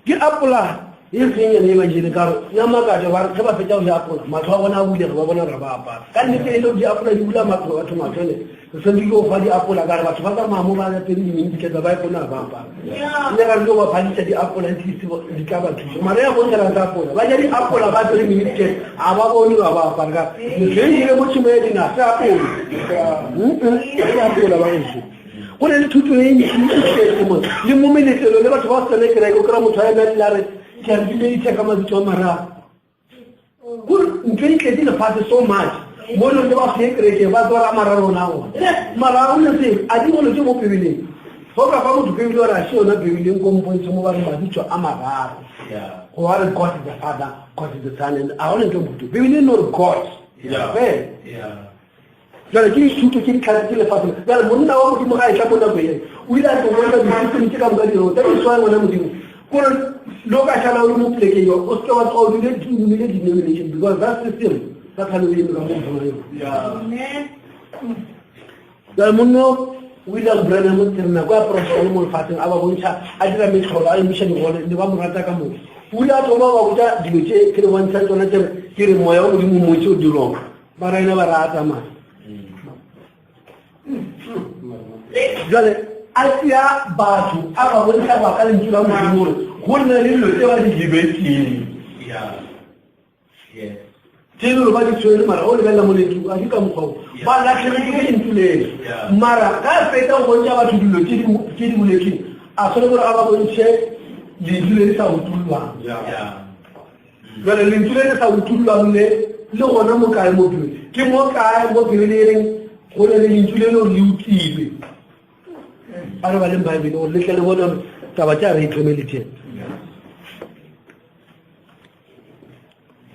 [SPEAKER 1] ke apola e seng yone e ba jele ka gore ya makatso ba re ge ba fetsa go ja apola matlho a bona a bulege ba bona gore ba apara ka nnete e le gore diapola di bula matlho batho matlho ne re santse ke go fa diapola ka re batho ba tsamaya mo ba apere dimentitletsa ba ipona ba apara nne ga re tlo ba phadisa diapola at least di tla ba thusa mara ya bontšha ka apola ba ja diapola ba apere minitlet ga ba bone ba ba apara ka motho e jele mo tšhimo ya dina se apola se apola ba gešo go ne le thuto e ntsi mo le mo meletlelo le batho ba tsene kereke o kry-a motho a eme a re ke a re ka mabitso a mararo Kore ntho e tletse lefatshe so much mo leng le ba se kereke ba tswara mararo ona ona mara o ne se a di bolo tse mo bibeleng go ka fa motho bibele ora se yona bibeleng ko mpontshe mo ba re mabitso a mararo go ba re God is the Father God is the Son and a gone ntho motho bibele no re God yeah Jale ke dithuto tše di tlhatsetše lefaseng. Jale monna wa Modimo ga e tla mo nako eo, o ile a tlo bona disisteme tše ka moka dirego tsa di swaya ngwana Modimo. Kore le o ka šala o le mo polekeng eo, o seke wa tsoga o dule dumile denomination because that system sa tlhale o eme ka mo godimo eo. Jale monna o William Branham ke re nako ya porofeta le mo lefatsheng a ba bontšha a dira metlholo a emiša digole ne ba mo rata ka moka. O ile a thoma ba botša dilo tše ke le bontšha tsona tše re ke re moya wa Modimo motse o dirong. Ba rena ba re a tsamaya. Jale a tšea batho a ba bontšha go ka lentšu la Modimo gore go nna le dilo tse ba di lebetseng. Tše e le gore ba di tshwere mara o lebelela mo lentšu a di ka mokgwa o ba latlhegetswe ke lentšu leo. Mara ga a fetsa go bontšha batho dilo tše di boletsweng a tshwanetse gore a ba bontšhe lentšu le le sa utollwang. Jale lentšu le le sa utollwang le le gona mo kae mo Bibele? Ke mo kae mo Bibele e reng go na le lentšu le le gore le utilwe? A re baleng Baebele gore le tle le bone gore taba tša re itlhomele tše.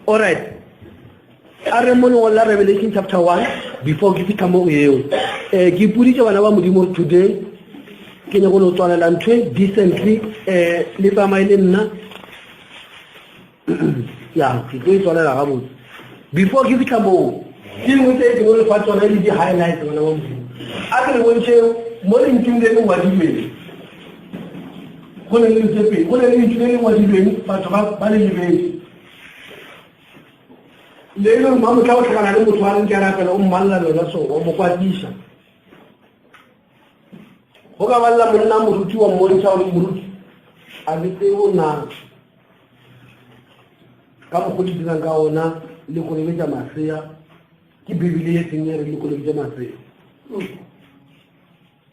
[SPEAKER 1] All right. A re mo lengwalo la Revelation chapter 1 before ke fitlha mo go eo. Eh ke ipoditše bana ba Modimo gore today ke nyako no tswalela ntho e decently eh le tsamaye le nna ya ke tlo e tswalela gabotse before ke fitlha moo ke dingwe tse ke no lefa tsona le di-highlights bana ba Modimo a ke le bontšhe mo lentšung le le ngwadilweng go ne le tse pedi go ne le lentšu le le ngwadilweng batho ba le lebetse le e le gore mamotla o tlhakana le motho wa reng ke a rapela o mmalela lona so wa mo kwatisa go ka balela monna moruti wa mmontšha gore moruti a le tsebo na ka mokgwa le dirang ka ona le kolobetša masea ke bibele e seng e re le kolobetša masea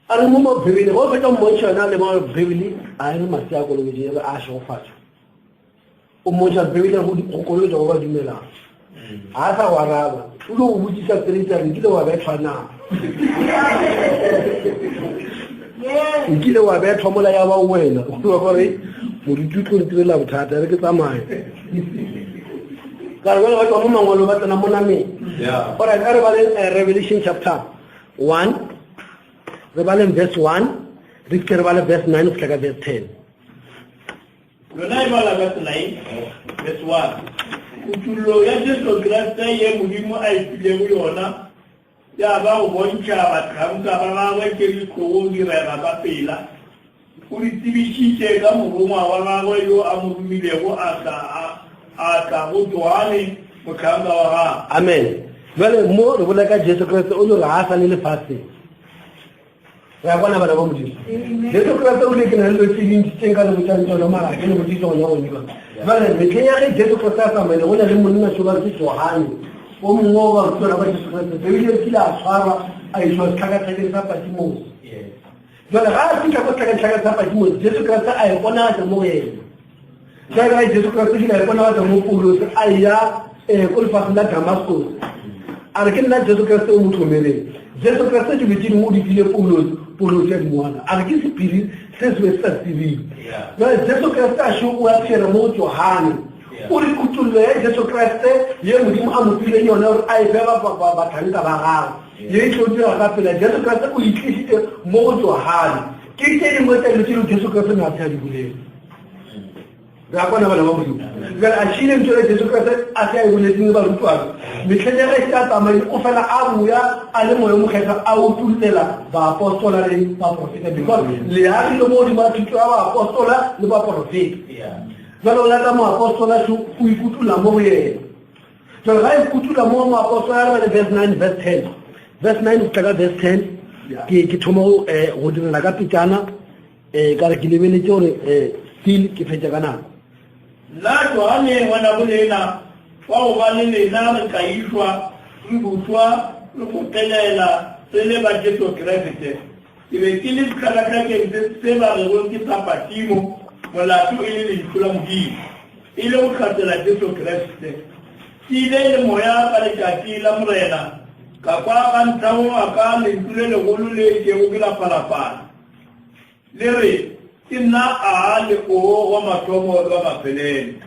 [SPEAKER 1] A re mo mo Bibele, go fetša mmontšha yona le mo Bibele, a re masea a kolobetše, e re a šegofatšwa. O mmontšha Bibele go go kolobetša go ba dumelang. Ga a sa go araba, o lo go botšiša straight a re nkile wa bethwa na? Nkile wa bethwa mola ya ba wena. O wa gore moruti o tlo ntirela bothata, re ke tsamaye. Ka re jale ba tšwa mo mangwalo ba tsena mo nameng. Alright, a re baleng Revelation chapter 1 re baleng verse 1 re fitlhe re bale verse 9 go fitlha ka verse 10
[SPEAKER 2] Lona e bala verse 9 verse 1. Kutollo ya Jesu Kriste ye Modimo a e filego yona ya ba go bontšha bahlanka ba gagwe tše di tlogo direga ka pela. O di tsebišitše ka morongwa wa gagwe yo a mo romilego a tla a tla go Johane mohlanka wa gagwe.
[SPEAKER 1] Amen. Bjale mo re bolela ka Jesu Kriste o le gore ga a sa le lefaseng. Re a kwana bana ba Modimo. Jesu Kriste o ile ke na le dilo tse dintsi tse nka le botšang tsona mara ga ke le botse tsona gone jwale. Bjale mehleng ya ge Jesu Kriste a tsamaile go na le monna šo ba re ke Johane o mongwe wa barutwana ba Jesu Kriste. Bibele e re kile a tshwarwa a išwa sehlakahlakeng sa Patmos. Jwale ga a fihla ko sehlakahlakeng sa Patmos Jesu Kriste a iponagatša mo go yena. Jwale ga Jesu Kriste kile a iponagatša mo Paulose a ya um ko lefatsheng la Damascus. A re ke nna Jesu Kriste o mo thomeleng. Jesu Kriste dilo tše dingwe o di file Paulose, Paulose a di ngwala. A re ke sephiri se se be se sa tsebiwe. Jwale Jesu Kriste a šo o appeara mo go Johane. O re kutollo ya Jesu Kriste ye Modimo a mo fileng yona gore a e fe bahlanka ba gagwe ye e tlo dira ka pela. Jesu Kriste o e tlišitše mo go Johane. Ke tše dingwe tša dilo tše Jesu Kriste ne a se a di bolela. Re a kwana bana ba Modimo. Bjale a šile ntho le Jesu Kriste a se a e boletseng barutwana. Mehleng ya ge a tsamaile o fela a boya a le moya o mokgethwa a utollela baapostola le baprofeta because le agile mo godimo ga thuto ya baapostola le baprofeta. Jwale o lata moapostola šo o ikutolla mo go yena. Jwale ga ikutolla mo moapostola re bale verse 9 verse 10. Verse 9 go fihla ka verse 10 ke ke thoma go eh, go direla ka pitšana eh ka re ke lebeletše gore eh still ke fetša ka nako.
[SPEAKER 2] Nna Johane ngwanabo lena, wa go ba le lena re tlaišwa, re bušwa, re kgotlelela re le ba Jesu Kriste. Ke be ke le sehlakahlakeng se se ba rego ke sa Patimo, molato e le Lentšu la Modimo, e le go hlatsela Jesu Kriste. Ke ile le Moya ka letšatši la Morena, ka kwa ka nthago ga ka lentšu le legolo le itšego ke la phalafala, le re, Ke nna A le O wa mathomo le wa mafelelo.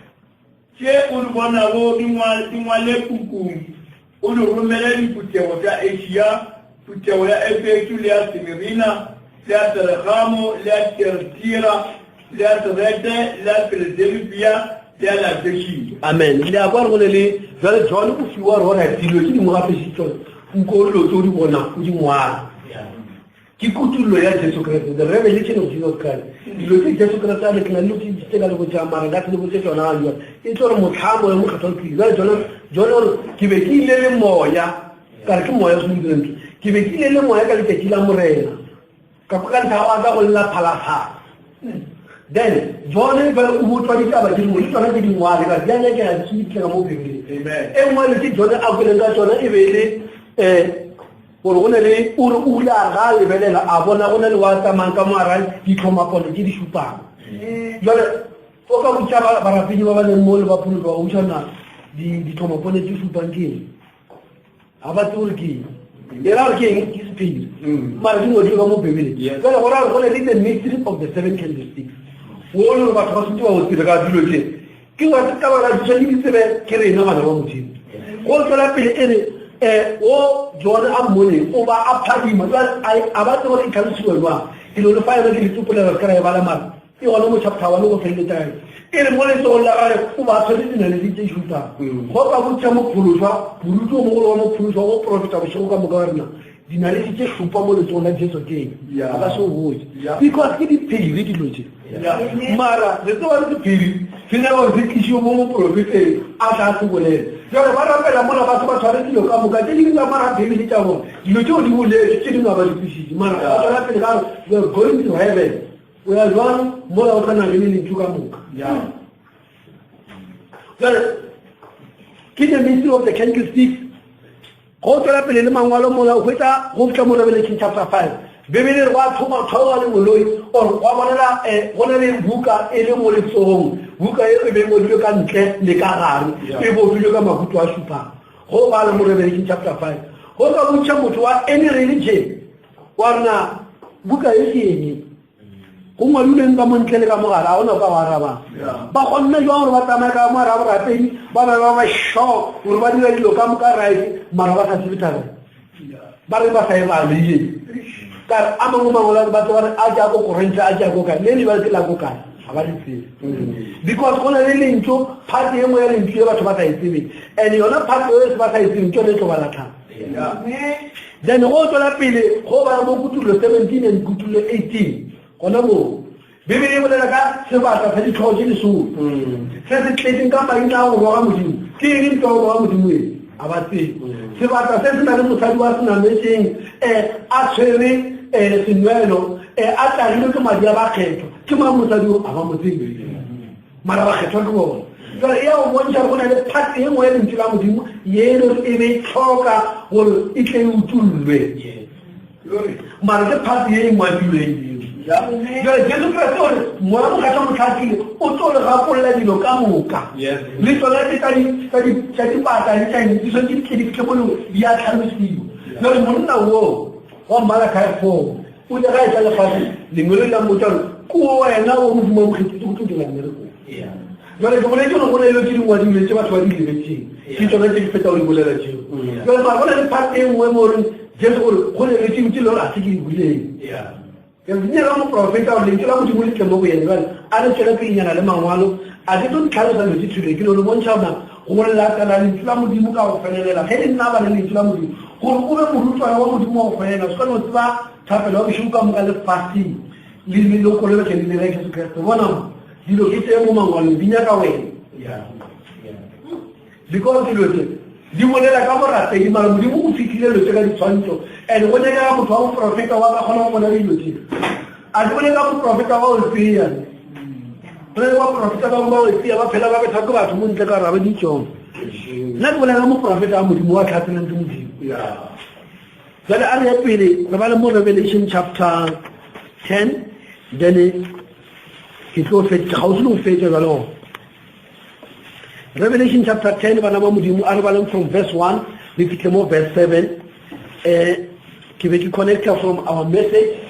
[SPEAKER 2] Tše o di bonago di ngwale pukung, o di romele diphuthego tša Asia, phuthego ya Efeso le ya Semirina le ya Peregamo le ya Tiatira le ya Serete le ya Filadelefia le ya Laodikia.
[SPEAKER 1] Amen. Le a kwa gore go ne le jwale John o fiwa gore dilo tse dingwe gape se tsone nko dilo tse o di bonang o di ngwala. Ke kutullo ya Jesu Kriste, the revelation of Jesus Christ. Dilo tse Jesu Kriste a le ke na le dilo tse ka le botšang mara nka se le botse tšona ga jwale. E tlo re motlha moya mokgethwa o tlile. Jwale John John o re ke be ke ile le moya ka re ke moya o se modiro ntho. Ke be ke ile le moya ka letšatši la Morena. Ka kwa ka nthago ga ka go lla phalafala. Then John jwale o botswa ditaba tše dingwe le tsona tse dingwale ka di a nyakega di tle ka mo Bibeleng. E nngwe le tse John a kweleng ka tsona e be e le um Gore go ne le, o re o ile a ga a lebelela a bona go ne le wa tsamayang ka mo gara ditlhomapone tše di šupang. Jwale o ka botša barapedi ba ba leng mo le ba phološwa ba botša na ditlhomapone tše šupang ke eng? Ga ba tsebe gore ke eng. E ra gore ke eng? Ke sephiri. Mara di ngwadilwe ka mo Bibeleng. Jwale go ra gore go ne le the mystery of the seven candlesticks. Wo le gore batho ba swanetše ba o tsebe ka dilo tše. Ke wa ka baka di tshwanetse di tsebe ke rena bana ba Modimo. Go tswela pele e re um o John a mmoneng o ba a phadima jwale a ba tsebe gore e tlhalosiwa jwang. Ke no le fa yona ke le tsopolela re ka ra e bala mara e gona mo chapter 1 go feleletša kae. E re mo letsogong la gagwe o ba a tshwere dinaledi tše šupang. Go ka botša mophološwa, moruti o mogolo wa mophološwa go profeta bošego ka moka wa rena dinaledi tše šupa mo letsogong la Jesu ke eng? A ka se o botše. Because ke diphiri dilo tše. Mara re tseba re sephiri se nyaka gore se tlišiwe mo moprofeteng a tla se bolela. Jale ba rapela mola ba se ba tshware dilo ka moka tše dingwe tsa mara Bibele tša bona dilo tšeo di boletswe tše dingwe ga ba di kwešiše. Mara ba tswela pele ka gore we are going to heaven. O ya jwang mola o sa nagane lentšu ka moka? Jale ke the mystery of the candlesticks. Go tšwela pele le mangwalo mola o hwetša go fihla mo Revelation chapter 5. Bibele e re gwa thoma theoga lengeloi or gwa bonala eh, go na le buka e le mo letsogong. Buka e e be e ngwadilwe ka ntle le ka gare, e bofilwe ka mahuto a šupang. Go bala mo Revelation chapter 5. Go ka botša motho wa any religion wa rena buka e ke eng? Go ngwadilweng ka mo ntle le ka mo gare, ga gona o ka go arabang. Ba kgonne jwang gore ba tsamaye ka mo gare ga borapedi, ba be ba ba sure gore ba dira dilo ka moka right, mara ba sa tsebe taba e? Ba re ba sa e bale ye. Ka re a mangwe mangwalo ba tseba re a ke a ko Korinthe, a ke a ko kae, le le bjale ke la ko kae. Ga ba di tsebe. Because go na le lentšu, part e nngwe ya lentšu e batho ba sa e tsebeng. And yona part e se ba sa e tsebeng ke yone e tlo ba latlhang. Then go tswela pele go ba mo Kutullo 17 and Kutullo 18 gona moo Bibele e bolela ka sebata sa ditlhogo tše lesome se se tletseng ka maina a go roga Modimo. Ke eng ntwa go roga Modimo e? A ba tsebe. Sebata se se na le mosadi wa senametseng um a tshwere um senwelo um a tagilwe ke madi a bakgethwa. Ke mang mosadi o? A ba mo tsebe. Mara bakgethwa ke bona. Jale e ya go bontšha gore go na le part e nngwe ya lentšu la Modimo ye e le gore e be e tlhoka gore e tle e utollwe. Mara ke part ye e ngwadilweng eo. Jale Jesu Kriste o re Moya Mokgethwa Motlhatlhile o tlo le gakolola dilo ka moka. Le tsona tse tsa dipaka le tsa eng di swanetše di tle di fihle mo le di a tlhalosiwa. Jale monna wo wa Malachi 4 o ile ga etla lefaseng lengwelo la mmotsa gore ke wena o Modimo wa mokgethile go tlo dira mmereko. Jale ke boletse gore go na le dilo tse di ngwadilweng tse batho ba di lebetseng ke tsone tse ke fetsa go di bolela tseo. Jale mara go na le part e nngwe mo goreng Jesu gore go na le tse dingwe tse e le gore ga se ke di bolele. Nyaka moprofeta gore lentšu la Modimo le tle mo go yena jale a re tswele pelenyana le mangwalo a ke tlo ntlhalosa dilo tse thuleng ke no le bontšha gona go latela lentšu la Modimo ka go felelela ge le nna ba le lentšu la Modimo gore o be morutwana wa Modimo wa go felela se ka no tseba thapelo ya bošego ka moka le fasting le le kolobetša leina la Jesu Kriste bona mo dilo ke tse mo mangwalong di nyaka wena because dilo tse di bolela ka borapedi mara modimo o fitlhile dilo tse ka ditshwantšho and go nyakega motho wa moprofeta wa ka kgona go bona dilo tse a di bole ka moprofeta wa o tseya go na le baprofeta bangwe ba o tseya ba phela ba betha ke batho mo ntle ka gore ga ba di tsone nna ke bolela ka moprofeta wa modimo wa tlhatselang ke modimo jale a re ya pele re ba le mo revelation chapter 10 then ke tlo fetša gausi le go fetša jale gona Revelation chapter 10 bana ba modimo a re baleng from verse 1 re fitlhe mo verse 7 eh ke be ke connecta from our message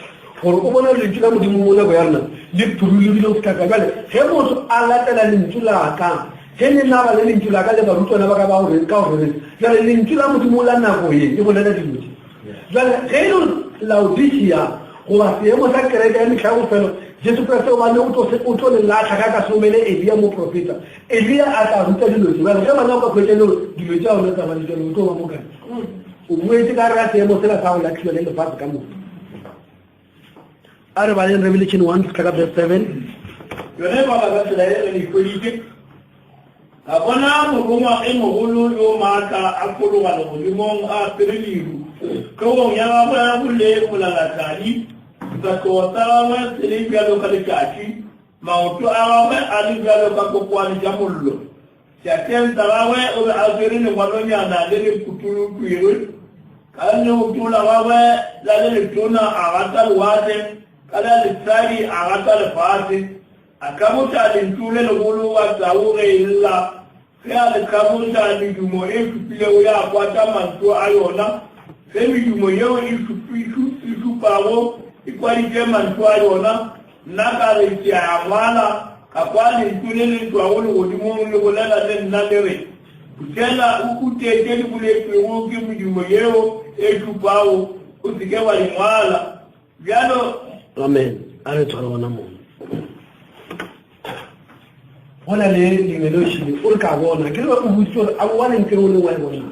[SPEAKER 1] gore o bone lentšu la modimo mo nako ya rena le phurulogile go fitlha ka jale ge motho a latela lentšu la ka ge le naba le lentšu la ka le barutwana ba ka ba gore ka gore jale lentšu la modimo la nako ye e bolela dilo tše Jale ge e le Laodicea goba seemo sa kereke ya mehla ya bofelo, Jesu Kriste o bane o tlo o tlo le lahla ka ka somele Eliya moprofeta. Eliya a tla ruta dilo tše. Jale ge bana o ka hwetša le dilo tša ona tsa bane jale o tlo ba mo kae? O boetše ka gare ga seemo sela sa go lahliwa le lefase ka moka. A re baleng Revelation 1 fihla ka verse 7.
[SPEAKER 2] Yona e bala ka tsela e re e hweditše. Ka bona morongwa e mogolo yo maatla a fologa legodimong a apere leru, hlogong ya gagwe go le molalatladi, sefahlogo sa gagwe se le bjalo ka letšatši, maoto a gagwe a le bjalo ka kokwane tša mollo. Seatleng sa gagwe o be a swere lengwalonyana le le phutholotšwego. Ka leoto la gagwe la le letona a gata lewatle, ka la letshadi a gata lefase. A hlaboša lentšu le legolo wa tau ge e lla. Ge a le hlaboša, medumo e šupilego ya kwatša mantšu a yona. Ge medumo yeo e šupago e kwaditše mantšu a yona, nna ka re ke a ngwala, ka kwa lentšu le le tšwago legodimong le bolela le nna le re, Phuthela o ute tše di boletšwego ke medumo yeo e šupago, o se ke wa di ngwala. Bjalo.
[SPEAKER 1] Amen. A re tshware gona moo. Go na le lengeloši o re ka bona ke re o botse gore a wa lentle o le wa e bona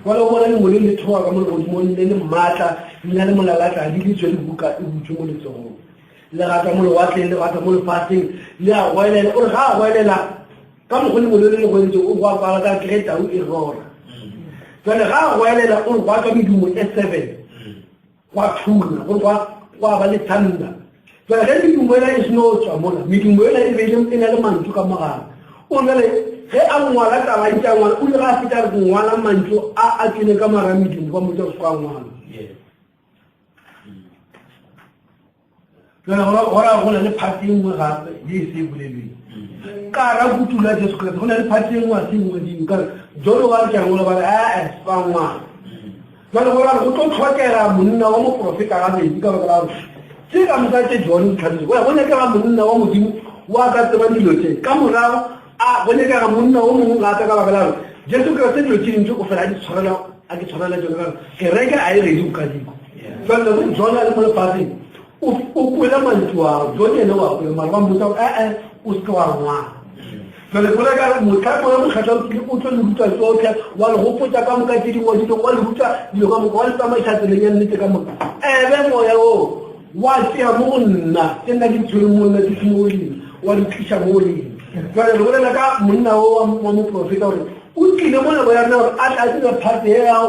[SPEAKER 1] jale o bona lengwe le le thoa ka mo legodimong le le maatla le na le molalatla di le tswe le buka e butswe mo letsogong le gata mo lewatleng le gata mo lefatsheng le a goelela o re ga a goelela ka mokgwa lengwe le le le goeletse o go apara ka ke tau e rora jale ga a goelela o re go aka medumo e seven gwa thunya gore gwa gwa ba le thunder jale ge medumo ela e seno tswa mola medumo ela e be e na le mantšu ka mogare o jale ge a ngwala taba ntse a ngwala o ile ga a feta re ngwala mantšu a a tswile ka mara medumo ba motsa go se kwa ngwala Jale go ra go na le phate e nngwe gape ye e se e bolelweng ka ra kutulo ya Jesu Kriste go na le phate e nngwe a se nngwe dimo ka jalo ba re ke ngolo ba re ee ba ngwana jale go ra go tlo tlhokega monna wa moprofeta gabedi ka baka la gore tse ka moka tse John o tlhalose go ya go nyakega monna wa modimo wa ka tsebang dilo tse ka morago a go nyakega monna o mongwe gape ka baka la gore Jesu Kriste dilo tse dintsi o fela a di tshwarela a ke tshwarela tsone ka kereke a e redi go ka diko jale go John a le mo lefatsheng. O kwele mantšu ao, John yena o a kwele, mara ba mmotsa gore ee, o se ke wa ngwala. Jale go ka mohla Moya Mokgethwa o tlile, o tlo le ruta tsohle, wa le gopotša ka moka tše di ngwadilwego, wa le ruta dilo ka moka, wa le tsamaiša tseleng ya nnete ka moka. Ebe Moya woo wa tšea mo go nna, tše nna ke di tshwereng mo nna ke se mo go lena, wa di tliša mo go lena. Jale re bolela ka monna wo wa moprofeta gore o tlile mo nako ya rena gore a tle a dire part ye ya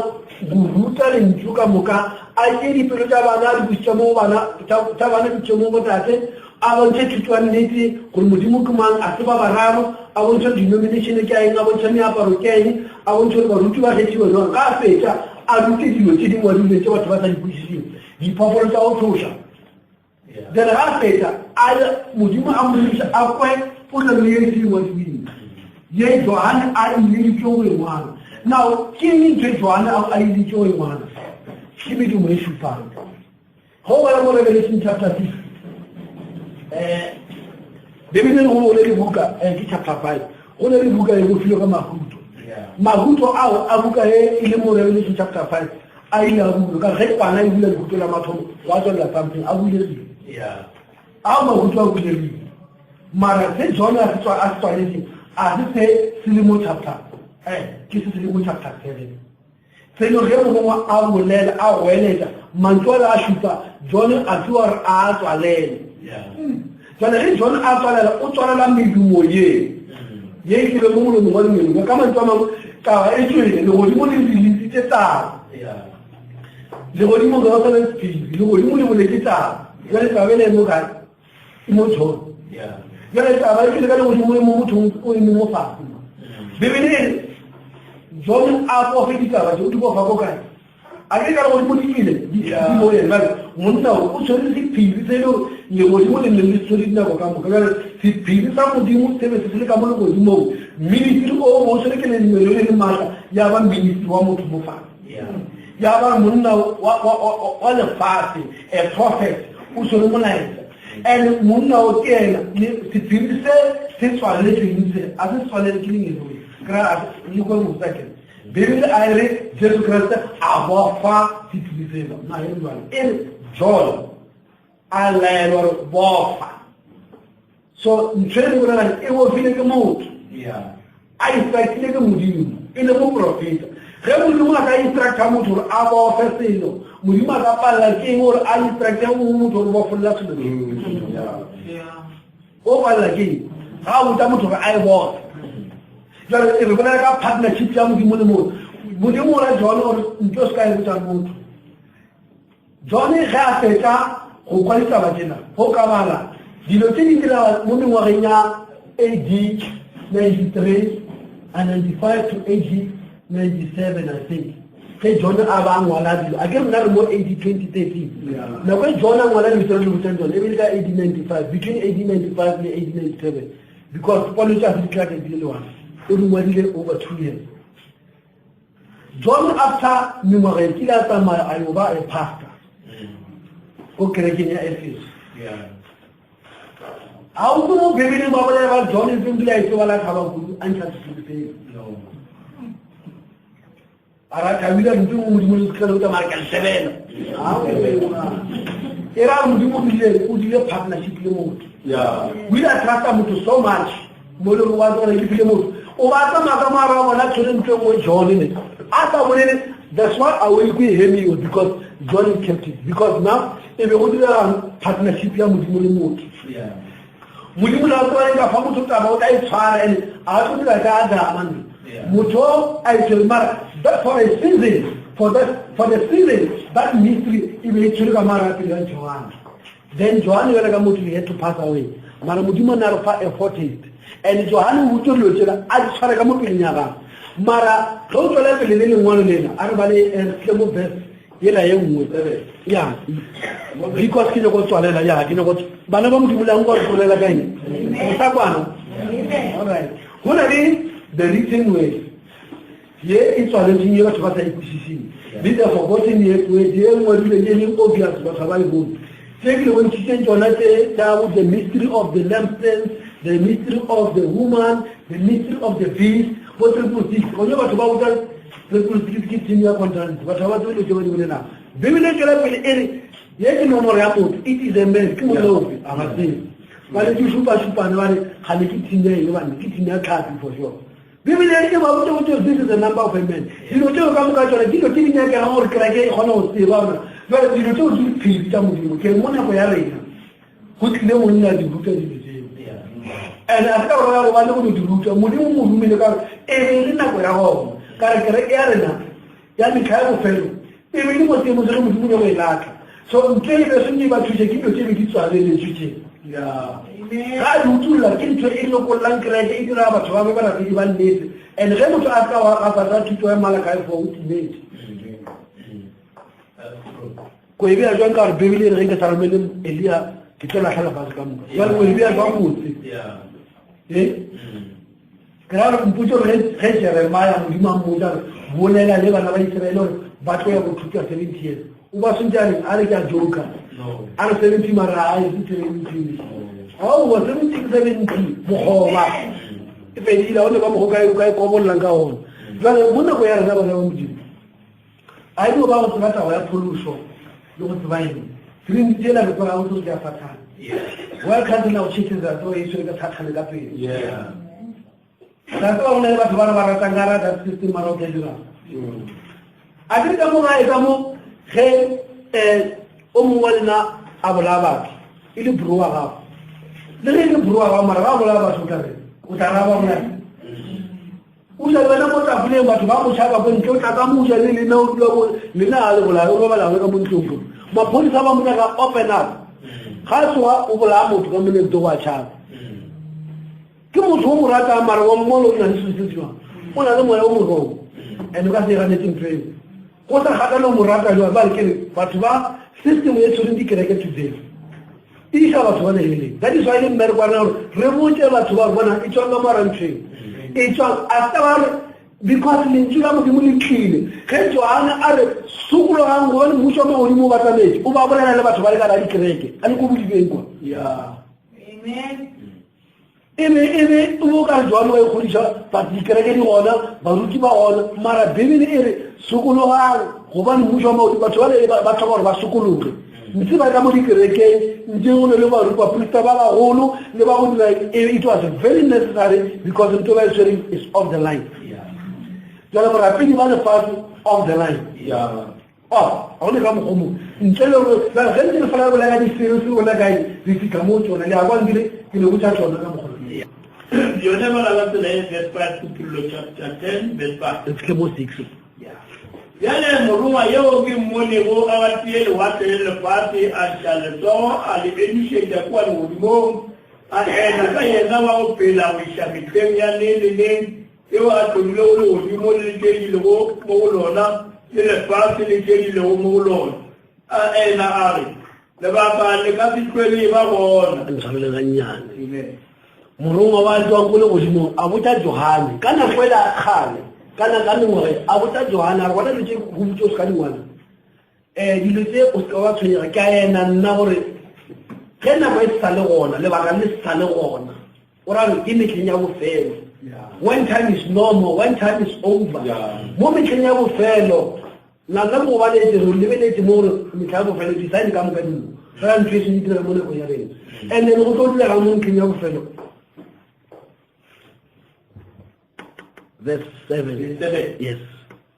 [SPEAKER 1] go ruta lentšu ka moka, a tšee dipelo tša bana a di bušetše mo go bana, tša bana di tšwe mo go tate, a bontšhe thuto ya nnete gore Modimo ke mang, a se ba bararo, a bontšhe denomination ke ya eng, a bontšhe meaparo ke ya eng, a bontšhe gore baruti ba kgethiwa jwang. Ga a fetša a rute dilo tše di ngwadilweng tše batho ba sa di kwešišeng, diphoofolo tša go tšhoša. Then ga a fetša a Modimo a mo diriša a kwe polelo ye e ngwadilweng ye Johane a ileditšwe go e ngwala. Now ke eng ntho e Johane a ileditšwe go e ngwala? Ke medumo e šupang. Ge o bala mo Revelation chapter 6, eh, Bibele go le dibuka, eh, ke chapter 5, go le dibuka e bofilwe ka mahuto. Mahuto ao a buka e e le mo Revelation chapter 5 a ile a bulwa ka ge kwana e bula lehuto la mathomo wa tswelela something a bulegile. Ao mahuto a bulegile. Mara se John a se tswaletseng a se se se le mo chapter eh, ke se se le mo chapter 7. Selo ge morongwa a bolela, a goeletša, mantšu ale a šupa, John a fiwa gore a a tswalele. Jale ge John a tswalela, o tswalela medumo ye, ye e tlile mo molomong wa lemelong. Ka mantšu a mangwe, taba e tšwele, legodimo le releasitše taba. Legodimo ga go sa le sephiri, legodimo le boletše taba. Jale taba ele e mo kae? E mo John. Jale taba e tšwele ka legodimo e mo mothong o eme mo fase. Bibele e re John a bofe ditaba tše o di bofa ko kae? A ke ka legodimo di tlile di mo yena. Jale monna o o tshwere sephiri se e le gore legodimo le neng le tshwere dinako ka moka. Jale sephiri sa Modimo se be se se le ka mo legodimong. Ministry o o tshwere ke lenno le le maatla ya ba ministry wa motho mo fase. Ya ba monna wa lefase, a prophet, o tshwere molaetsa. And monna o ke ena, sephiri se se tswaletsweng se, a se tswalele ke lengeloi. Kry-a le kwa motsa ke. Bibele a e re Jesu Kriste a bofa sephiri sela. Na e re jwalo? E re John a laelwa gore bofa. So ntho e re bolelang e bofile ke motho. A instructile ke Modimo, e le moprofeta. Ge Modimo a ka instructa motho gore a bofe selo, Modimo a ka palela ke eng gore a instructe o mongwe motho gore bofolla selo se? O palela ke eng? Ga a botsa motho gore a e bofe. Jale e re bolela ka partnership ya Modimo le motho. Modimo o ra John gore ntho se ka e botsa motho. John ge a fetša go kwa ditaba tšena, go ka bala dilo tše di direga mo mengwageng ya AD 93 and 95 to AD 97, I think, ge John a ba a ngwala dilo. A ke rena re mo AD 2013. Nako e John a ngwala dilo tse re le botsang tsone, e be le ka AD 95, between AD 95 le AD 97, because pono tša se di tla di le one. O di ngwadile over 2 years. John after mengwaga e kile a tsamaya a yo ba a pastor ko kerekeng ya Efeso. A o mo Bibeleng ba bolela ba John e tseng bile a itse bala thaba kudu a ntsha sephiri seo. A ra thabile a dutse mo Modimo le setlhelo tsa mara ke a lebela. E ra Modimo o dile o dile partnership le motho. O ile a trusta motho so much. Mo le gore wa tsona ke file motho o ba tsamaya ka moara wa bona tshwere ntho e nngwe John ne a sa bolele. That's why a o ikwe hemiwe, because John kept it, because now e be go diregang partnership ya Modimo le motho. Modimo na tswa ka fa motho taba o tla e tshwara and a tlo dira ka Adama ne motho a e tshwere, mara that for a season, for that, for the season that mystery e be e tshwere ka mara pele ya John. Then Johane bjale ka motho, he had to pass away. Mara Modimo o ne a re fa a foretaste. And Johane o utswe dilo tsela a di tshware ka mo peleng ya gagwe. Mara ge o tswela pele le lengwalo lela, a re bale eh, re tle mo verse yela ye nngwe. Ya. Because ke nyako tswalela, ya, ke nyako bana ba Modimo le yang kwa re bolela ka eng? Re sa kwana. All right. Go na le the written word. Ye e tswaletšeng ye batho ba sa e kwešišeng, le the forgotten ye ye ngwadilwe ye leng obvious batho ga ba e bone. Tše ke le bontšhitšeng tšona tše tša the mystery of the lampstands, the mystery of the woman, the mystery of the beast, bo 666. Gone batho ba botsa 666 ke team ya content, batho ga ba tsebe dilo tše ba di bolelang. Bibele e tšwela pele e re ye ke nomoro ya motho, it is a man, ke monna ofe? A ba tsebe. Ba le ke šupa-šupane ba re gane ke team ya eng banna, ke team ya tlhapi for sure. Bibele e ba botša botša this is the number of a man. Dilo tšeo ka moka tšona ke dilo tše di nyakegang gore kereke e kgone go tseba gore jwale dilo tšeo ke diphiri tša Modimo. Ke re mo nako ya rena go tlile monna a di ruta dilo tšeo. And a se ka gore gobane go no di ruta, Modimo o mo romile ka gore e be e le nako ya gona. Ka re kereke ya rena ya mehla ya bofelo e be e le mo seemong se ge Modimo o nyaka go e lahla. So ntle e be swanetše e ba thuše ke dilo tše be di tswaleletšwe tše. Ga a di utolla ke ntho e lokollang kereke e dira batho ba be barapedi ba nnete. And ge motho a ka wa gafa sa thuto ya Malachi 4 o timetše. Ko e bea jwang ka gore Bibele e re ge nka sa romele Elia ke tlo lahla lefase ka moka. Jwale o e bea jwang botse? E? Ke ra gore mpotse gore ge Jeremia Modimo a mmotsa gore bolela le bana ba Iseraele gore ba tlo ya go thutwa 70 years. O ba swantse a reng? A re ke a joker. A re 70 mara a e se 70. Aowa 70 ke 70 bokgoba. E fedile ga o ne ka mokgwa o ka e kobollang ka gona. Jwale mo nako ya rena bana ba Modimo a e no ba go tseba taba ya phološo le go tseba eng trinity tsela re tseba go ke ya sathane world council of churches ra tseba e tshwere ka sathane ka pele ra tseba go na le batho ba re ba ratang ka rata system mara o tla dirang a ke re ka mo gae ka mo ge um o mongwe wa lena a bolaya batho e le bro wa gago le ge e le bro wa gago mara ga a bolaya batho o tla re o tla raba bolaya O ja le wena mo tafoleng, batho ba go tšhaba ko ntle, o tla ka mo ja le lena, o dula mo, lena ga le bolaye, o robala ka mo ntlong mo. Maphodisa ba mo nyaka open up. Ga a tsoga o bolaya motho ka mo next door wa tšhaba. Ke motho o mo ratang mara wa mmona o na le selo se se jwang. O na le moya o morong. And o ka se e ganetse ntho eo. Go sa kgathale o mo rata jwang, ba re ke re batho ba system e tshwereng dikereke today. E isa batho ba leheleng. That is why le mmereko wa rena gore re botse batho ba bona e tswang ka mara ntho eo. E tswang a se ba re because lentšu la Modimo le tlile. Ge Johane a re sokologang gobane mmušo wa magodimo o batametše, o ba bolela le batho ba le ka la dikereke, a le ko bodibeng kwa.
[SPEAKER 2] Yeah.
[SPEAKER 4] Amen.
[SPEAKER 1] E be e be o bo ka re Johane wa ikgodiša, but dikereke di gona, baruti ba gona, mara Bibele e re sokologang gobane mmušo wa magodimo, batho bale ba ba tlhoka gore ba sokologe. Ntse ba ka mo dikerekeng, ntse go ne le baruti, baprista ba bagolo le ba go dira eng, it was very necessary because ntho ba e tshwereng is off the line. Jwale borapedi ba lefatshe off the line.
[SPEAKER 2] Yeah.
[SPEAKER 1] Oh, ga go ne ka mokgwa mo ntle le gore jale ge ntse le fela bolela ka disere se bona kae re fitlha mo tsone le a kwa nkile ke le botsa tsone ka mokgwa
[SPEAKER 2] Yone bala ka tsela e verse 5 Kutullo chapter 10 verse 5.
[SPEAKER 1] re fitlhe mo 6
[SPEAKER 2] Bjale morongwa yo ke mmonego a gatile lewatle le lefase, a ntšha letsogo a le emišetša kua legodimong, a ena ka yena wa go phela go iša mehleng ya neng le neng, Yeo a hlomilego legodimo le tše di lego mo go lona, le lefase le tše di lego mo go lona. A ena a re, Lebaka le ka se hlwe le eba gona.
[SPEAKER 1] Ntshwarele gannyane. Morongwa wa tswang ko legodimong a botša Johane ka nako ele a kgale, ka nako ka mengwaga e, a botša Johane a re, Bona dilo tše go botše o se ka di ngwala. Um dilo tše o se ka wa tshwenyega, ke a ena nna gore ge nako e sa le gona, lebaka le sa le gona. O ra re ke mehleng ya bofelo. When time is no more, when time is over. Mo mehleng ya bofelo, na nna mo baletse re lebeletše mo gore mehla ya bofelo di-sign ka moka dilo fela ntho e seng direga mo nakong ya rena. And then go tlo direga mo ntlheng ya bofelo. Verse 7. Yes.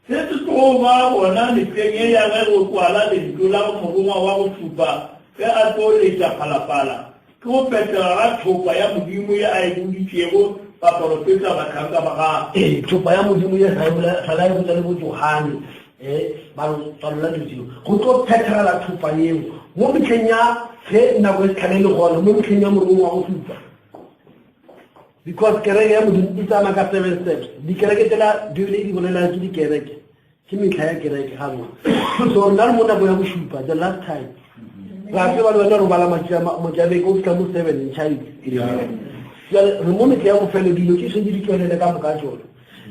[SPEAKER 2] Se se tlo ba gona mehleng ye ya ge go kwala lentšu la morongwa wa go šupa ge a tlo letša phalafala, ke go phethega ga thopa ya Modimo ye a e boditšego baporofeta bahlanka ba gagwe.
[SPEAKER 1] Ee, thopa ya Modimo ye sa la e botša le bo Johane, ee, ba tswalola dilo tšeo. Go tlo phethagala thopa yeo mo mehleng ya ge nako e se tlhale e le gona, mo mehleng ya morongwa wa go šupa. Because kereke ya Modimo e tsamaya ka seven steps. Dikereke tsela Bibele e di bolelang ke dikereke, ke metlha ya kereke ga bona. So nna re mo nako ya bošupa, the last time. Re a tseba le wena re bala motšabeke o fitlha mo seven child. Jale re mo metlha ya bofelo dilo tše sentse di tswelele ka moka tsone.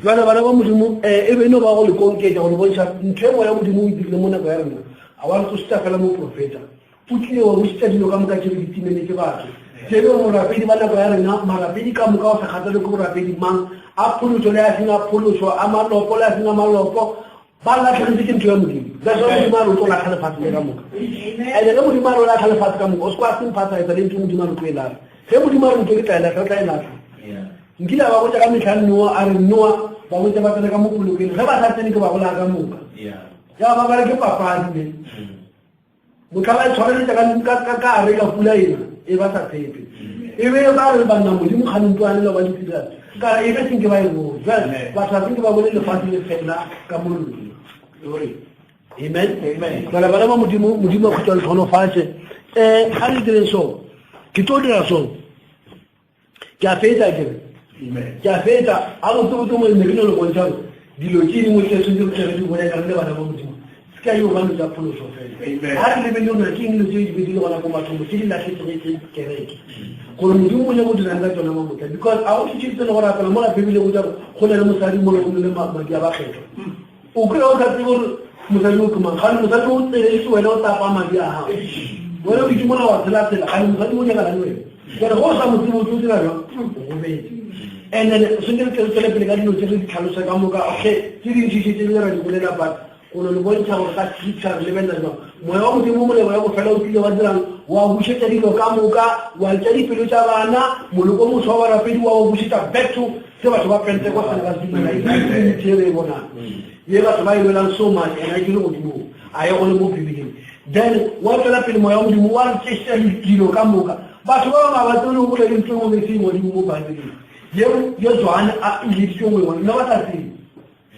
[SPEAKER 1] Jale bana ba Modimo um e be e no ba go le konketša go le bontšha ntho e moya Modimo o e dirile mo nako ya rena. A wa re tsošetša fela moprofeta. O tlile wa bušetša dilo ka moka tše be di timeletše batho. Tše be borapedi ba nako ya rena, marapedi ka moka go sa kgathale ke borapedi mang, a phološo le a seng a phološo, a malopo le a seng a malopo. Ba latlhegetse ke ntho ya Modimo. That's why Modimo a re o tlo latlha lefatshe le ka moka. And ge Modimo a re o latlha lefatshe ka moka, o se kwa sympathize le ntho Modimo a re tlo e latlha. Ge Modimo a re ntho ke tla e latlha, o tla e latlha. Nkile a ba botša ka mehla Noa, a re Noa, ba botša ba tsene ka mo polokeng. Ge ba sa tsene ke ba bolaya ka moka. Ya ba ba re ke papadi ne. Mohla ba e tshwareletša ka, ka, ka, ka gare ka pula ena, e ba sa tshepe. E be ba re banna Modimo kgane ntwa le ba di serious. Ka re e be senke ba e bone. Jwale batho ga senke ba bone lefatshe le fela ka mollo. Glory. Amen. Amen. Jwale bana ba Modimo, Modimo a khutša letlhonofatše. Eh, ga re direng so. Ke tlo dira so. Ke a fetša ke re. Ke a fetša. A botsebotse mo ne ke no le bontšha gore dilo tše dingwe tše tshwanetse re tle re di bolela re le bana ba Modimo. Se ka yo ba dilo tša phološo fela. A re lebelele gore ke eng dilo tše di be di le gona ko mathomo tše di lahletšego ke kereke. Gore Modimo o nyaka go dirang ka tšona mamotla. Because a go šetše le go rapela mola Bibele e botša gore go na le mosadi mola go nole madi a bakgethwa. O kry-a o sa tsebe gore mosadi o ke mang. Gane mosadi o tsebeletše wena o tapa madi a gago. Wena o dutše mola wa tshela-tshela, gane mosadi o nyakana le wena. Jale ge o sa mo tsebe o tlo dira jang? O gobetse. And then swanetše re tle re tswele pele ka dilo tše re di tlhalosa ka moka. Okay, tše dintši tše tše ra di bolela but go no le bontšha gore ka scripture re lebelela jwang. Moya wa Modimo molemo ya bofela o tlile wa dirang? Wa bušetša dilo ka moka, wa tša dipelo tša bana, moloko o moswa wa barapedi wa o bušetša back to se batho ba Pentecost ba se dumela. E trinity e re e bonang ye batho ba e lwelang so much and a e le godimong, a ye gone mo Bibeleng. Then wa tšwela pele moya wa Modimo wa re tšeša dilo ka moka. Batho ba bangwe ga ba tsebe le go bolela ntho e nngwe le e seng godimo mo Bibeleng ye ye Johane a ileditšeng go e ngwala. Nna ba sa tsebe.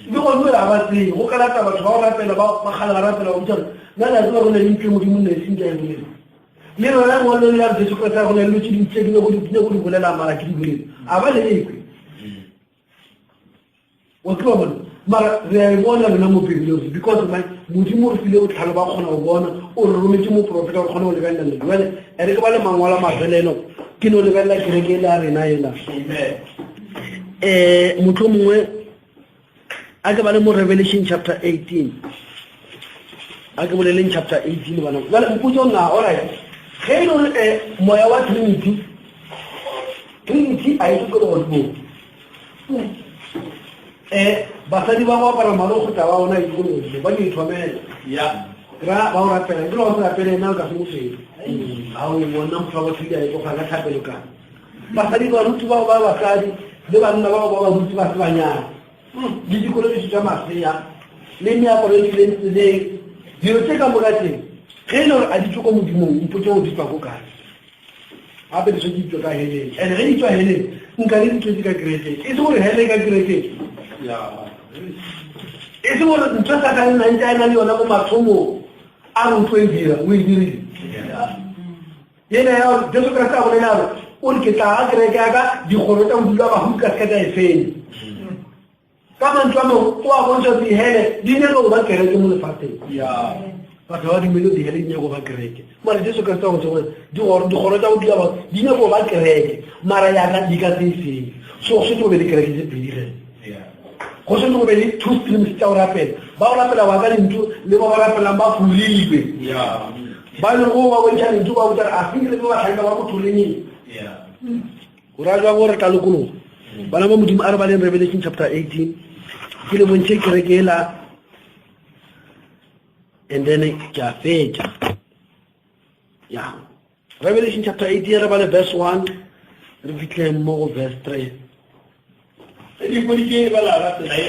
[SPEAKER 1] Le gone ga ba tsebe. Go ka lata batho ba go rapela ba ba kgale ba rapela ba botša gore nna le a tseba go na le ntho e Modimo nna e seng ka e bolela. Le lona lengwalo le la re Jesu Kriste a re go na le dilo tše dintši tše ke nyako di nyako di bolela mara ke di bolele. A ba le ekwe. Wa tseba bona mara re a e bona rena mo Bibeleng because my Modimo o re file botlhale ba kgona go bona o re rometše moprofeta gore kgone go lebelela dilo. Jwale e re ke ba le mangwalo a mafelelo ke no lebelela kereke e le ya rena ela. Um mohlomongwe a ke bale mo Revelation chapter 18 a ke boleleng chapter 18 bana jale mpotso na alright ge e le gore eh, moya wa trinity trinity a e tlo legodimong um basadi ba go apara marokgo taba ona e tlo legodimong ba di ithomela ya ra ba o rapela ke go se rapele ena o ka se mo fele ga o bona motho wa batho a e tloga ka thapelo kana basadi baruti bao ba basadi le banna bao ba baruti ba se banyana le dikolobetso tša masea le meaparo e tlileng tseleng dilo tse ka moka tse ge e le gore a di tswe ko modimong mpotse gore di tswa ko kae gape di setse di tswa ka heleng and ge di tswa heleng nka le di tletse ka kerekeng e se gore hele ka kerekeng e se gore ntho sa ka nna ntse a na le yona mo mathomong a re o tlo e dira o e dirile Yena ya gore Jesu Kriste a bolela gore o re ke tla ga kereke ya ka dikgoro tša bodulo ba bahu ka se ka tša e fenya. Ka mantšu a mangwe o a bontšha gore dihele di nyaka go ba kereke mo lefatsheng. Batho ba dumele dihele di nyaka go ba kereke. Mara Jesu Kriste a bontšha gore dikgoro dikgoro tša bodulo ba bahu di nyaka go ba kereke mara ya ka di ka se e fenye. So go swanetše go be le kereke tse pedi ge. Go swanetše go be le two streams tša go rapela. Ba go rapela wa ka lentšu le ba ba rapelang ba furilwe. Ba e lego ba bontšha lentšu ba botša re a se le bahlanka ba motho le neng. Go ra jwang gore re tla lokologa? Bana ba Modimo a re baleng Revelation chapter 18 ke le bontšhe kereke ela and then ke a fetša. Ya. Revelation chapter 18 re bale verse 1 re fitlheng mo go verse 3.
[SPEAKER 2] Ge di hweditše e bala ka tsela ye,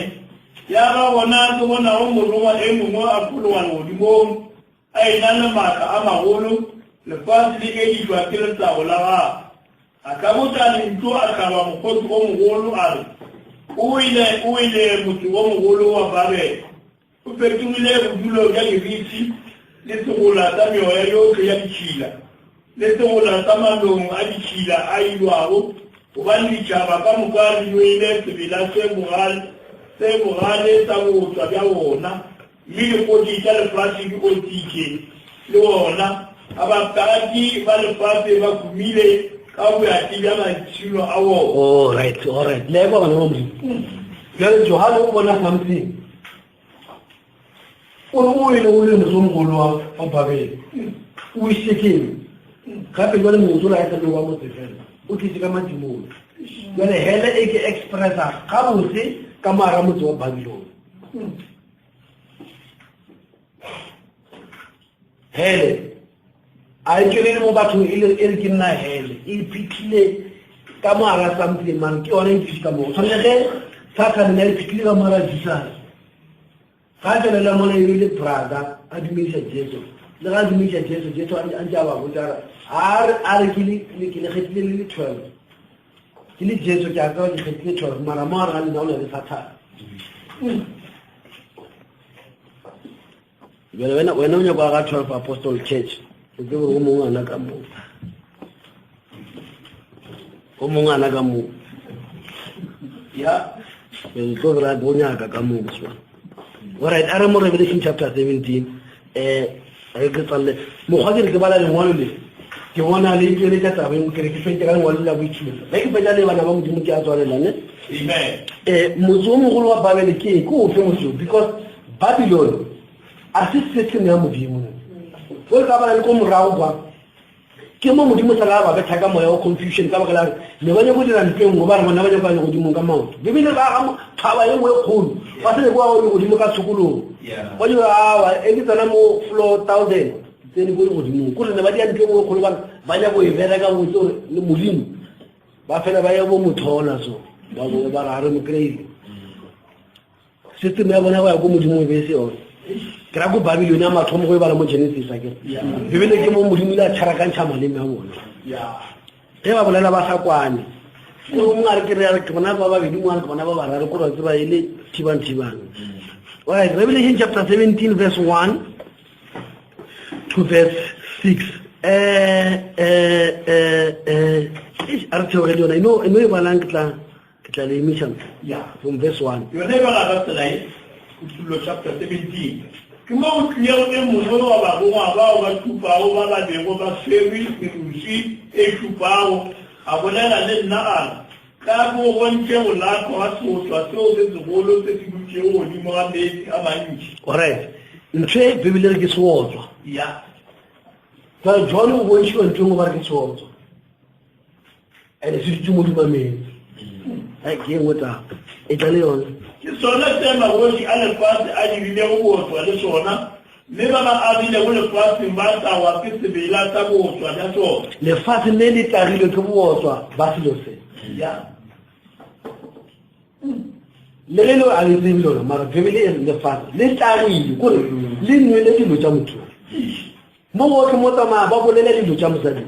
[SPEAKER 2] Ya ba gona ke bonago morongwa e mongwe a fologa legodimong, a e-na le maatla a magolo, lefase le edišwa ke letago la gagwe. A tlabotša lentšu a hlaba mokgoši o mogolo a re, O wele, o wele motse o mogolo wa Babele! O fetogile bodulo bja meriti le segola sa meoya yohle ya ditšhila, le segola sa malong a ditšhila a ilwago, gobane ditšhaba ka moka di nwele sebela se bogale, se bogale sa bootswa bja wona, mme dikgoši tša lefase di otsitše le wona, a bapaki ba lefase ba humile ka boati bja maitsholo a wona.
[SPEAKER 1] All right, all right. Le ekwa bana ba Modimo. Bjale Johane o bona something. O re o ile o le motse o mogolo wa wa Babele. O isitse ke eng? Gape jwale motse o la ya wa motse fela. O tletse ka madimone. Jwale hele e ke expressa gabotse ka moara motse wa Babylon. Hele a e tšwelele mo bathong e le e re ke nna hele e iphitlhile ka mo gara something mare ke yone e iphitlhe ka moo tshwane ge sathane ne a iphitlhile ka mo gara jesus ga a tswelela mona e le brother a dumedisa jesu le ga a dumedisa jesu jesu a ntse a ba botsa a re a re ke le ke le kgethile le le 12 ke le jesu ke a tseba ke kgethile 12 mara mo gare ga lena o na le sathane Bjale wena, wena o nyako aga 12 Apostle Church, o tsebe gore o mongwe ana ka moo. O mongwe ana ka moo.
[SPEAKER 2] Ya.
[SPEAKER 1] Re tlo re go nyaka ka moo boswa. All right, a re mo Revelation chapter 17. Eh, re ke tsalle. Mokgwa ke re ke bala lengwalo le. Ke bona le tšweletša taba e ke re ke fetše ka lengwalo la boitšhupo. Ge ke fetša le bana ba Modimo ke a tswalela ne.
[SPEAKER 2] Amen.
[SPEAKER 1] Eh, motse o mogolo wa Babele ke eng? Ke ofe motse o? Because Babylon a se system ya Modimo. O ka bala le ko morago kwa. Ke mo Modimo sala ba betha ka moya wa confusion ka baka la ne ba nyako dira ntho e nngwe ba re bona ba nyako ya legodimong ka maoto. Bibele ba ga thaba e nngwe e kgolo ba se kwa legodimo ka tshokologo. Ba dira awa e ke tsena mo floor thousand tsene ko legodimong. Kore ne ba dira ntho e nngwe e kgolo ba re ba nyako e bereka botse gore le Modimo ba fela ba ye bo mothola so ba bo ba ra re mo kry-ile. System ya bona go ya ko Modimo e be e se yone. Ke ra ko Babylon ya mathomo go e bala mo Genesis a kere. Bibele ke mo Modimo ile a tšharakantšha maleme a bona. Ge ba bolela ba sa kwane. O mongwe a re ke re ke bona ba babedi mongwe a re ke bona ba bararo ko re tseba e le thibang thibang. All right, Revelation chapter 17 verse 1 to verse 6. Eh eh eh eh a re theogele yona ino ino e balang ke tla Ke tla le emiša
[SPEAKER 2] Ya.
[SPEAKER 1] from verse 1.
[SPEAKER 2] Yona e bala ka tsela ye, Kutollo chapter 17. Ke mo go tlilego e mongwe wa barongwa bao ba šupago ba ba bego ba swerwe meruswi e šupago, a bolela le nna a re, Tla ke go bontšhe go lahlwa ga seotswa seo se segolo se se dutšego godimo ga meetse a mantši.
[SPEAKER 1] Alright. Ntho e Bibele e re ke seotswa.
[SPEAKER 2] Ya.
[SPEAKER 1] Jwale John o bontšhiwa ntho e nngwe ba re ke seotswa. ene se dutse mo duma metsi ai ke engwe taba e tla le yone
[SPEAKER 2] ke sona se magoši a lefase a dirilego bootswa le sona mme ba ba agilego lefaseng ba tagwa ke sebela sa bootswa bja sona
[SPEAKER 1] lefase le le tagilwe ke bootswa ba selo se
[SPEAKER 2] ya
[SPEAKER 1] le ge le a le tsebe lona mara bibele e re lefase le tagile kore le nwele dilo tša motho Mo gohle mo tsamaya ba bolela dilo tša mosadi.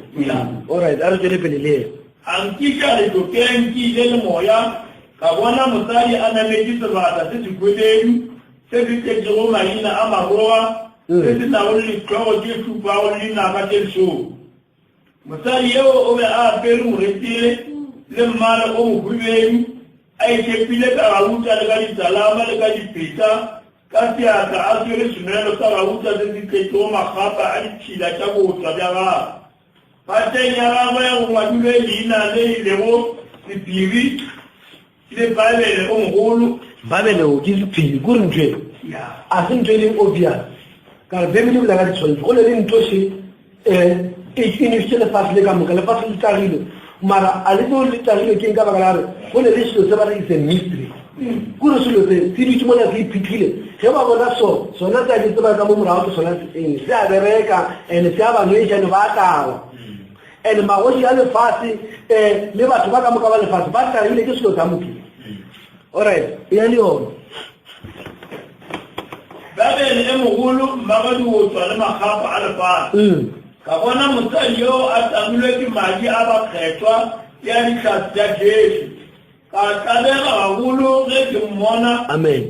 [SPEAKER 1] Alright, a re tšwele pele le yena.
[SPEAKER 2] A nkiša letokeng ke ile le moya, ka bona mosadi a nametše sebata se sehwebedu se se tletšego maina a maroga, se se nago le dihlogo tše šupago le dinaka tše lesome. Mosadi eo o be a apere moretele le mmala o mohwibedu, a itšhepile ka gauta le ka ditalama le ka dipeta, ka seatla a swere senwelo sa gauta se se tletšego makgapa a ditšhila tša bootswa bja gagwe. Pateng ya gagwe go ngwadilwe leina le e lego Sephiri le Babele o Mogolo.
[SPEAKER 1] Babele o ke sephiri, kore ntho e a se ntho e leng obvious. Ka re Bibele e bolela ka ditshwantšho, go ne le ntho še um e e nwešitše lefase le ka moka, lefase le tagilwe, mara a le tsebe le tagilwe keng ka baka la gore go ne le selo se ba re is a mystery. Kore selo se se dutše mola se iphihlile, ge ba bona so sona se a ke tseba ka mo morago ke sona se eng, se a bereka and se a ba nweša and ba tagwa. And magoši a lefase um le batho ba ka moka ba lefase ba tagile ke selo sa motho. Alright, ya le yona.
[SPEAKER 2] Babele e mogolo, mmagadiwotswa le makgapha a lefase. Ka bona mosadi yo a tagilwe ke madi a bakgethwa le a dihlatse tša Jesu. Ka tlabega gagolo ge ke mmona.
[SPEAKER 1] Amen.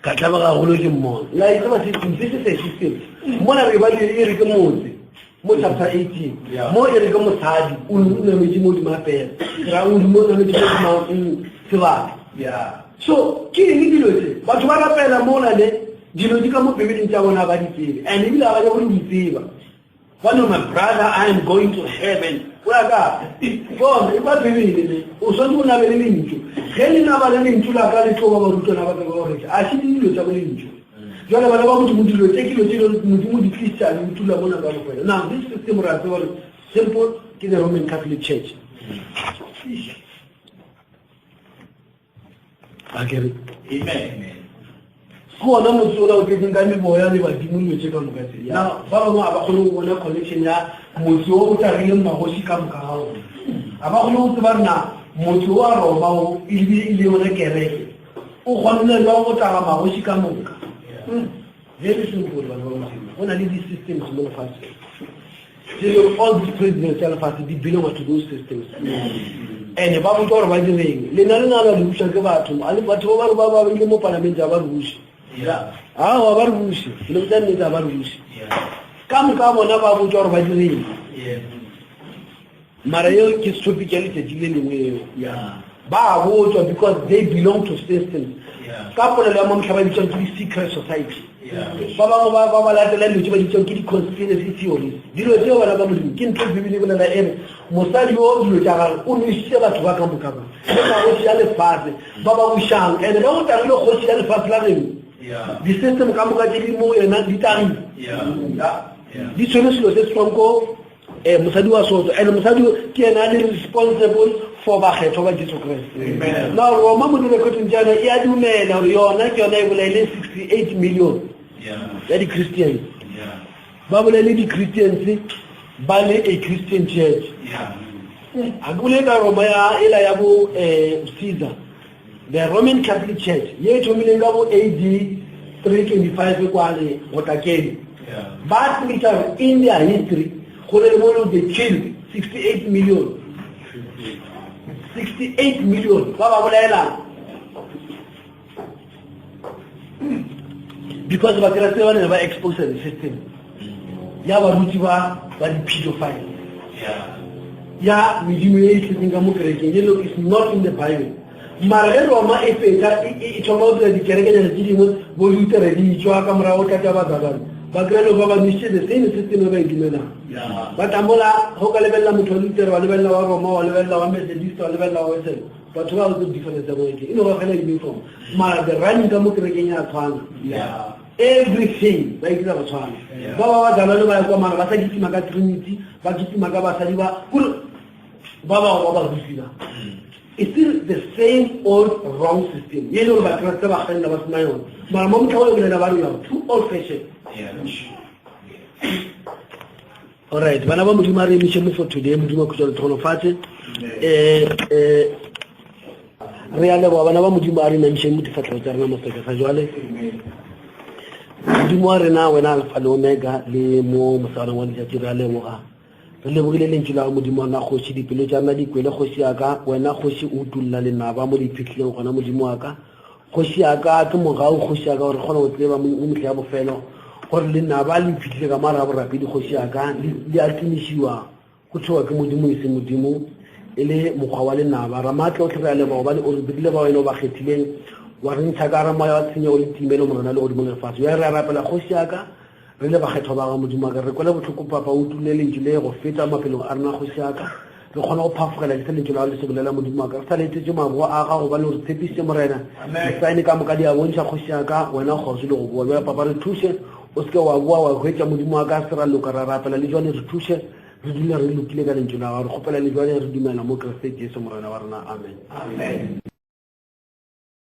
[SPEAKER 1] Ka tlabega gagolo ke mmona. La e tseba system, se se se system. Mona re ba e re ke motse. Mo chapter 18.
[SPEAKER 2] Yeah.
[SPEAKER 1] Mo e re ke mosadi o nametše mo godimo ga pere. Ke ra o mo nametše mo godimo ga sebaka.
[SPEAKER 2] Yeah.
[SPEAKER 1] So ke eng dilo tse? Batho ba rapela mola le dilo di ka mo Bibeleng tša bona ba di tsebe. And ebile ga ba nyake go di tseba. Ba no my brother I am going to heaven. O ya ka bona e ba Bibele le o swanetše go nabe le lentšu. Ge le naba le lentšu la ka le tlo ba barutwana ba ka ba gore a se dilo tša bo lentšu. Jwale bana ba Modimo dilo tse ke dilo tse dilo Modimo di tliša le utula mona ka bofelo. Now this system re a tseba gore simple ke the Roman Catholic Church. A ke re
[SPEAKER 2] Amen.
[SPEAKER 1] Ke wona motse ola o tletseng ka meboya le badimo le dilo tše ka moka tse. Now, ba bangwe ga ba kgone go bona connection ya motse o o tagileng magoši ka moka ga ona. Ga ba kgone go tseba gore na motse wa Roma o e bile e le yona kereke o kgonne jwang go taga magoši ka moka. Very simple, bana ba Modimo. Go na le di-systems mo lefatsheng. Tse all these presidents tša lefatshe di belong to those systems. And ba botsa gore ba direng. Lena le nagana le buša ke batho. A le batho ba ba ba ba ile mo palamente ga ba re buše. Aowa ba re buše. Le botsa nnete ga ba re buše. Ka moka bona ba botsa gore ba direng. Mara yeo ke topic ya letšatši le lengwe eo. Ba botswa because they belong to systems. Ka polelo ya mamohla ba bitswang ke di-secret society. Ba bangwe ba ba ba latela dilo tse ba di bitswang ke di-conspiracy theories. Dilo tseo bana ba Modimo ke ntho Bibele e bolela e re mosadi yo dilo tša gagwe o nwešitše batho ba ka moka ba le magoši a lefase ba ba bušang and ge o tagile kgoši ya lefase la geno di-system ka moka tse di mo yena di tagile di tshwere selo se se tswang ko Eh, mosadi wa soto and mosadi ke yena a le responsible for bakgethwa ba Jesu Kriste. Now Roma mo direkotong tša yona e a dumela gore yona ke yona e bolaile 68 million ya di-Christians. Ba bolaile di-Christians ba le a Christian church. A ke bolele ka Roma ya ela ya bo eh, Caesar. The Roman Catholic Church ye e thomileng ka bo AD 325 kwale go tla keno ba tsebisa gore in their history go ne le mo le they killed 68 million 68 million ba ba bolaelang because bakeresete ba ne ba expose the system ya baruti ba ba di-pedophile ya medimo e e tletseng ka mo kerekeng e is not in the bible mara ge roma e fetsa e, e, e thoma go dira dikerekenyana tse dingwe bo lutere di tswa ka morago tlatsa ba zabane ba kry-e ba ba nwešitše the same system e ba e dumelang ba tlamola go ka lebelela motho wa lutere wa lebelela wa roma wa lebelela wa methodist wa lebelela wa wesele batho ba go difference ya bone ke e no ba fela uniform mara the running ka mo kerekeng ya tshwana everything ba e dira go tshwana ba ba ba jalo le ba ya kwa mara ba sa kitima ka trinity ba kitima ka basadi ba kore ba ba ba ba rusi ba it's still the same old wrong system ye le gore bakreste ba kganna ba sena yone mara mo motlha o le bolela ba re too old fashion. Alright, bana ba Modimo a re emiše mo for today, Modimo a khutša le tlhogonofatše. Eh eh re a leboga bana ba Modimo a re namišeng mo difatlhego tša rena mo sebakeng sa jwale. Modimo wa rena wena Alfa le Omega le mo mosaganeng wa letšatši re a leboga. Re lebogile lentšu la Modimo wa rena kgoši, dipelo tša rena di kwele kgoši ya ka, wena kgoši o utulla lenaba mo le iphihlileng gona Modimo wa ka. Kgoši ya ka, ke mogau, kgoši ya ka, gore re kgone go tseba mo mehla ya bofelo gore lenaba le iphihlile ka mara borapedi, kgoši ya ka, le a tumišiwa, go thewa ke Modimo e se Modimo, e le mokgwa wa lenaba. Ramaatla ohle, re a leboga gobane o re dirile ba wena o ba kgethileng, wa re ntsha ka gara moya wa tshenyego le timelo, Morena legodimo le lefase. Bjale re a rapela, kgoši ya ka, Re le bakgethwa ba gago, Modimo wa ka, re kwele bohloko, Papa, o utolle Lentšu le go feta maphelong a rena, Kgoši ya ka. Re kgone go phafogela ke se Lentšu la gago le se bolela, Modimo wa ka. Re sa letetše maboa a gago, gobane o re tshepišitše, Morena. Disaene ka moka di a bontšha, Kgoši ya ka, wena o kgauswi le go boa. Bjale, Papa, re thuše. O se ke wa boa wa hwetša, Modimo wa ka, se ra loka. Re a rapela le jwale, re thuše re dule re lokile ka Lentšu la gago. Re kgopela le jwale, re dumela mo Kriste Jesu, Morena wa rena. Amen. Amen.